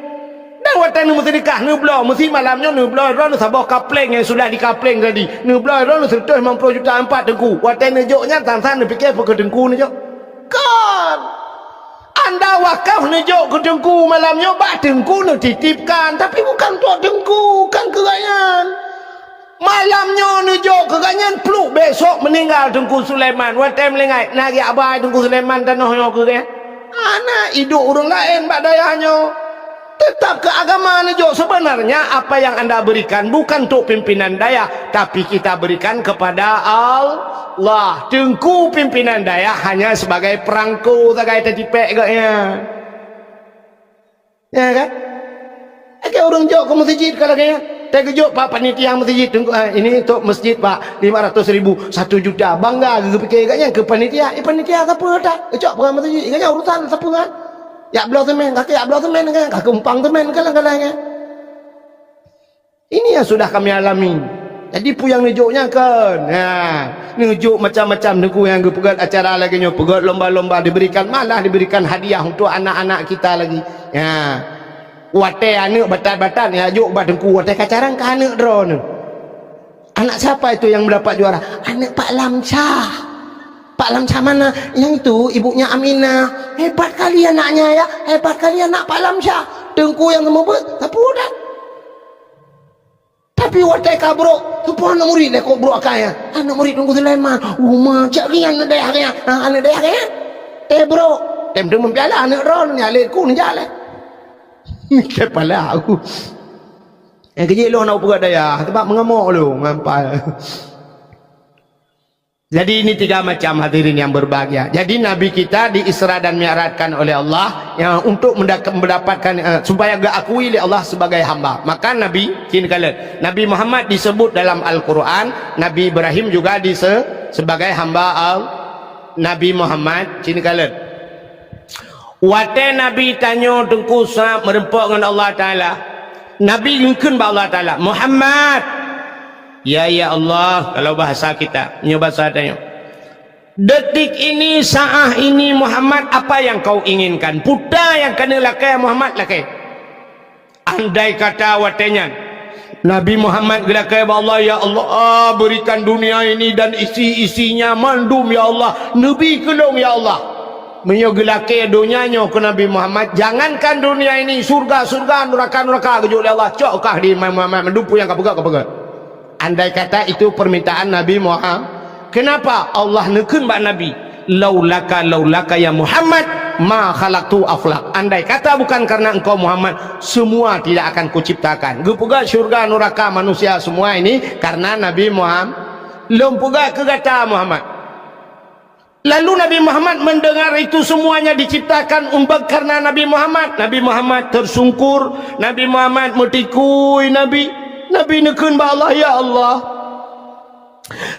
Dan watèe neumeuseudeukah, neubloe, meusi malam nyoe neubloe droeneuh saboh kapleng nyang sudah dikapleng tadi. Neubloe droeneuh seratus lima puluh juta ampat teungku. Watèe neujok nyan, san-san neupiké peu keu teungku neujok. Kon! Anda wakaf neujok keu teungku malam nyoe, bak teungku neutitipkan, tapi bukan untuk teungku, kan keu gobnyan. Malam nyoe neujok keu gobnyan, pluk besok meuninggai Teungku Sulaiman. Watèe meuninggai, na geujak ba Teungku Sulaiman tanoh nyoe keu gobnyan? Hana, iduek ureueng laén bak dayah nyoe. Teutap keu agama neujok. Sebenarnya apa yang anda berikan bukan untuk pimpinan dayah, tapi kita berikan kepada Allah. Teungku pimpinan dayah hanya sebagai perangko sagai tacipek gobnyan. Ya kan? Lagèe ureueng jok keu meuseujid ka lagèe nyan. Teugeujok pak panitia masjid, "Teungku, eh, ini untuk masjid, Pak, lima ratus ribu, satu juta." Bangga geupike gobnyan keu panitia. Eh, panitia sapeue that? Cok peugah masjid, gobnyan urusan sapeue kan? Jak bloe semen, ka keuh jak bloe semen kan? Ka keuh umpang semen kan, kadang-kadang kan? Ini yang sudah kami alami. Jadi, peue nyang neujok nyan kan? Nah, neujok macam-macam teungku nyang geupeugöt acara lagèe nyoe, peugöt lomba-lomba, diberikan, malah diberikan hadiah untuk anak-anak kita lagi. Ya. Watèe aneuk batat-batat nyang jok bak teungku, watèe ka carang ka aneuk droeneuh. "Anak siapa itu yang mendapat juara?" "Aneuk Pak Lamsyah." "Pak Lamsyah mana?" "Yang itu, ibunya Aminah." "Hebat kali anaknya ya, hebat kali anak Pak Lamsyah." Teungku nyang seumeubeuet, sapeue that? Tapi watèe ka brok, sapeue aneuk murit lé kok brok akai nyan? "Aneuk murit Teungku Sulaiman." "Uma, cak nyan aneuk dayah nyan." "Ha, aneuk dayah nyan." Teuh brok, teuh meupiala aneuk droeneuh nyan lé ku neujak lé. Kepala aku. Nyang keujih lôn hana peugah dayah, sebab meungamok lôn ngampai. Jadi, ini tiga macam, hadirin yang berbahagia. Jadi, Nabi kita di-Isra dan Mi'rajkan oleh Allah, ya, untuk mendak-, mendapatkan, eh, supaya geukui lé Allah sebagai hamba. Maka Nabi, kheun kalon, Nabi Muhammad disebut dalam Al-Quran, Nabi Ibrahim juga dise-, sebagai hamba Al-, Nabi Muhammad, kheun kalon. Watèe Nabi tanyoe teungku sab meureumpok ngon Allah Taala, Nabi geukheun bak Allah Taala, "Muhammad." "Ya, ya Allah," kalau bahasa kita, nyoe bahasa tanyoe. "Detik ini, saat ini, Muhammad, apa yang kau inginkan? Peue nyang keuneuk lakèe, Muhammad, lakèe." Andai kata watèe nyan Nabi Muhammad geulakèe bak Allah, "Ya Allah, berikan dunia ini dan isi-isinya mandum, ya Allah. Neubi keu lôn, ya Allah." Meunyoe geulakèe donya nyoe keu Nabi Muhammad, jangankan dunia ini, syurga-syurga, nuraka-nuraka geujok lé Allah, cok kah di Muhammad, mandum peue nyang kapeugah, kapeugah. Andai kata itu permintaan Nabi Muhammad, kenapa Allah neukheun bak Nabi, "Laulaka, laulaka ya Muhammad, ma khalaqtu aflak." Andai kata bukan karena engkau Muhammad, semua tidak akan kuciptakan. Geupeugah syurga, nuraka, manusia, semua ini karena Nabi Muhammad. Lôn peugah keu gata Muhammad. Lalu Nabi Muhammad mendengar itu semuanya diciptakan umbak karena Nabi Muhammad. Nabi Muhammad tersungkur, Nabi Muhammad meutikui, Nabi, Nabi neukheun bak Allah, "Ya Allah,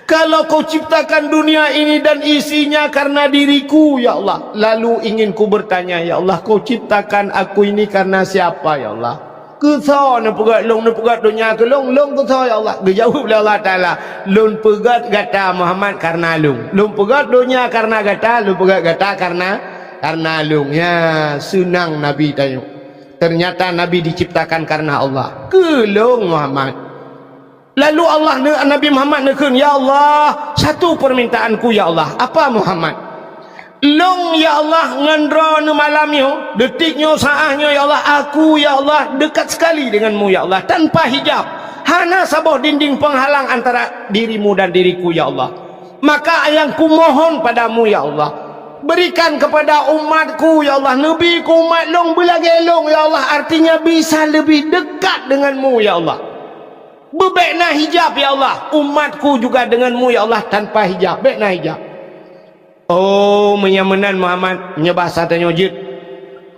kalau kau ciptakan dunia ini dan isinya karena diriku, ya Allah, lalu ingin ku bertanya, ya Allah, kau ciptakan aku ini karena siapa, ya Allah?" "Keu soe neupeugöt lôn, neupeugöt donya keu lôn, lôn keu soe, ya Allah?" Geujaweueb lé Allah Taala, "Lôn peugöt gata Muhammad kareuna lôn. Lôn peugöt donya kareuna gata, lôn peugöt gata kareuna, kareuna lôn." Ya, seunang Nabi tanyoe. Ternyata Nabi diciptakan karena Allah. Keu lôn Muhammad. Lalu Allah ne-, Nabi Muhammad neukheun, "Ya Allah, satu permintaanku, ya Allah." "Apa, Muhammad?" "Lôn, ya Allah, ngon droeneuh malam nyoe, detik nyoe, saat nyoe, ya Allah, aku, ya Allah, dekat sekali denganmu, ya Allah, tanpa hijab. Hana saboh dinding penghalang antara dirimu dan diriku, ya Allah. Maka yang kumohon padamu, ya Allah, berikan kepada umatku, ya Allah, neubi keu umat lôn beulagèe lôn, ya Allah, artinya bisa lebih dekat denganmu, ya Allah. Bèk na hijab, ya Allah, umatku juga denganmu, ya Allah, tanpa hijab, bèk na hijab." Oh, meunyoe meunan Muhammad, meunyoe basa tanyoe jeuet,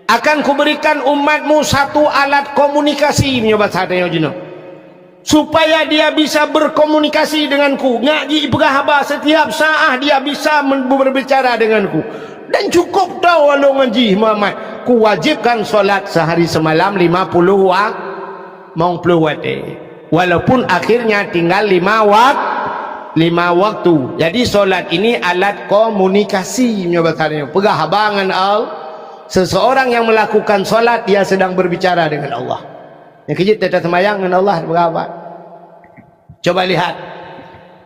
"Akan kuberikan umatmu satu alat komunikasi," meunyoe basa tanyoe jinoe, "supaya dia bisa berkomunikasi denganku." Nyak jipeugah haba, setiap saat dia bisa men-, berbicara denganku. Dan cukup tahu walau ngon jih Muhammad, kuwajibkan solat sehari semalam lima puluh wa-, mong ploh watèe. Walaupun akhirnya tinggal lima wak-, lima waktu. Jadi, solat ini alat komunikasi, meunyoe bahasa nyoe. Peugah haba ngon Allah. Seseorang yang melakukan solat, dia sedang berbicara dengan Allah. Nyang keujeuet, teuta seumayang ngon Allah, peugah haba. Coba lihat.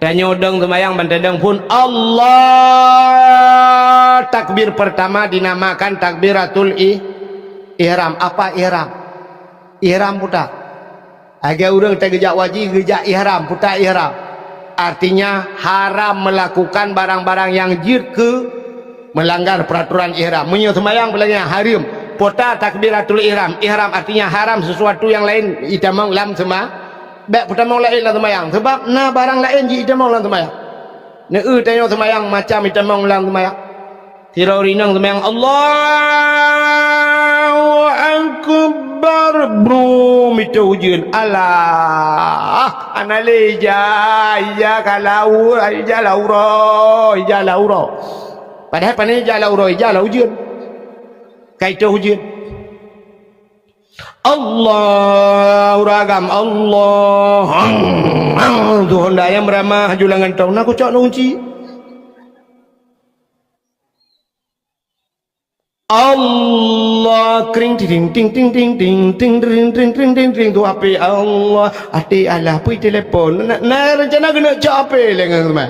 Tanyoe dong seumayang, ban tadong phon, Allah, takbir pertama dinamakan takbiratul ih-, ihram. Apa ihram? Ihram peue that? Lagèe ureueng tageujak haji, geujak ihram, peue that ihram. Artinya, haram melakukan barang-barang nyang jeuet keu melanggar peraturan ihram. Meunyoe seumayang, peue lagèe nyan, hareuem. Peue that takbiratul ihram. Ihram artinya haram sesuatu yang lain jitamong lam seuma-, bèk peutamong laén lam seumayang. Sebab na barang laén jitamong lam seumayang. Neu-eu tanyoe seumayang macam jitamong lam seumayang. Sidroe ureueng inong seumayang, "Allahu Akbar." Akbar, brum, itôh ujeuen. Alah, hana lé ija, ija ka lau, ija lau uroe, ija lau uroe. Padahai pane ija lau uroe, ija lau ujeuen. Ka itôh ujeuen. Allah, ureueng agam, Allah. Tuhan dayah meuramah, haju lam gantong. Na kucok na kunci. Allah, kring, ting, ting, ting, ting, ting, ting, tu H P Allah, até Allah, pui telepon. Na, na rencana keuneuk cok H P lé ngon teuma.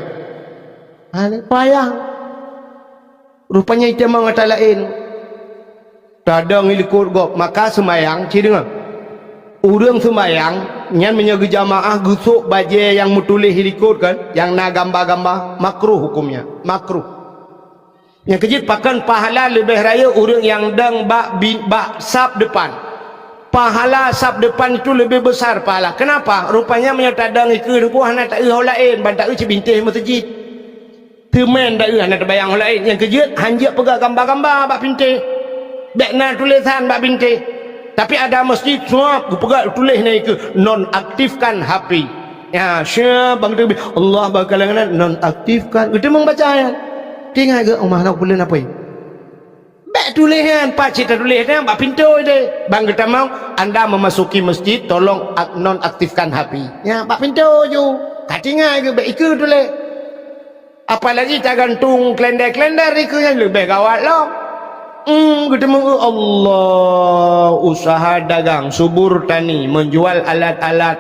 Ha, ni payah. Rupanya itamong ata laén. Tadong i likot gob, maka seumayang, ci deungoe. Ureueng seumayang, nyan meunyoe geujamaah geusôk bajée nyang meutuléh i likot kan, nyang na gamba-gamba, makruh hukumnya, makruh. Nyang keujeuet pakon pahala leubeh rayeuk ureueng nyang dong bak bi-, bak saf depan. Pahala saf depan itu leubeh besar pahala. Kenapa? Rupanya meunyoe tadong ikeue teungku hana taeu ho laén, ban taeu cit bintéh meuseujid. Teumén taeu hana tabayang ho laén. Nyang keujeuet hanjeuet peugah gamba-gamba bak bintéh. Bék na tulésan bak bintéh. Tapi ada masjid suap geupeugah tuléh na ikeue nonaktifkan H P. Ya, syah bang teubi Allah bakalangan nonaktifkan. Geuteumong baca nyan. Tinggai geuh, "Oh, mah na peuleueh apui." Bék tuléh nyan, pat cit tatuléh nyan bak pintoe deh. Bang geutamong, anda memasuki masjid, tolong ak-, nonaktifkan H P. Nyan bak pintoe ju. Ka tinggai geuh, bék ikeue tuléh. Apalagi tagantung kalenda-kalenda ikeue nyan leubeh gawat lom. Hmm, geuteumong, Allah, usaha dagang, subur tani, menjual alat-alat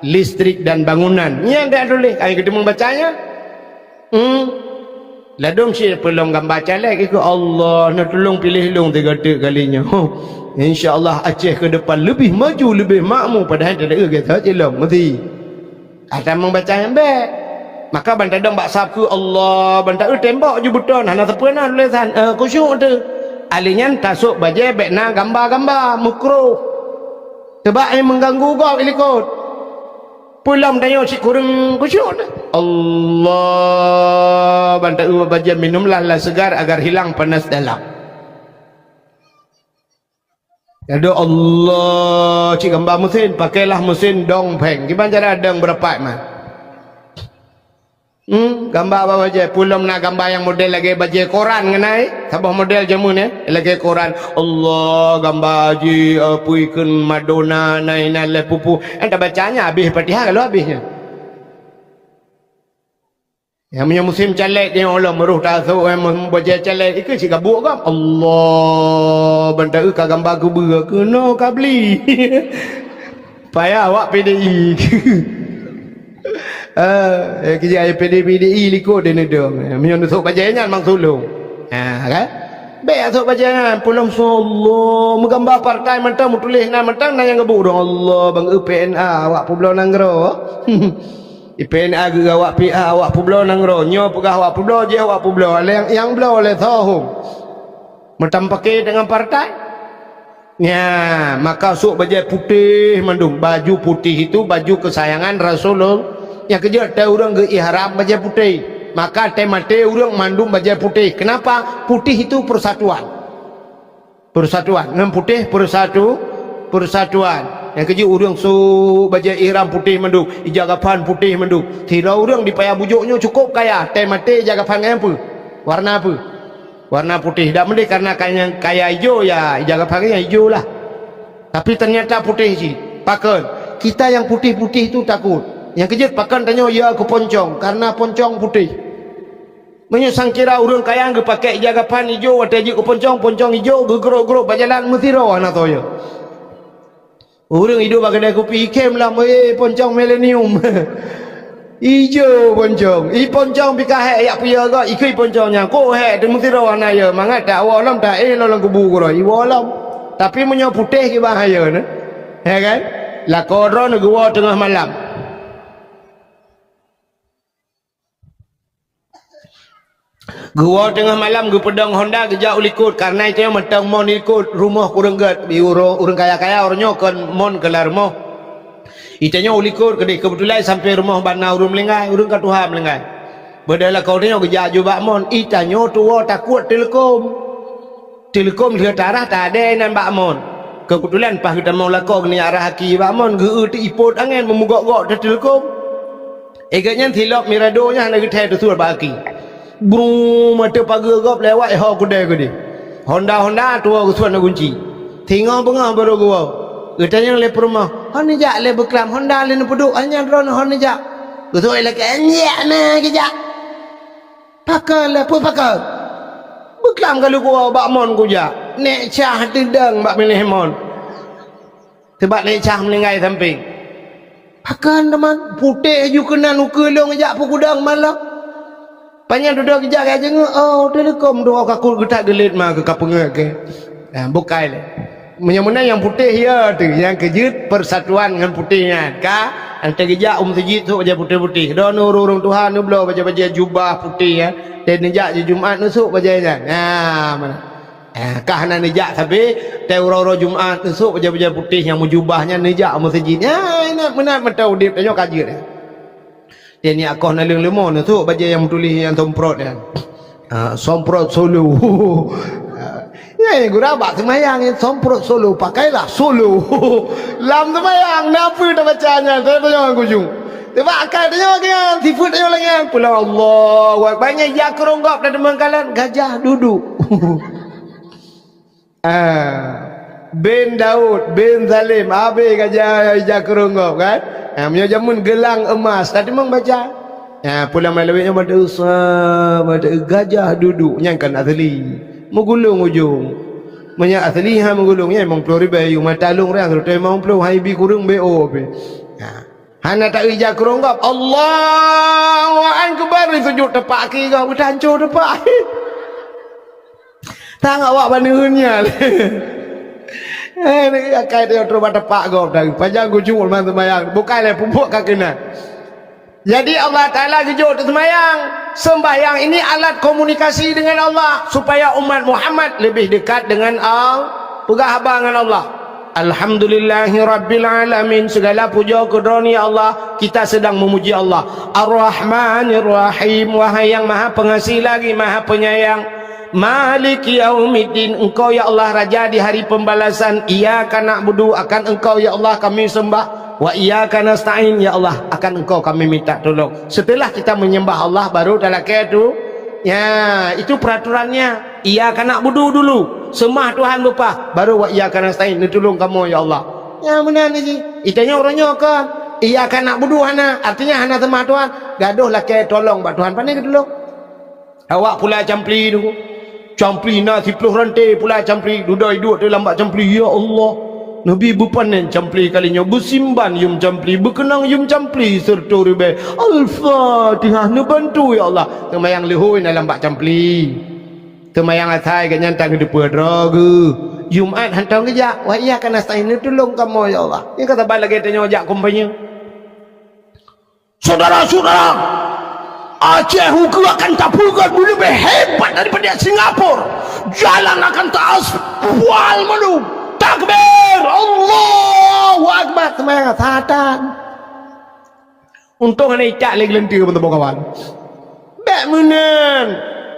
listrik dan bangunan. Nyan dak tuléh, ai geuteumong baca nyan. Hmm. Ladôm cit peulom gamba caleg ikeue, Allah, neutulông piléh lôn sigoe teuk kali nyoe. Insya Allah Aceh ke depan leubeh maju, leubeh makmu, padahai teudeue gata cilom meusi. Ata meubaca nyang bék. Maka ban tadong bak sab keu Allah, ban taeu tembok ju beuton, hana sapeue na tulésan, eh, khusyuk teuh. Ahli nyan tasôk bajée bék na gamba-gamba, mukroh. Teuba nyang meuganggu gob i likot. Peulom tanyoe cit kureueng khusyuk. Allah, ban taeu bajée minumlah lah segar agar hilang panas dalam. Aduh Allah, cit gamba mesin, pakailah mesin dong pheng. Kiban cara dong beurapat mah. Hmm, gamba bak bajée, peulom na gamba nyang model lagée bajée koran ngon ai, saboh model jameun nyan, lagée koran. Allah, gamba jih, eh, pui kheun Madonna, na inan lé pupu. Nyan tabaca nyan habéh Fatihah ka lheueh habéh nyan. Nyang meunyoe musém caleg nyoe lom, roh tasôk, eh, bajée caleg, ikeue cit gabuk gob. Allah, ban taeu ka gamba keubeue, keunoe ka bli. Payah awak P D I. Eh, eh, keujai P D I, P D I likot di neudong. Eh, meunyoe neusôk bajée nyan mang sulông. Ha, kan? Bék sôk bajée nyan, peulom sôk Allah, meugamba partai mantong, meutuléh na mantong, na nyang geubu dong Allah, bang E P N A, awak peubloe nanggroe. E P N A geuh awak P A, awak peubloe nanggroe. Nyoe peugah awak peubloe, jih awak peubloe. Lé nyang, nyang bloe lé soe hom. Meutam paké deungon partai. Nya, maka sôk bajée putéh mandum. Baju putih itu baju kesayangan Rasulullah. Nyang keujeuet tée ureuëng geu-ihram bajée putéh. Maka tée maté ureuëng mandum bajée putéh. Kenapa? Putih itu persatuan. Persatuan. Ngon putéh persatu-, persatuan. Nyang keujeuet ureuëng sôk bajée ihram putéh mandum, ija gafan putéh mandum. Sidroe ureuëng di Paya Bujôk nyoe cukôp kaya, tée maté ija gafan ngon peue? Warna peue? Warna putéh. Dak meudeh karena kaya, kaya ijo, ya, ija gafan nyan ijo lah. Tapi ternyata putéh cit. Pakon? Kita yang putih-putih tu takut. Nyang keujeuet pakon tanyoe ya keu poncong, karena poncong putéh. Meunyoe sangkira ureuëng kaya geupaké ija gafan ijo watée jeuet keu poncong, poncong ijo geugrok-grok bak jalan meusidroe hana toh ya. Ureuëng iduek bak keudée kupi ikhém lam, "Eh, poncong milenium." Ijo poncong. I poncong pih ka hék yak piye goe, ikui poncong nyan. Kok hék teuh meusidroe hana ya, mangat tak woe lom, tak éh lom lam kubu keudroe, iwoe lom. Tapi meunyoe putéh kiban hana ya, neh. Ya kan? Lakoe droeneuh geuwoe teungoh malam. Geuwoe teungoh malam geupeudong honda geujak u likot, kareuna itanyoe mantong mon i likot, rumoh kureueng gét, di uroe ureuëng kaya-kaya uroe nyoe kon mon keu lam rumoh. Itanyoe u likot keudeh, keubeutulan sampoe rumoh ban na ureuëng meuninggai, ureuëng ka tuha meuninggai. Beudôh lakoe tanyoe geujak ju bak mon, itanyoe tuwoe takot teuleukom. Teuleukom lheueh tarah tadée nan bak mon. Keubeutulan paih geutamong lakoe geuneuk arah aki bak mon, geu-eu teuipot angén meumugok-gok teuteuleukom. Éh gét nyan silop mirado nyan hana geuthèe teusuet bak aki. Bruu, mata pageue gob lewat ho keudè keudeh. Honda-honda tuwoe geusuet na gunci. Singoh beungoh barô geuwoe. Geutanyong lé peurumoh, "Hon neujak lé beuklam honda lé neupeuduek, hanya droeneuh hon neujak." Geusuet lé keu, "Nyak na geujak." Pakon lé, peue pakon? Beuklam ka lheueh kuwoe bak mon kujak. Nèk cah teudong bak miléh mon. Teubak nèk cah meuninggai sampéng. Pakon teuma putéh ju keunan ukeue lôn jak peugudong malam. Panyang dudoe geujak ka jeungeuk, oh, teuleukom dua kakot geutak geulet ma keu ka peungeuet keu. Nah, bukai lé. Meunyoe meunan nyang putéh ya tu, nyang keujeuet persatuan ngon putéh nyan. Ka, ante geujak u meuseujid sôk bajèe putéh-putéh. Droeneuh ureueng-ureueng tuha neubloe bajèe-bajèe jubah putéh ya. Dan neujak ju Jumat neusôk bajèe nyan. Nah, mana? Eh, ka hana neujak sabe, tai uroe-uroe Jumat neusôk bajèe-bajèe putéh nyang meujubah nyan neujak u meuseujid. Ya, ingat meunan mantong udép tanyoe ka jeuet. Jadi akoh naleueng leumo neusôk bajèe nyang meutuléh nyang somprot nyan. Ha, somprot solo. Ya, gura bak seumayang nyan somprot solo, pakailah solo. Lam seumayang, na peue tabaca nyan? Saya tanyong kujung. Teubak akai tanyoe lagèe nyan, sifeuet tanyoe lagèe nyan. Pulang Allahu Akbar, nyan jak keurong gob dan teumangkalan gajah duduk. Ah, bin Daud bin Salim, habéh gajah ija keurong gob kan? Ah, meunyoe jameun geulang emas, tadi memang baca. Ah, pulang malam nyoe baca usa, baca gajah duduk, nyan kan asli. Meugulong ujong. Meunyoe asli ha meugulong, nyan limong ploh ribèe, yu mata lôn rang, limong ploh, hai bi kureueng B O pih. Ah. Hana taija keurong gob, Allahu Akbar, disujut tepak kaki gob, beutanco tepak. Tang awak baneuen nyan. Eh, ni akai dia terus bak tepak gob tadi. Panjang gujung ulama sembahyang. Bukai lé pupuk ka keunan. Jadi Allah Taala geujok teuk sembahyang. Sembahyang ini alat komunikasi dengan Allah supaya umat Muhammad lebih dekat dengan Allah. Peugah haba ngon Allah. Alhamdulillahi Rabbil Alamin. Segala puja keu Droeneuh, ya Allah, kita sedang memuji Allah. Ar-Rahmanir Rahim. Wahai yang Maha Pengasih lagi Maha Penyayang. Maliki Yaumiddin. Engkau, ya Allah, Raja di Hari Pembalasan. Iyyaka na'budu, akan Engkau, ya Allah, kami sembah. Wa iyyaka nasta'in, ya Allah, akan Engkau kami minta tolong. Setelah kita menyembah Allah, baru talakèe tu. Ya, itu peraturannya. Iyyaka na'budu dulu. Seumah Tuhan beupah, baru wa iyyaka nasta'in, neutulông kamoe ya Allah. Nyan meunan jih. Itanyoe uroe nyoe kon. Iyyaka na'budu hana, artinya hana seumah Tuhan. Gadôh lakèe tolong bak Tuhan, pane geutulông. Awak pula campli tu. Campli na siploh ranté pula campli. Dudoe duek teuh lam bak campli, "Ya Allah, Nabi beupanen campli kali nyoe, beusimban yum campli, beukeunong yum campli seureutoh ribèe. Al-Fatihah, neubantu ya Allah." Seumayang leuhôi na lam bak campli. Seumayang asai gobnyan tan geuteupeue droe geuh. Jumat hantom geujak, wa iyyaka nasta'in, neutulông kamoe ya Allah. Nyan ka saban lagèe tanyoe jak kumpanye. Saudara-saudara, Aceh ukeue akan tapeugah leubeh hebat daripada Singapura. Jalan akan taaspal mandum. Takbir, Allahu Akbar. Seumayang satan. Untông hana icak lé geuleunteu, teman-teman kawan. Bèk meunan.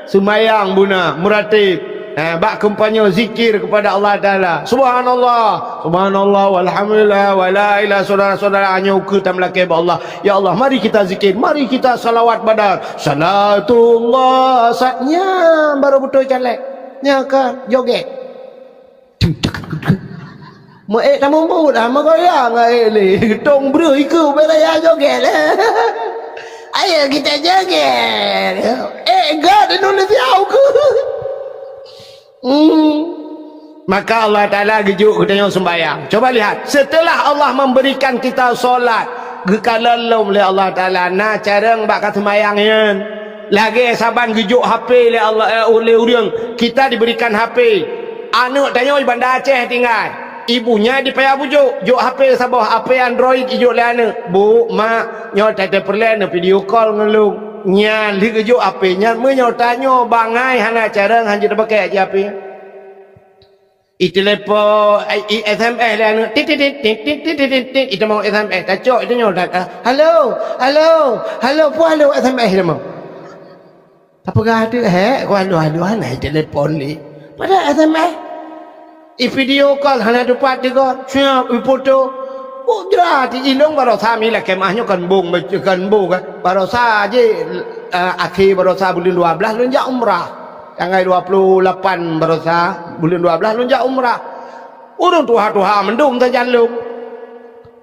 Seumayang buna, meuratéb. Eh, bak kampanye zikir kepada Allah Taala. Subhanallah, subhanallah, walhamdulillah, wala ilaha, saudara-saudara, nyoe ukeue tameulakèe bak Allah. Ya Allah, mari kita zikir, mari kita salawat badar. Salatullah, saat nyan baru beutôi caleg. Nyan ka joget. Meuék tamumbut, ah, meugoyang, ah, ék lé. Tong breuh ikeue ubé raya joget. Ayo kita joget. Ék gèt Indonesia ukeue. Hmm. Maka Allah Taala geujok geutanyoe sembahyang. Coba lihat, setelah Allah memberikan kita solat, geukalon lom lé Allah Taala, na carông bak ka sembahyang nyan. Lagèe saban geujok H P lé Allah, eh, lé ureueng, kita diberikan H P. Aneuk tanyoe di Banda Aceh tinggai. Ibunya di Paya Bujok, jok H P saboh, H P Android ijok lé aneuk. "Bu, mak, nyoe tateupeureulee neuvideo call ngon lôn." Nyan lheueh geujok H P nyan, meunyoe tanyoe bangai hana carông, hanjeuet tapakèk cit H P. Itelepon, eh, i-S M S lé aneuk. Tit, tit, tit. Itamong S M S, tacok itanyoe that. "Halo, halo, halo," peue halo S M S itamong. Tapeugah teuk, "Hék, ku halo-halo hana itelepon lé." Padahai S M S. I video call hana tupat tiga, siap i foto. Oh, jelas, ilong barosa mi lakée mah nyoe kan bong, kan bong, kan. Barosa je, eh, akhé barosa buleuen dua belas lôn jak umrah. Tanggai dua puluh lapan barosa buleuen dua belas lôn jak umrah. Ureuëng tuha-tuha mandum sajan lôn.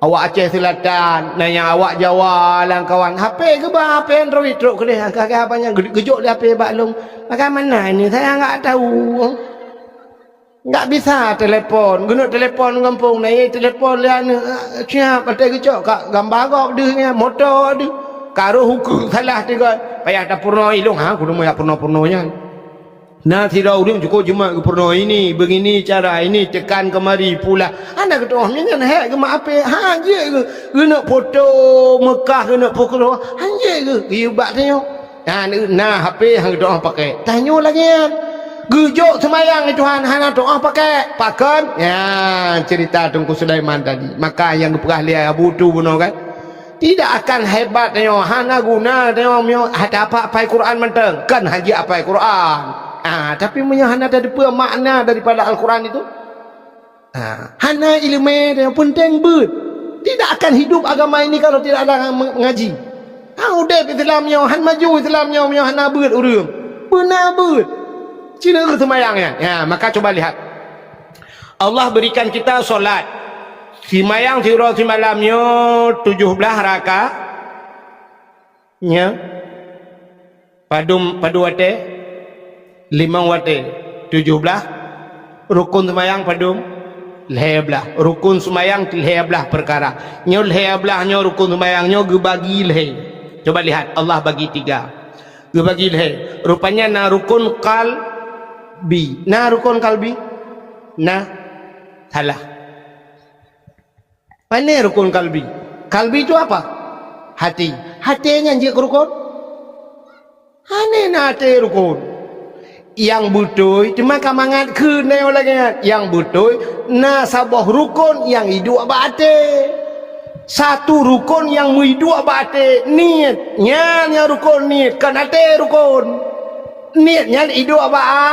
Awak Aceh Selatan, na nyang awak Jawa, lam kawan. H P geuba, H P Android trok keudeh. Ka, ka, apa nyang geu-, geujok di H P bak lôn. Bagaimana ini? Saya enggak tahu. Enggak bisa telepon. Geuneuk telepon gampông, na ye telepon lé aneuk. Siap, até geucok ka gamba gob deuh nyan, moto deuh. Ka roh ukeue salah tiga. Payah tapeurunoe ilong, ha, kudu meuyak peurunoe-peurunoe nyan. Na sidroe ureuëng cukôp jimat geupeurunoe ini, begini cara ini, tekan kemari, pula. Hana geutu'oh, nyan hék geumat apé. Ha, jeuet geu-, geuneuk foto Mekah, geuneuk foto. Ha, jeuet geu-, geuyue bak tanyoe. Na, na H P han geutu'oh pakai. Tanyoe lagée nyan. Geujok seumayang di Tuhan hana tu'oh pakai. Pakon? Ya, cerita Teungku Sulaiman tadi. Maka nyang geupeugah lé Abu Tu bunoe kan. Tidak akan hebat tanyoe, hana guna tanyoe meunyoe hana apai Quran mantong. Kan haji apai Quran. Ah, tapi meunyoe hana tateupeue makna daripada Al-Quran itu, ha, hana iéleumé, yang penting beuet. Tidak akan hidup agama ini kalau tidak ada yang mengaji. Ha, udeb Islam nyoe, han maju Islam nyoe, nyoe hana beuet ureuëng. Beuna beuet. Cina ke sembahyang nyan? Ya, maka coba lihat. Allah berikan kita solat. Simayang siuroe simalam nyoe tujuh belas rakaat. Nya. Padum, padum watée? Limong watée. Tujoh blaih. Rukon seumayang padum? Lhée blaih. Rukon seumayang lhée blaih peukara. Nyoe lhée blaih nyoe rukon seumayang nyoe geubagi lhée. Coba lihat, Allah bagi tiga. Geubagi lhée. Rupanya na rukon qalbi. Na rukon qalbi? Na. Salah. Pane rukon kalbi? Kalbi itu apa? Hati. Hati nyan jeuet keu rukon? Hana na até rukon. Nyang beutôi teuma ka mangat kheun nyoe lagée nyan. Nyang beutôi na saboh rukon nyang iduek bak até. Satu rukon nyang meuiduek bak até, niet. Nyan nyang rukon niet, kon até rukon. Niet nyan iduek bak a,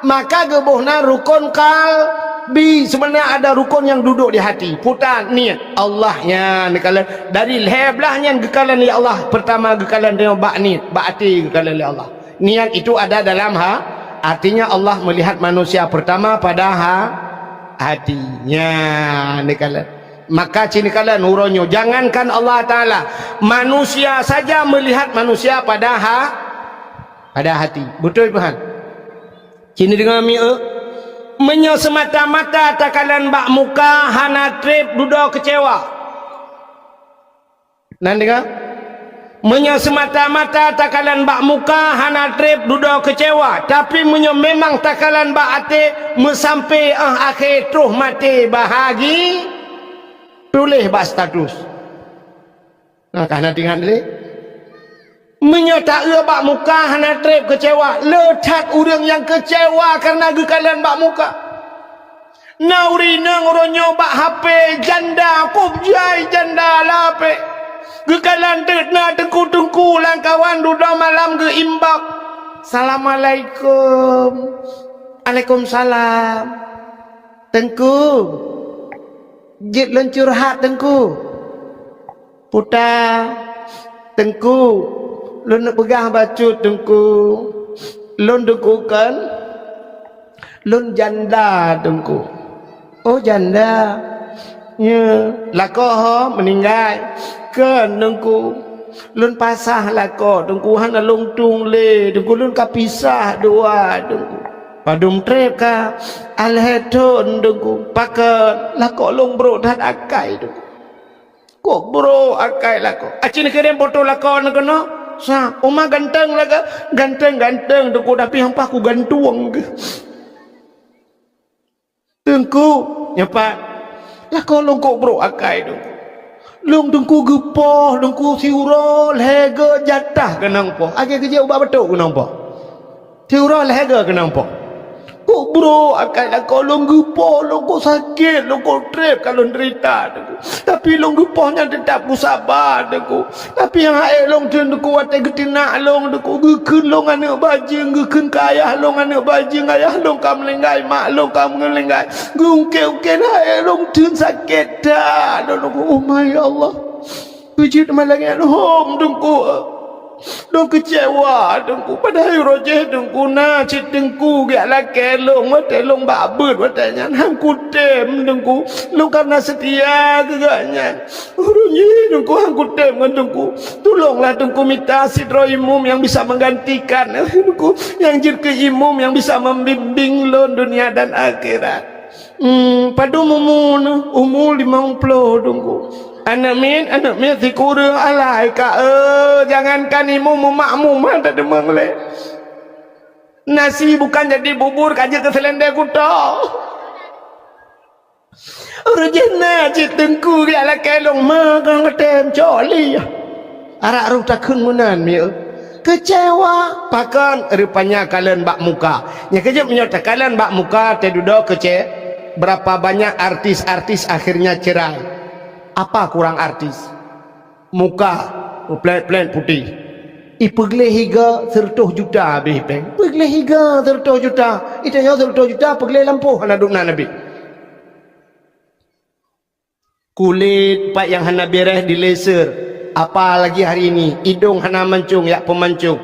maka geuboh na rukon kalbi. Sebenarnya ada rukon yang duduk di hati. Puta niet. Allah nyan geukalon. Dari lhée blaih nyan geukalon lé Allah. Pertama geukalon nyoe bak niet, bak até geukalon lé Allah. Niet itu ada dalam ha, artinya Allah melihat manusia pertama pada ha, hati. Nyan geukalon. Maka cit geukalon uroe nyoe, jangankan Allah Taala, manusia saja melihat manusia pada ha, pada hati. Beutôi peuhan? Cit neudeungoe mieu, meunyoe seumata-mata takalon bak muka hana treb dudoe keucewa. Nan deungoe? Meunyoe seumata-mata takalon bak muka hana treb dudoe keucewa, tapi meunyoe memang takalon bak até meusampé 'oh akhé troh maté bahagi, tuléh bak status. Nah, ka na teuingat lé. Meunyoe taeu bak muka hana treb keucewa, le that ureuëng nyang keucewa kareuna geukalon bak muka. Na ureuëng inong uroe nyoe bak H P janda, kub jai janda lapek. Geukalon teuk na teungku-teungku lam kawan dudoe malam geu-inbox. Assalamualaikum. Alaikumsalam. Teungku, jeuet lôn curhat, Teungku. Puta, Teungku, lôn neupeugah bacut, Teungku. Lôn Teungku kon, lôn janda, Teungku. Oh, janda. Nyo, lakoe ho meuninggai. Kon, Teungku. Lôn pasah lakoe, Teungku, hana lôn tueng lé, Teungku, lôn ka pisah dua, Teungku. Padum treb ka, alheuh thon, Teungku. Pakon, lakoe lôn brok that akai, Teungku. Kok brok akai lakoe? Aci neukirém foto lakoe neuh keunoe. Sa, uma ganteng lakoe? Ganteng-ganteng, Teungku, tapi hampa kugantueng keuh. Teungku, nyoe pat. Lakoe lôn kok brok akai, Teungku. Lôn Teungku geupoh, Teungku siuroe lhée go jatah keunong poh. Akhé geujak ubak batok keunong poh. Siuroe lhée go keunong poh. Kok Brok akai lakoe lôn geupoh, lôn kok sakét, lôn kok treb ka lôn deurita, Teungku. Tapi lôn geupoh nyan teutab kusaba, Teungku. Tapi nyang hase lôn theun, Teungku, watée geuteunak lôn, Teungku, geukheun lôn aneuëk bajeueng, geukheun keu ayah lôn aneuëk bajeueng, ayah lôn ka meuninggai, mak lôn ka meuninggai. Geuungkét-ungkét hase lôn theun sakét that lôn, Teungku. Oh my Allah. Beujeuet malam nyan hom, Teungku. Lôn keucewa, Teungku. Padahai uroe jih, Teungku, na cit Teungku geujak lakée lôn watée lôn bak beuet watée nyan. Han kutem, Teungku. Lôn ka na seutia keu gobnyan. Uroe jih, Teungku, han kutem ngon Teungku. Tulonglah Teungku mita sidroe imum nyang bisa menggantikan, Teungku. Nyang jeuet keu imum nyang bisa membimbing lôn dunia dan akhirat. Hmm, padum umu neuh? Umu limong ploh, Teungku. Aneuëk miet, aneuëk miet sikureueng alai ka, eh, jangankan imum, makmum hana teudeungoe lé. Nasi bukan jadi bubur, ka jeuet keu seulendé kuto. Uroe jih na cit Teungku geujak lakée lôn, ma kang tem cok lé. Arak roh takheun meunan mieu. Keucewa, pakon rupanya kalon bak muka. Nyang keujeuet meunyoe takalon bak muka, teududoe keuce-, berapa banyak artis-artis akhirnya cerai. Apa kurang artis? Muka, plet-plet putéh. Ipeugleh higa seureutôh juta habéh péng. Peugleh higa seureutôh juta. Itanyoe seureutôh juta peugleh lampôh hana dum na Nabi. Kulét pat nyang hana beres di laser, apalagi hari ini, idong hana mancung jak peumancung,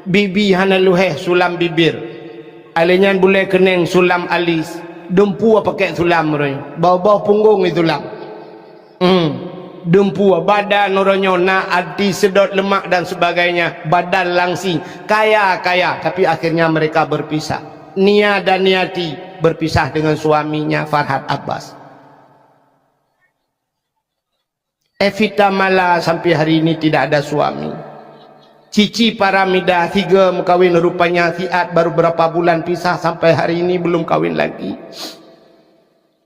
bibi hana luhéh sulam bibir. Alé nyan bulée keuneng sulam alis, dumpu pakèk sulam roh, boh-boh punggong di sulam. Hmm. Dumpu, badan uroe nyoe na ati seudot lemak dan sebagainya, badan langsing, kaya-kaya, tapi akhirnya mereka berpisah. Nia dan Niati berpisah dengan suaminya Farhad Abbas. Evita Mala sampai hari ini tidak ada suami. Cici Paramida tiga mengkawin rupanya siat baru berapa bulan pisah sampai hari ini belum kawin lagi.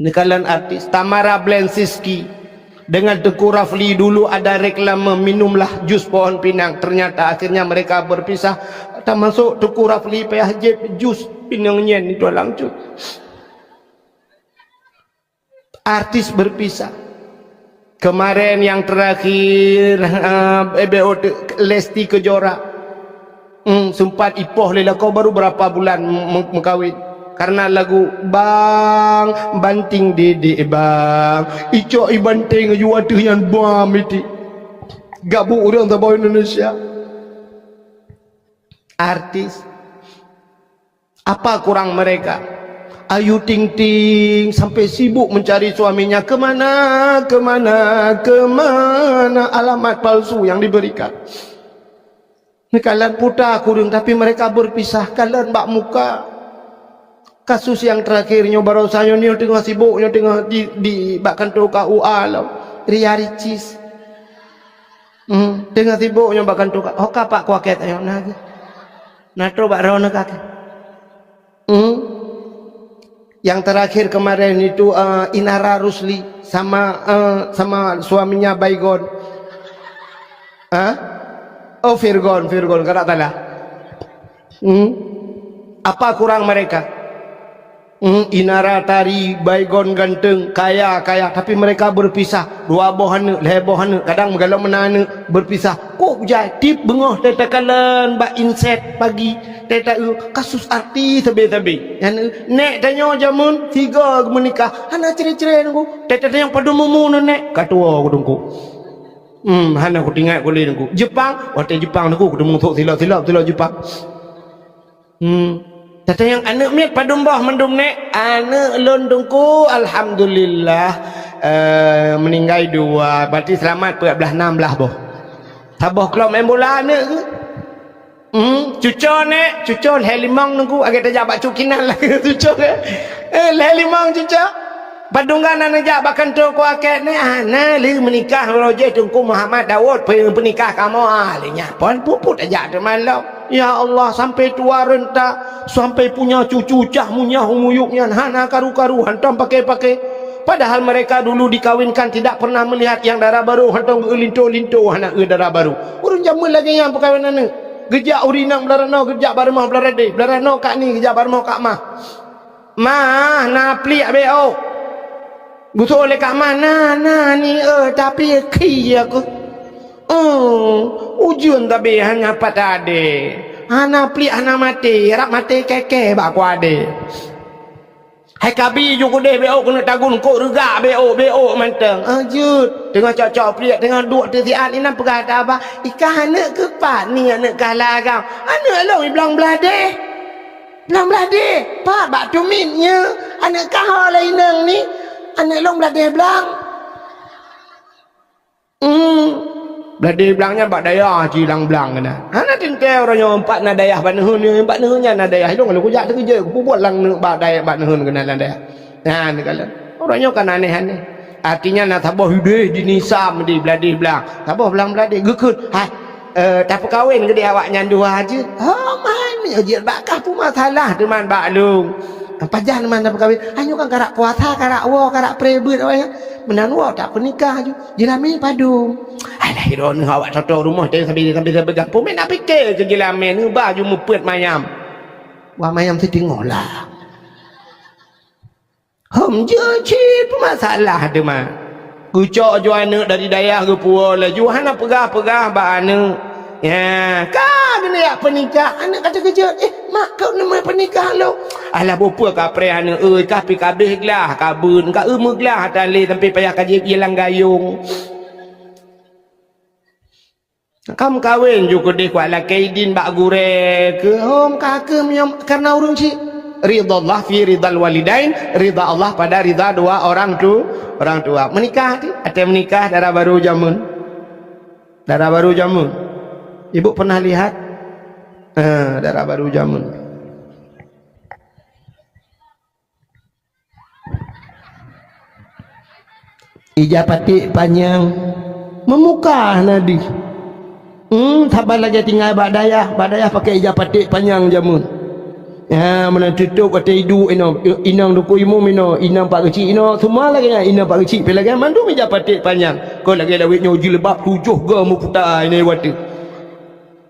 Neukalon artis Tamara Blensinski dengan Teuku Rafli dulu ada reklame minumlah jus pohon pinang. Ternyata akhirnya mereka berpisah. Termasuk Teuku Rafli payah jép jus pinang nyan itu langsung. Artis berpisah. Kemarin yang terakhir, eh, B O T, Lesti Kejora. Hmm, sempat ipoh lé lakoe baru berapa bulan me-, mengkawin. Karena lagu Bang Banting Didik Bang, icok i banting aju ateuh nyan bam iti. Gabuk ureuëng saboh Indonesia. Artis. Apa kurang mereka? Ayu Ting Ting sampai sibuk mencari suaminya, kemana, kemana, kemana alamat palsu yang diberikan. Neukalon puta kureueng, tapi mereka berpisah, kalon bak muka. Kasus yang terakhir nyoe baroesa nyoe, nyoe teungoh sibuk, nyoe teungoh di, di bak kantô K U A lom. Ria Ricis. Hmm, teungoh sibuk nyoe bak kantô K U A. Ho ka Pak Kuakét nyoe na geuh. Na trok bak droeneuh kakée. Hmm? Yang terakhir kemarin itu, eh, Inara Rusli sama, eh, sama suaminya Baygon. Hah? Oh, Virgon, Virgon, kada salah. Hmm? Apa kurang mereka? Hmm, Inara Tari, Baygon ganteng, kaya, kaya, tapi mereka berpisah. Dua boh aneuk, lhée boh aneuk, kadang meugalom meunan aneuk, berpisah. Kok jai tieb beungoh teuh takalon bak inset pagi, teuh ta-, kasus artis sabe-sabe. Nyan, eh, nek tanyoe jameun tiga meunikah, hana cre-cre Teungku. Teuh ta-, tanyong padum umu neuh nek, ka tuwoe ku Teungku. Hmm, hana kutingat ku lé Teungku. Jepang, watée Jepang Teungku, kuteumé sok silop-silop, silop Jepang. Hmm. Tatanyong aneuk miet padum boh mandum nek? Aneuk lôn Teungku, alhamdulillah, eh, meuninggai dua, berarti seulamat peuet blaih nam blaih boh. Saboh klub main bola aneuk geuh. Hmm, cuco nek, cuco lhée limong Teungku, agak tajak bak cukinan lagée cuco ke. Eh, lhée limong cuco. Padum gan na neujak bak kantô Kuakét nyan, ah, na lheueh meunikah uroe jih Teungku Muhammad Daud, pe-, peunikah kamoe, ah, lé nyan. Pon puput aja teuma lom. Ya Allah, sampai tua renta, sampai punya cucu cah munyah umuyup nyan, hana karu-karu, hantom pakai-pakai. Padahal mereka dulu dikawinkan tidak pernah melihat yang dara barô, hantom geulinto-linto hana eu dara barô. Ureuëng jameun lagée nyan peukawen aneuk. Geujak ureuëng inong beularanoe, geujak bak rumoh beularade, beularanoe kak ni, geujak bak rumoh kak mah. "Ma, na pliek beuôk." Geuseuôt lé Kak Ma, "Na, na ni, eh, tapi khi aku." "Oh, ujeuen tapi hana pat adé. Hana pliek, hana maté, rab maté kèe-kèe bak kuadé." Hai kabi ju keudeh beuôk keuneuk tagun, kok reugak beuôk, beuôk mantong. "Ah, jeuet." Teungoh cok-cok pliek, teungoh duek teusiat, inan peugah taba, "Ikah aneuk keuh pat ni, aneuk kah lagam?" "Aneuk lôn i blang blah deh." "Blang blah deh? Pat bak tumit nyoe? Aneuk kah ho lé inong ni?" "Aneuk lôn blah deh blang." Hmm. Blah deh blang nyan bak dayah ci blang-blang keunan. Hana teuntèe uroe nyoe pat na dayah bak neuheun, nyoe bak neuheun nyan na dayah. Ilôn lôn kujak teukeujot, kupeubuet lam neuk bak dayah, bak neuheun keunan lam dayah. Nah, neukalon. Uroe nyoe kan aneh-aneh. Artinya na saboh udeh di nisam di blah deh blang. Saboh blang blah deh geukheun. Hai, eh, tapeukawen keudeh awaknyan dua jeuet. Oh, man, meunyoe jeuet bak kah peue masalah teuma bak lôn. Pajan teuma tapeukawen. Ayo kan karak puasa, karak woe, karak pré beuet awaknyan. Meunan woe tapeunikah ju. Jeulamé padum. Alah, droeneuh awak toto rumoh teuh sambil, sambil, sambil gampông. Meunan na pike keu jeulamé neuba ju meupeuet mayam. Wah, mayam siteungoh lah. Hom jeuet cit peumasalah teuma. Geucok ju aneuk dari dayah geupuwoe laju hana peugah-peugah bak aneuk. Ya, ka geuneuk jak peunikah, aneuk ka teukeujot, "Eh, mak, kok neumeu peunikah lôn?" Alah, bupeue kapreh aneuk, euy, ka pi kabeh glah, ka beun, ka eu meuglah atra lé sampai payah ka jieb ie lam gayong. Ka meukawen ju keudeh kuat lakée idin bak gurée keu hom ka keuh meunyoe kareuna ureuëng chik. Ridha Allah fi ridhal walidain, ridha Allah pada ridha dua orang tu, orang tua. Meunikah ti, até meunikah dara barô jameun. Dara barô jameun. Ibu pernah lihat? Eh, dara barô jameun. Ija paték panyang, meumukah na deuh. Hmm, saban lagée tinggai bak dayah, bak dayah pakai ija paték panyang jameun. Ya, meunan tutôb watée iduek inoe, inong dukui imum inoe, inong pak geuchik inoe, semua lagée nyan, inong pak geuchik pih lagée nyan, mandum ija paték panyang. Kon lagée lawét nyoe jilbab tujoh goe meuputa inoe watée.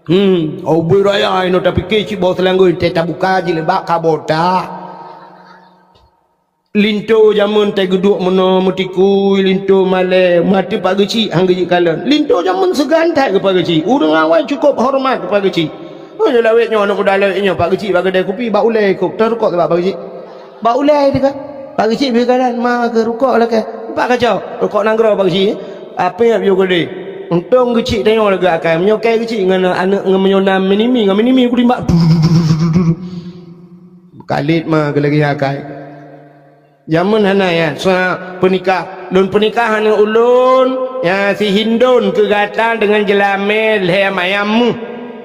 Hmm, ubé raya inoe tapike cit boh seulanggoe, teuh tabuka jilbab ka botak. Linto jameun teuh geuduek meunoe meutikui, linto malée, meuateueh pak geuchik han geujeuet kalon. Linto jameun seugan that keu pak geuchik. Ureuëng awai cukôp horeumat keu pak geuchik. Oh, nyoe lawét nyoe aneuk muda lawét nyoe, pak geuchik bak keudè kupi, bak ulée ikôb, teuh rukok bak pak geuchik. Bak ulée teuka. Pak geuchik bri kalon, ma keu rukok lakée. Pat kacok, rukok nanggroe pak geuchik. Apéh ap yue keudeh. Untông geuchik tanyoe lagée akai. Meunyoe kée geuchik ngon aneuk ngon meunyoe na minimi, ngon minimi kutimbak. Kalét ma keu lagée akai. Jameun hana ya, sa peunikah. Lôn peunikah aneuk ulôn, ya, si Hindon keu gata deungon jeulamé lhée mayam meuh.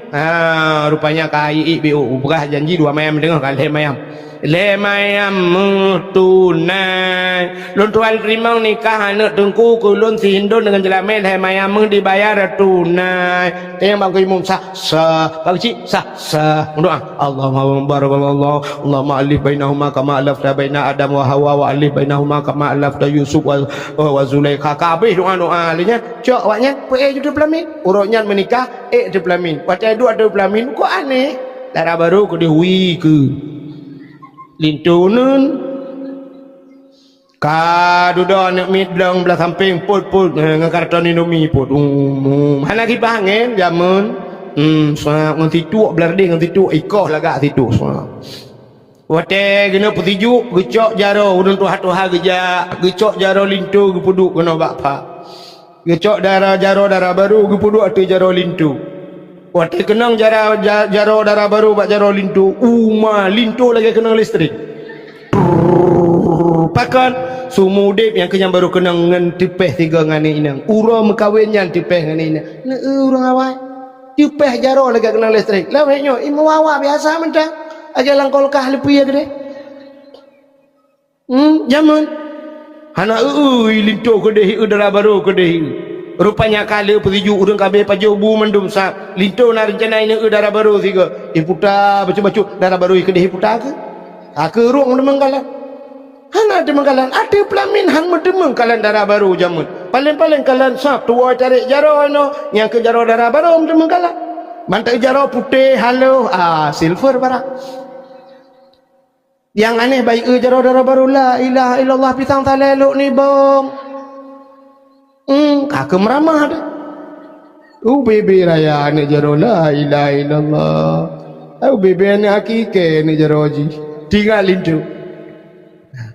Ha, rupanya ka iék B O, peugah janji dua mayam teungoh ka lhée mayam. Lhée mayam meuh tunai. Lôn tuan teurimong nikah aneuk teungku keu lôn si Hindon deungon jeulamé lhée mayam meuh dibayar tunai. Teurimong bak imum sah, sah. Bak geuchik sah, sah. Meudoá. Allahumma barakallahu, Allahumma alif bainahuma kama alafta baina Adam wa Hawa wa alif bainahuma kama alafta Yusuf wa, wa, wa Zulaikha. Ka habéh doá-doá lé nyan, cok awaknyan, peuék ju teupeulamin. Uroe nyan meunikah, ék teupeulamin. Watée duek teupeulamin, kok aneh. Dara barô keudeh wie keu linto uneun. Ka dudoe aneuk miet blong blah sampéng pôt-pôt, eh, ngon karton Indomie pôt. Um, um. Hana kipas angén jameun. Hmm, seuap ngon situek blah deh ngon situek ikoh lagak situek seuap. Watée geuneuk peusijuek geucok jaroe ureuëng tuha-tuha geujak, geucok jaroe linto geupeuduek keunoe bak pha. Geucok dara jaroe dara barô geupeuduek ateueh jaroe linto. Watée keunong jara, ja-, jaroe dara barô bak jaroe linto, uma linto lagée keunong listrik. Pakon? Seumeu udeb nyang keu nyan barô keunong ngon teupeh sigoe ngon inong. Uroe meukawen nyan teupeh ngon inong. Neu ureuëng awai. Teupeh jaroe lagée keunong listrik. Lawét nyoe, imeum wawa biasa mantong. Lagée lam kulkas leupie keudeh. Hmm, jameun. Hana eu-eu linto keudeh, eu dara barô keudeh. Rupanya ka lheueh peusijuek ureuëng ka abéh pajoh bu mandum sab. Linto na reuncana ineuk eu dara barô sigoe. Iputa bacut-bacut dara barô keudeh iputa keu. Ka keu rhueng meuteumèe kalon. Hana teumèe kalon. Ateueh peulamin han meuteumèe kalon dara barô jameun. Paléng-paléng kalon sab tuwoe tarék jaroe inoe. Nyang keu jaroe dara barô meuteumèe kalon. Mantong jaroe putéh haloh, ah, silver barang. Nyang aneh bayeue jaroe dara barô, la ilaha illallah, pisang saleh lhok nibong. Hmm, ka keu meuramah deh. U bebe raya aneuk jaroe, la ilaha illallah. U bebe aneuk akikée aneuk jaroe jih. Tinggai linto.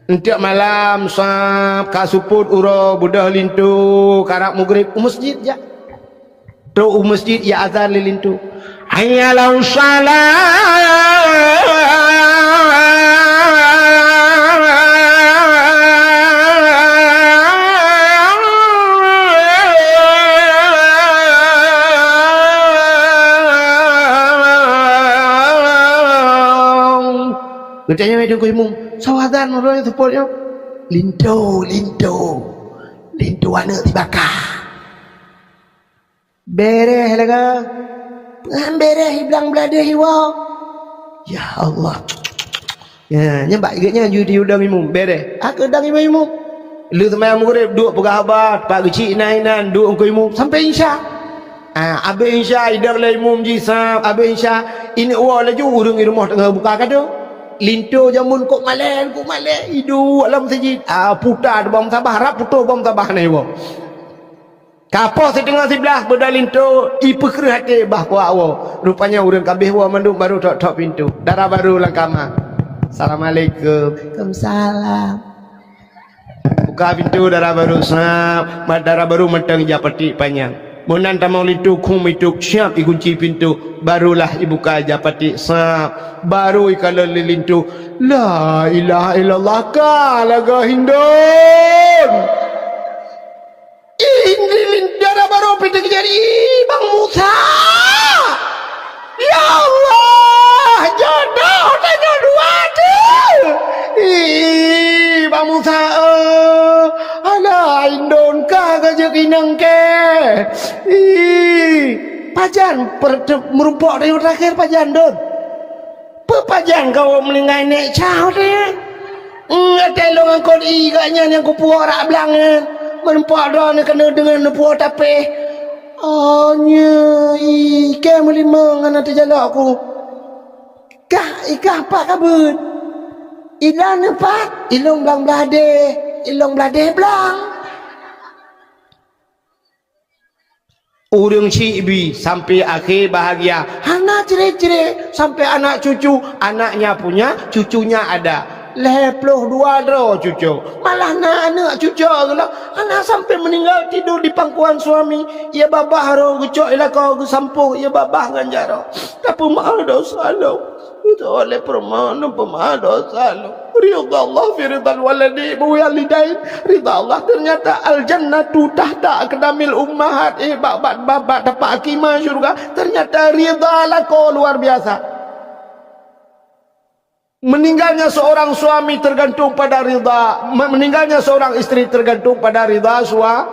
Enteuk malam, sab, ka seupôt uroe, beudôh linto, karab meugreb, u meuseujid jak. Trok u meuseujid, ya azan lé linto. Hayya 'alas shalah. Geutanyong lé teungku imum, "Soe azan uroe nyoe seupôt nyoe?" "Linto, linto. Linto aneuk sibaka." Bereh laga. Peue han bereh, iblang bladeh iwoe. Ya Allah. Ya, nyan bak geuh nyan ju di udang imum. Bereh. Aku udang imum-imum. Lheueh seumayang maghrib, duek peugah haba, pak geuchik inan-inan, duek engkau imum sampai isya. Ah, abéh isya, idang lé imum jih sab, abéh isya, ineuk woe laju ureueng i rumoh teungoh buka kado. Linto jameun kok malée, kok malée, iduek lam meuseujid. Ah, puta bom sabah, rab putôh bom sabah na iwoe. Ka poh siteungoh siblaih beudôh linto, ipeukreueh até bah kuak woe. Rupanya ureueng ka abéh woe mandum barô thok-thok pintoe. Dara barô lam kama. "Assalamualaikum." "Waalaikumsalam." Buka pintoe dara barô, sab, ma-, dara barô mantong ija patik panyang. Meunan tamong linto, khum itôb, siab igunci pintoe. Barolah ibuka ija patik, sab. Barô ikalon lé linto. La ilaha illallah, ka lagée hindon. Ih, indri lintara barô pih teukeujadi, Bang Musa! Ya Allah, jodoh tanyoe dua tu! Ih, Bang Musa, eh, alah, indon ka gajek inong ke. Ih, pajan per-, meurumpok tanyoe terakhir pajan, Don? Peue pajan kawöm meuninggai nèk cah watèe nyan? Nyan watèe lôn ngangkot ié geuh nyan nyang kupuwoe rak blang nyan. Meureumpok droeneuh keuneuk deungon neupuwoe tapéh. Oh, nyoe ié kèe meulimong hana teujalok ku. Kah, i kah pat ka beuet? I droeneuh pat? I lôn blang bladeh, i lôn bladeh blang. Ureueng syiek bi sampai akhé bahagia, hana cre-cre sampai anak cucu, anaknya punya, cucunya ada. Lhèe ploh dua droe cucu, malah na aneuk cucu geuh lom, hana sampai meuninggai tidur di pangkuan suami. Ia babah roh geucok i lakoe geusampôh ia babah ngon jaroe. Tapeumeu'ah dosa lôn. Beutôi lé peurumoh, neupeumaha dosa lôn. Ridha Allah fi ridhal waladi-, walidain. Ridha Allah, ternyata al-jannatu tahta aqdamil ummahat. Eh, bak, bak, bak, bak tapak kaki ma syurga. Ternyata ridha lakoe luar biasa. Meninggalnya seorang suami tergantung pada ridha, me-, meninggalnya seorang istri tergantung pada ridha sua-,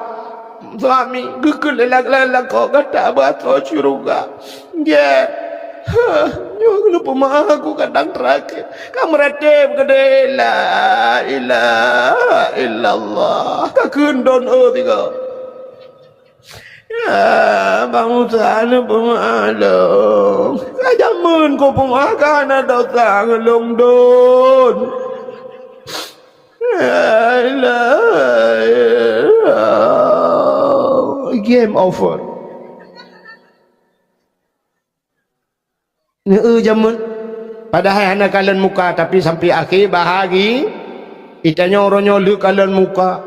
suami. Geukheun lé la-, la-, lakoe gata bak ateueh syurga. Nggeh. Hah, nyoe keuneuk peumeu'ah aku kadang terakhir. Ka meuratéb keudéh, la ilaha illallah. Ka kheun don, oh, tiga. Ya, Bang Musa, neuk peumeu'ah lôn. Ka jameun ku peumeu'ah, ka hana dosa ngon lôn don. La ilaha illallah. Game over. Neu-eu jameun, padahai hana kalon muka, tapi sampai akhé bahagi, itanyoe uroe nyoe lheueh kalon muka.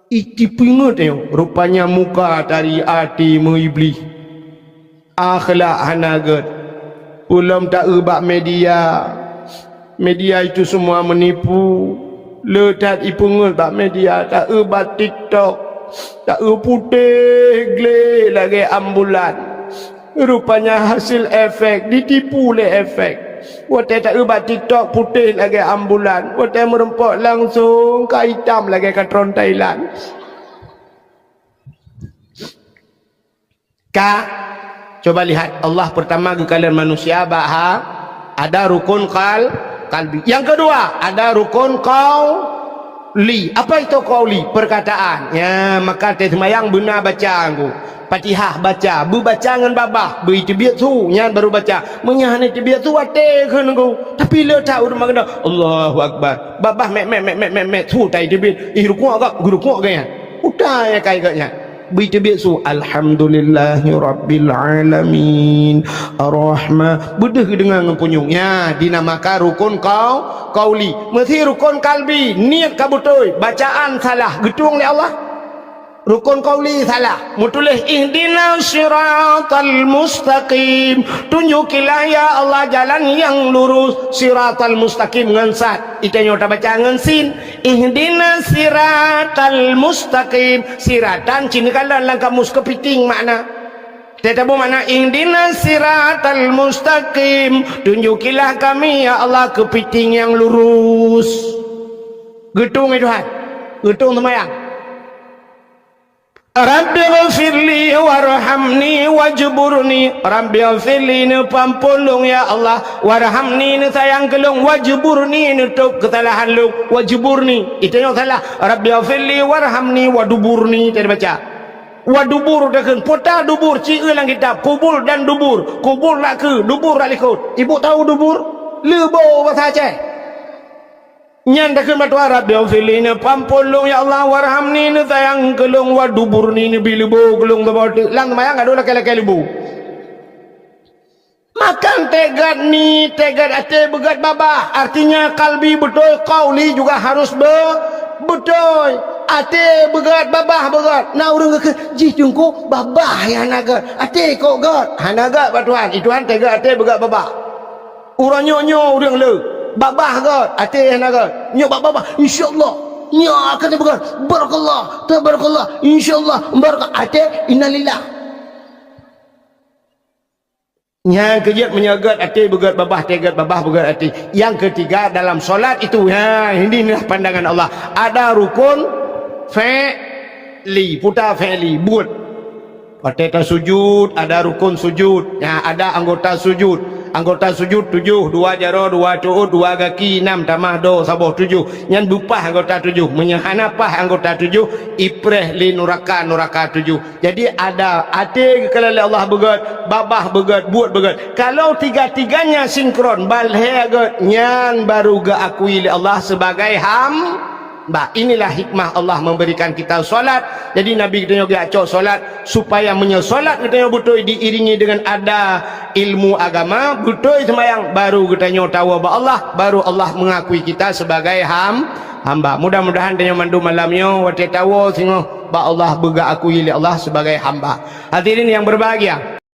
Itipeungeut nyoe, rupanya muka dari até meu-iblih. Akhlak hana gét. Peulom ta-eu bak media. Media itu semua menipu. Le that ipeungeut bak media, ta-eu bak TikTok, ta-eu putéh glé lagée ambulan. Rupanya hasil efek, ditipu lé efek. Watée ta-eu bak TikTok putéh lagée ambulan, watée meureumpok langsong ka itam lagée katron Thailand. Ka, coba lihat, Allah pertama geukalon manusia bak ha, ada rukun qal-, qalbi. Yang kedua, ada rukun qau-, Li, apa itu qauli? Perkataan. Ya, maka teuh seumayang beuna baca anggu. Fatihah baca, beubaca ngon babah, beu teubiet su, nyan baru baca. Meunyo hana teubiet su, até kheun anggu. Tapi le that ureueng meukeuna, Allahu Akbar. Babah mek, mek, mek, mek, mek, mek, su tai teubiet. Ih, rukuk gak, geurukuk gak nyan. Utai ya kai gak nyan. Beu teubiet su, Alhamdulillahi Rabbil Alamin. Ar-Rahma-, beudeuh geudeungoe ngon punyueng. Ya, dinamakan rukun qau-, qauli. Meusi rukun qalbi, niet ka beutôi, bacaan salah, geutueng lé Allah. Rukun qauli salah, meutuléh, "Ihdinas siratal mustaqim." Tunjukilah, ya Allah, jalan nyang lurus, siratal mustaqim ngon sad. Itanyoe tabaca ngon sin. "Ihdinas siratal mustaqim." Siratan cit neukalon lam kamus keupiting makna. Teutabeueng makna, "Ihdinas siratal mustaqim." Tunjukilah kami, ya Allah, keupiting nyang lurus. Geutueng, ya Tuhan. Geutueng seumayang. "Rabbighfirli warhamni wajburni." "Rabbighfirli," neupeuampôn lôn, ya Allah. "Warhamni," neusayang keu lôn. "Wajburni," neutôb keusalahan lôn. "Wajburni." Itanyoe salah. "Rabbighfirli warhamni waduburni," teubaca. Wadubur takheun, puta dubur, ci eu lam kitab, kubul dan dubur. Kubul rak keu, dubur rak likot. Ibu tahu dubur? Leubo basa Aceh. Nyan takheun bak Tuhan, "Rabbighfirli," neupeuampôn lôn, ya Allah, "warhamni," neusayang keu lôn, "waduburni," neubi leubo keu lôn saboh teuk. Lam seumayang ka dua lakée-lakée leubo. Makan teugat ni, teugat até, beugat babah. Artinya, qalbi beutôi, qauli juga harus be-, beutôi. Até beugat, babah beugat. Na ureueng geukheun, "Jih Teungku, babah nyang hana gét. Até kok gét?" Hana gét bak Tuhan. I Tuhan teugat até, beugat babah. Uroe nyoe, nyoe ureueng le, babah gét, até hana gét. Nyoe bak babah, "Insya Allah. Nyoe akan teupeugah, barakallah, tabarakallah, insya Allah, barakallah." Até, innalillah. Nyang keujeuet meunyoe gét até beugét babah, teugat babah beugét até. Yang ketiga dalam solat itu, ha, inilah pandangan Allah. Ada rukun fi'li, puta fi'li, buet. Watée tasujud, ada rukun sujud. Nyan, ada anggota sujud. Anggota sujud tujoh, dua jaroe, dua tuôt, dua gaki, nam tamah do, saboh tujoh. Nyan beupah anggota tujoh. Meunyoe hana pah anggota tujoh, ipreh lé nuraka, nuraka tujoh. Jadi, ada até geukalon lé Allah beugét, babah beugét, buet beugét. Kalau tiga-tiganya sinkron, ban lhée gét, nyan baru geuakui lé Allah sebagai ham-, Bah, inilah hikmah Allah memberikan kita salat. Jadi, Nabi geutanyoe geujak cok salat, supaya meunyoe salat geutanyoe beutôi diiringi dengan ada ilmu agama, beutôi seumayang, baru geutanyoe tawoe bak Allah, baru Allah mengakui kita sebagai ham-, hamba. Mudah-mudahan tanyoe mandum malam nyoe watée tawoe singoh bak Allah, beugeuakui lé Allah sebagai hamba. Hadirin yang berbahagia,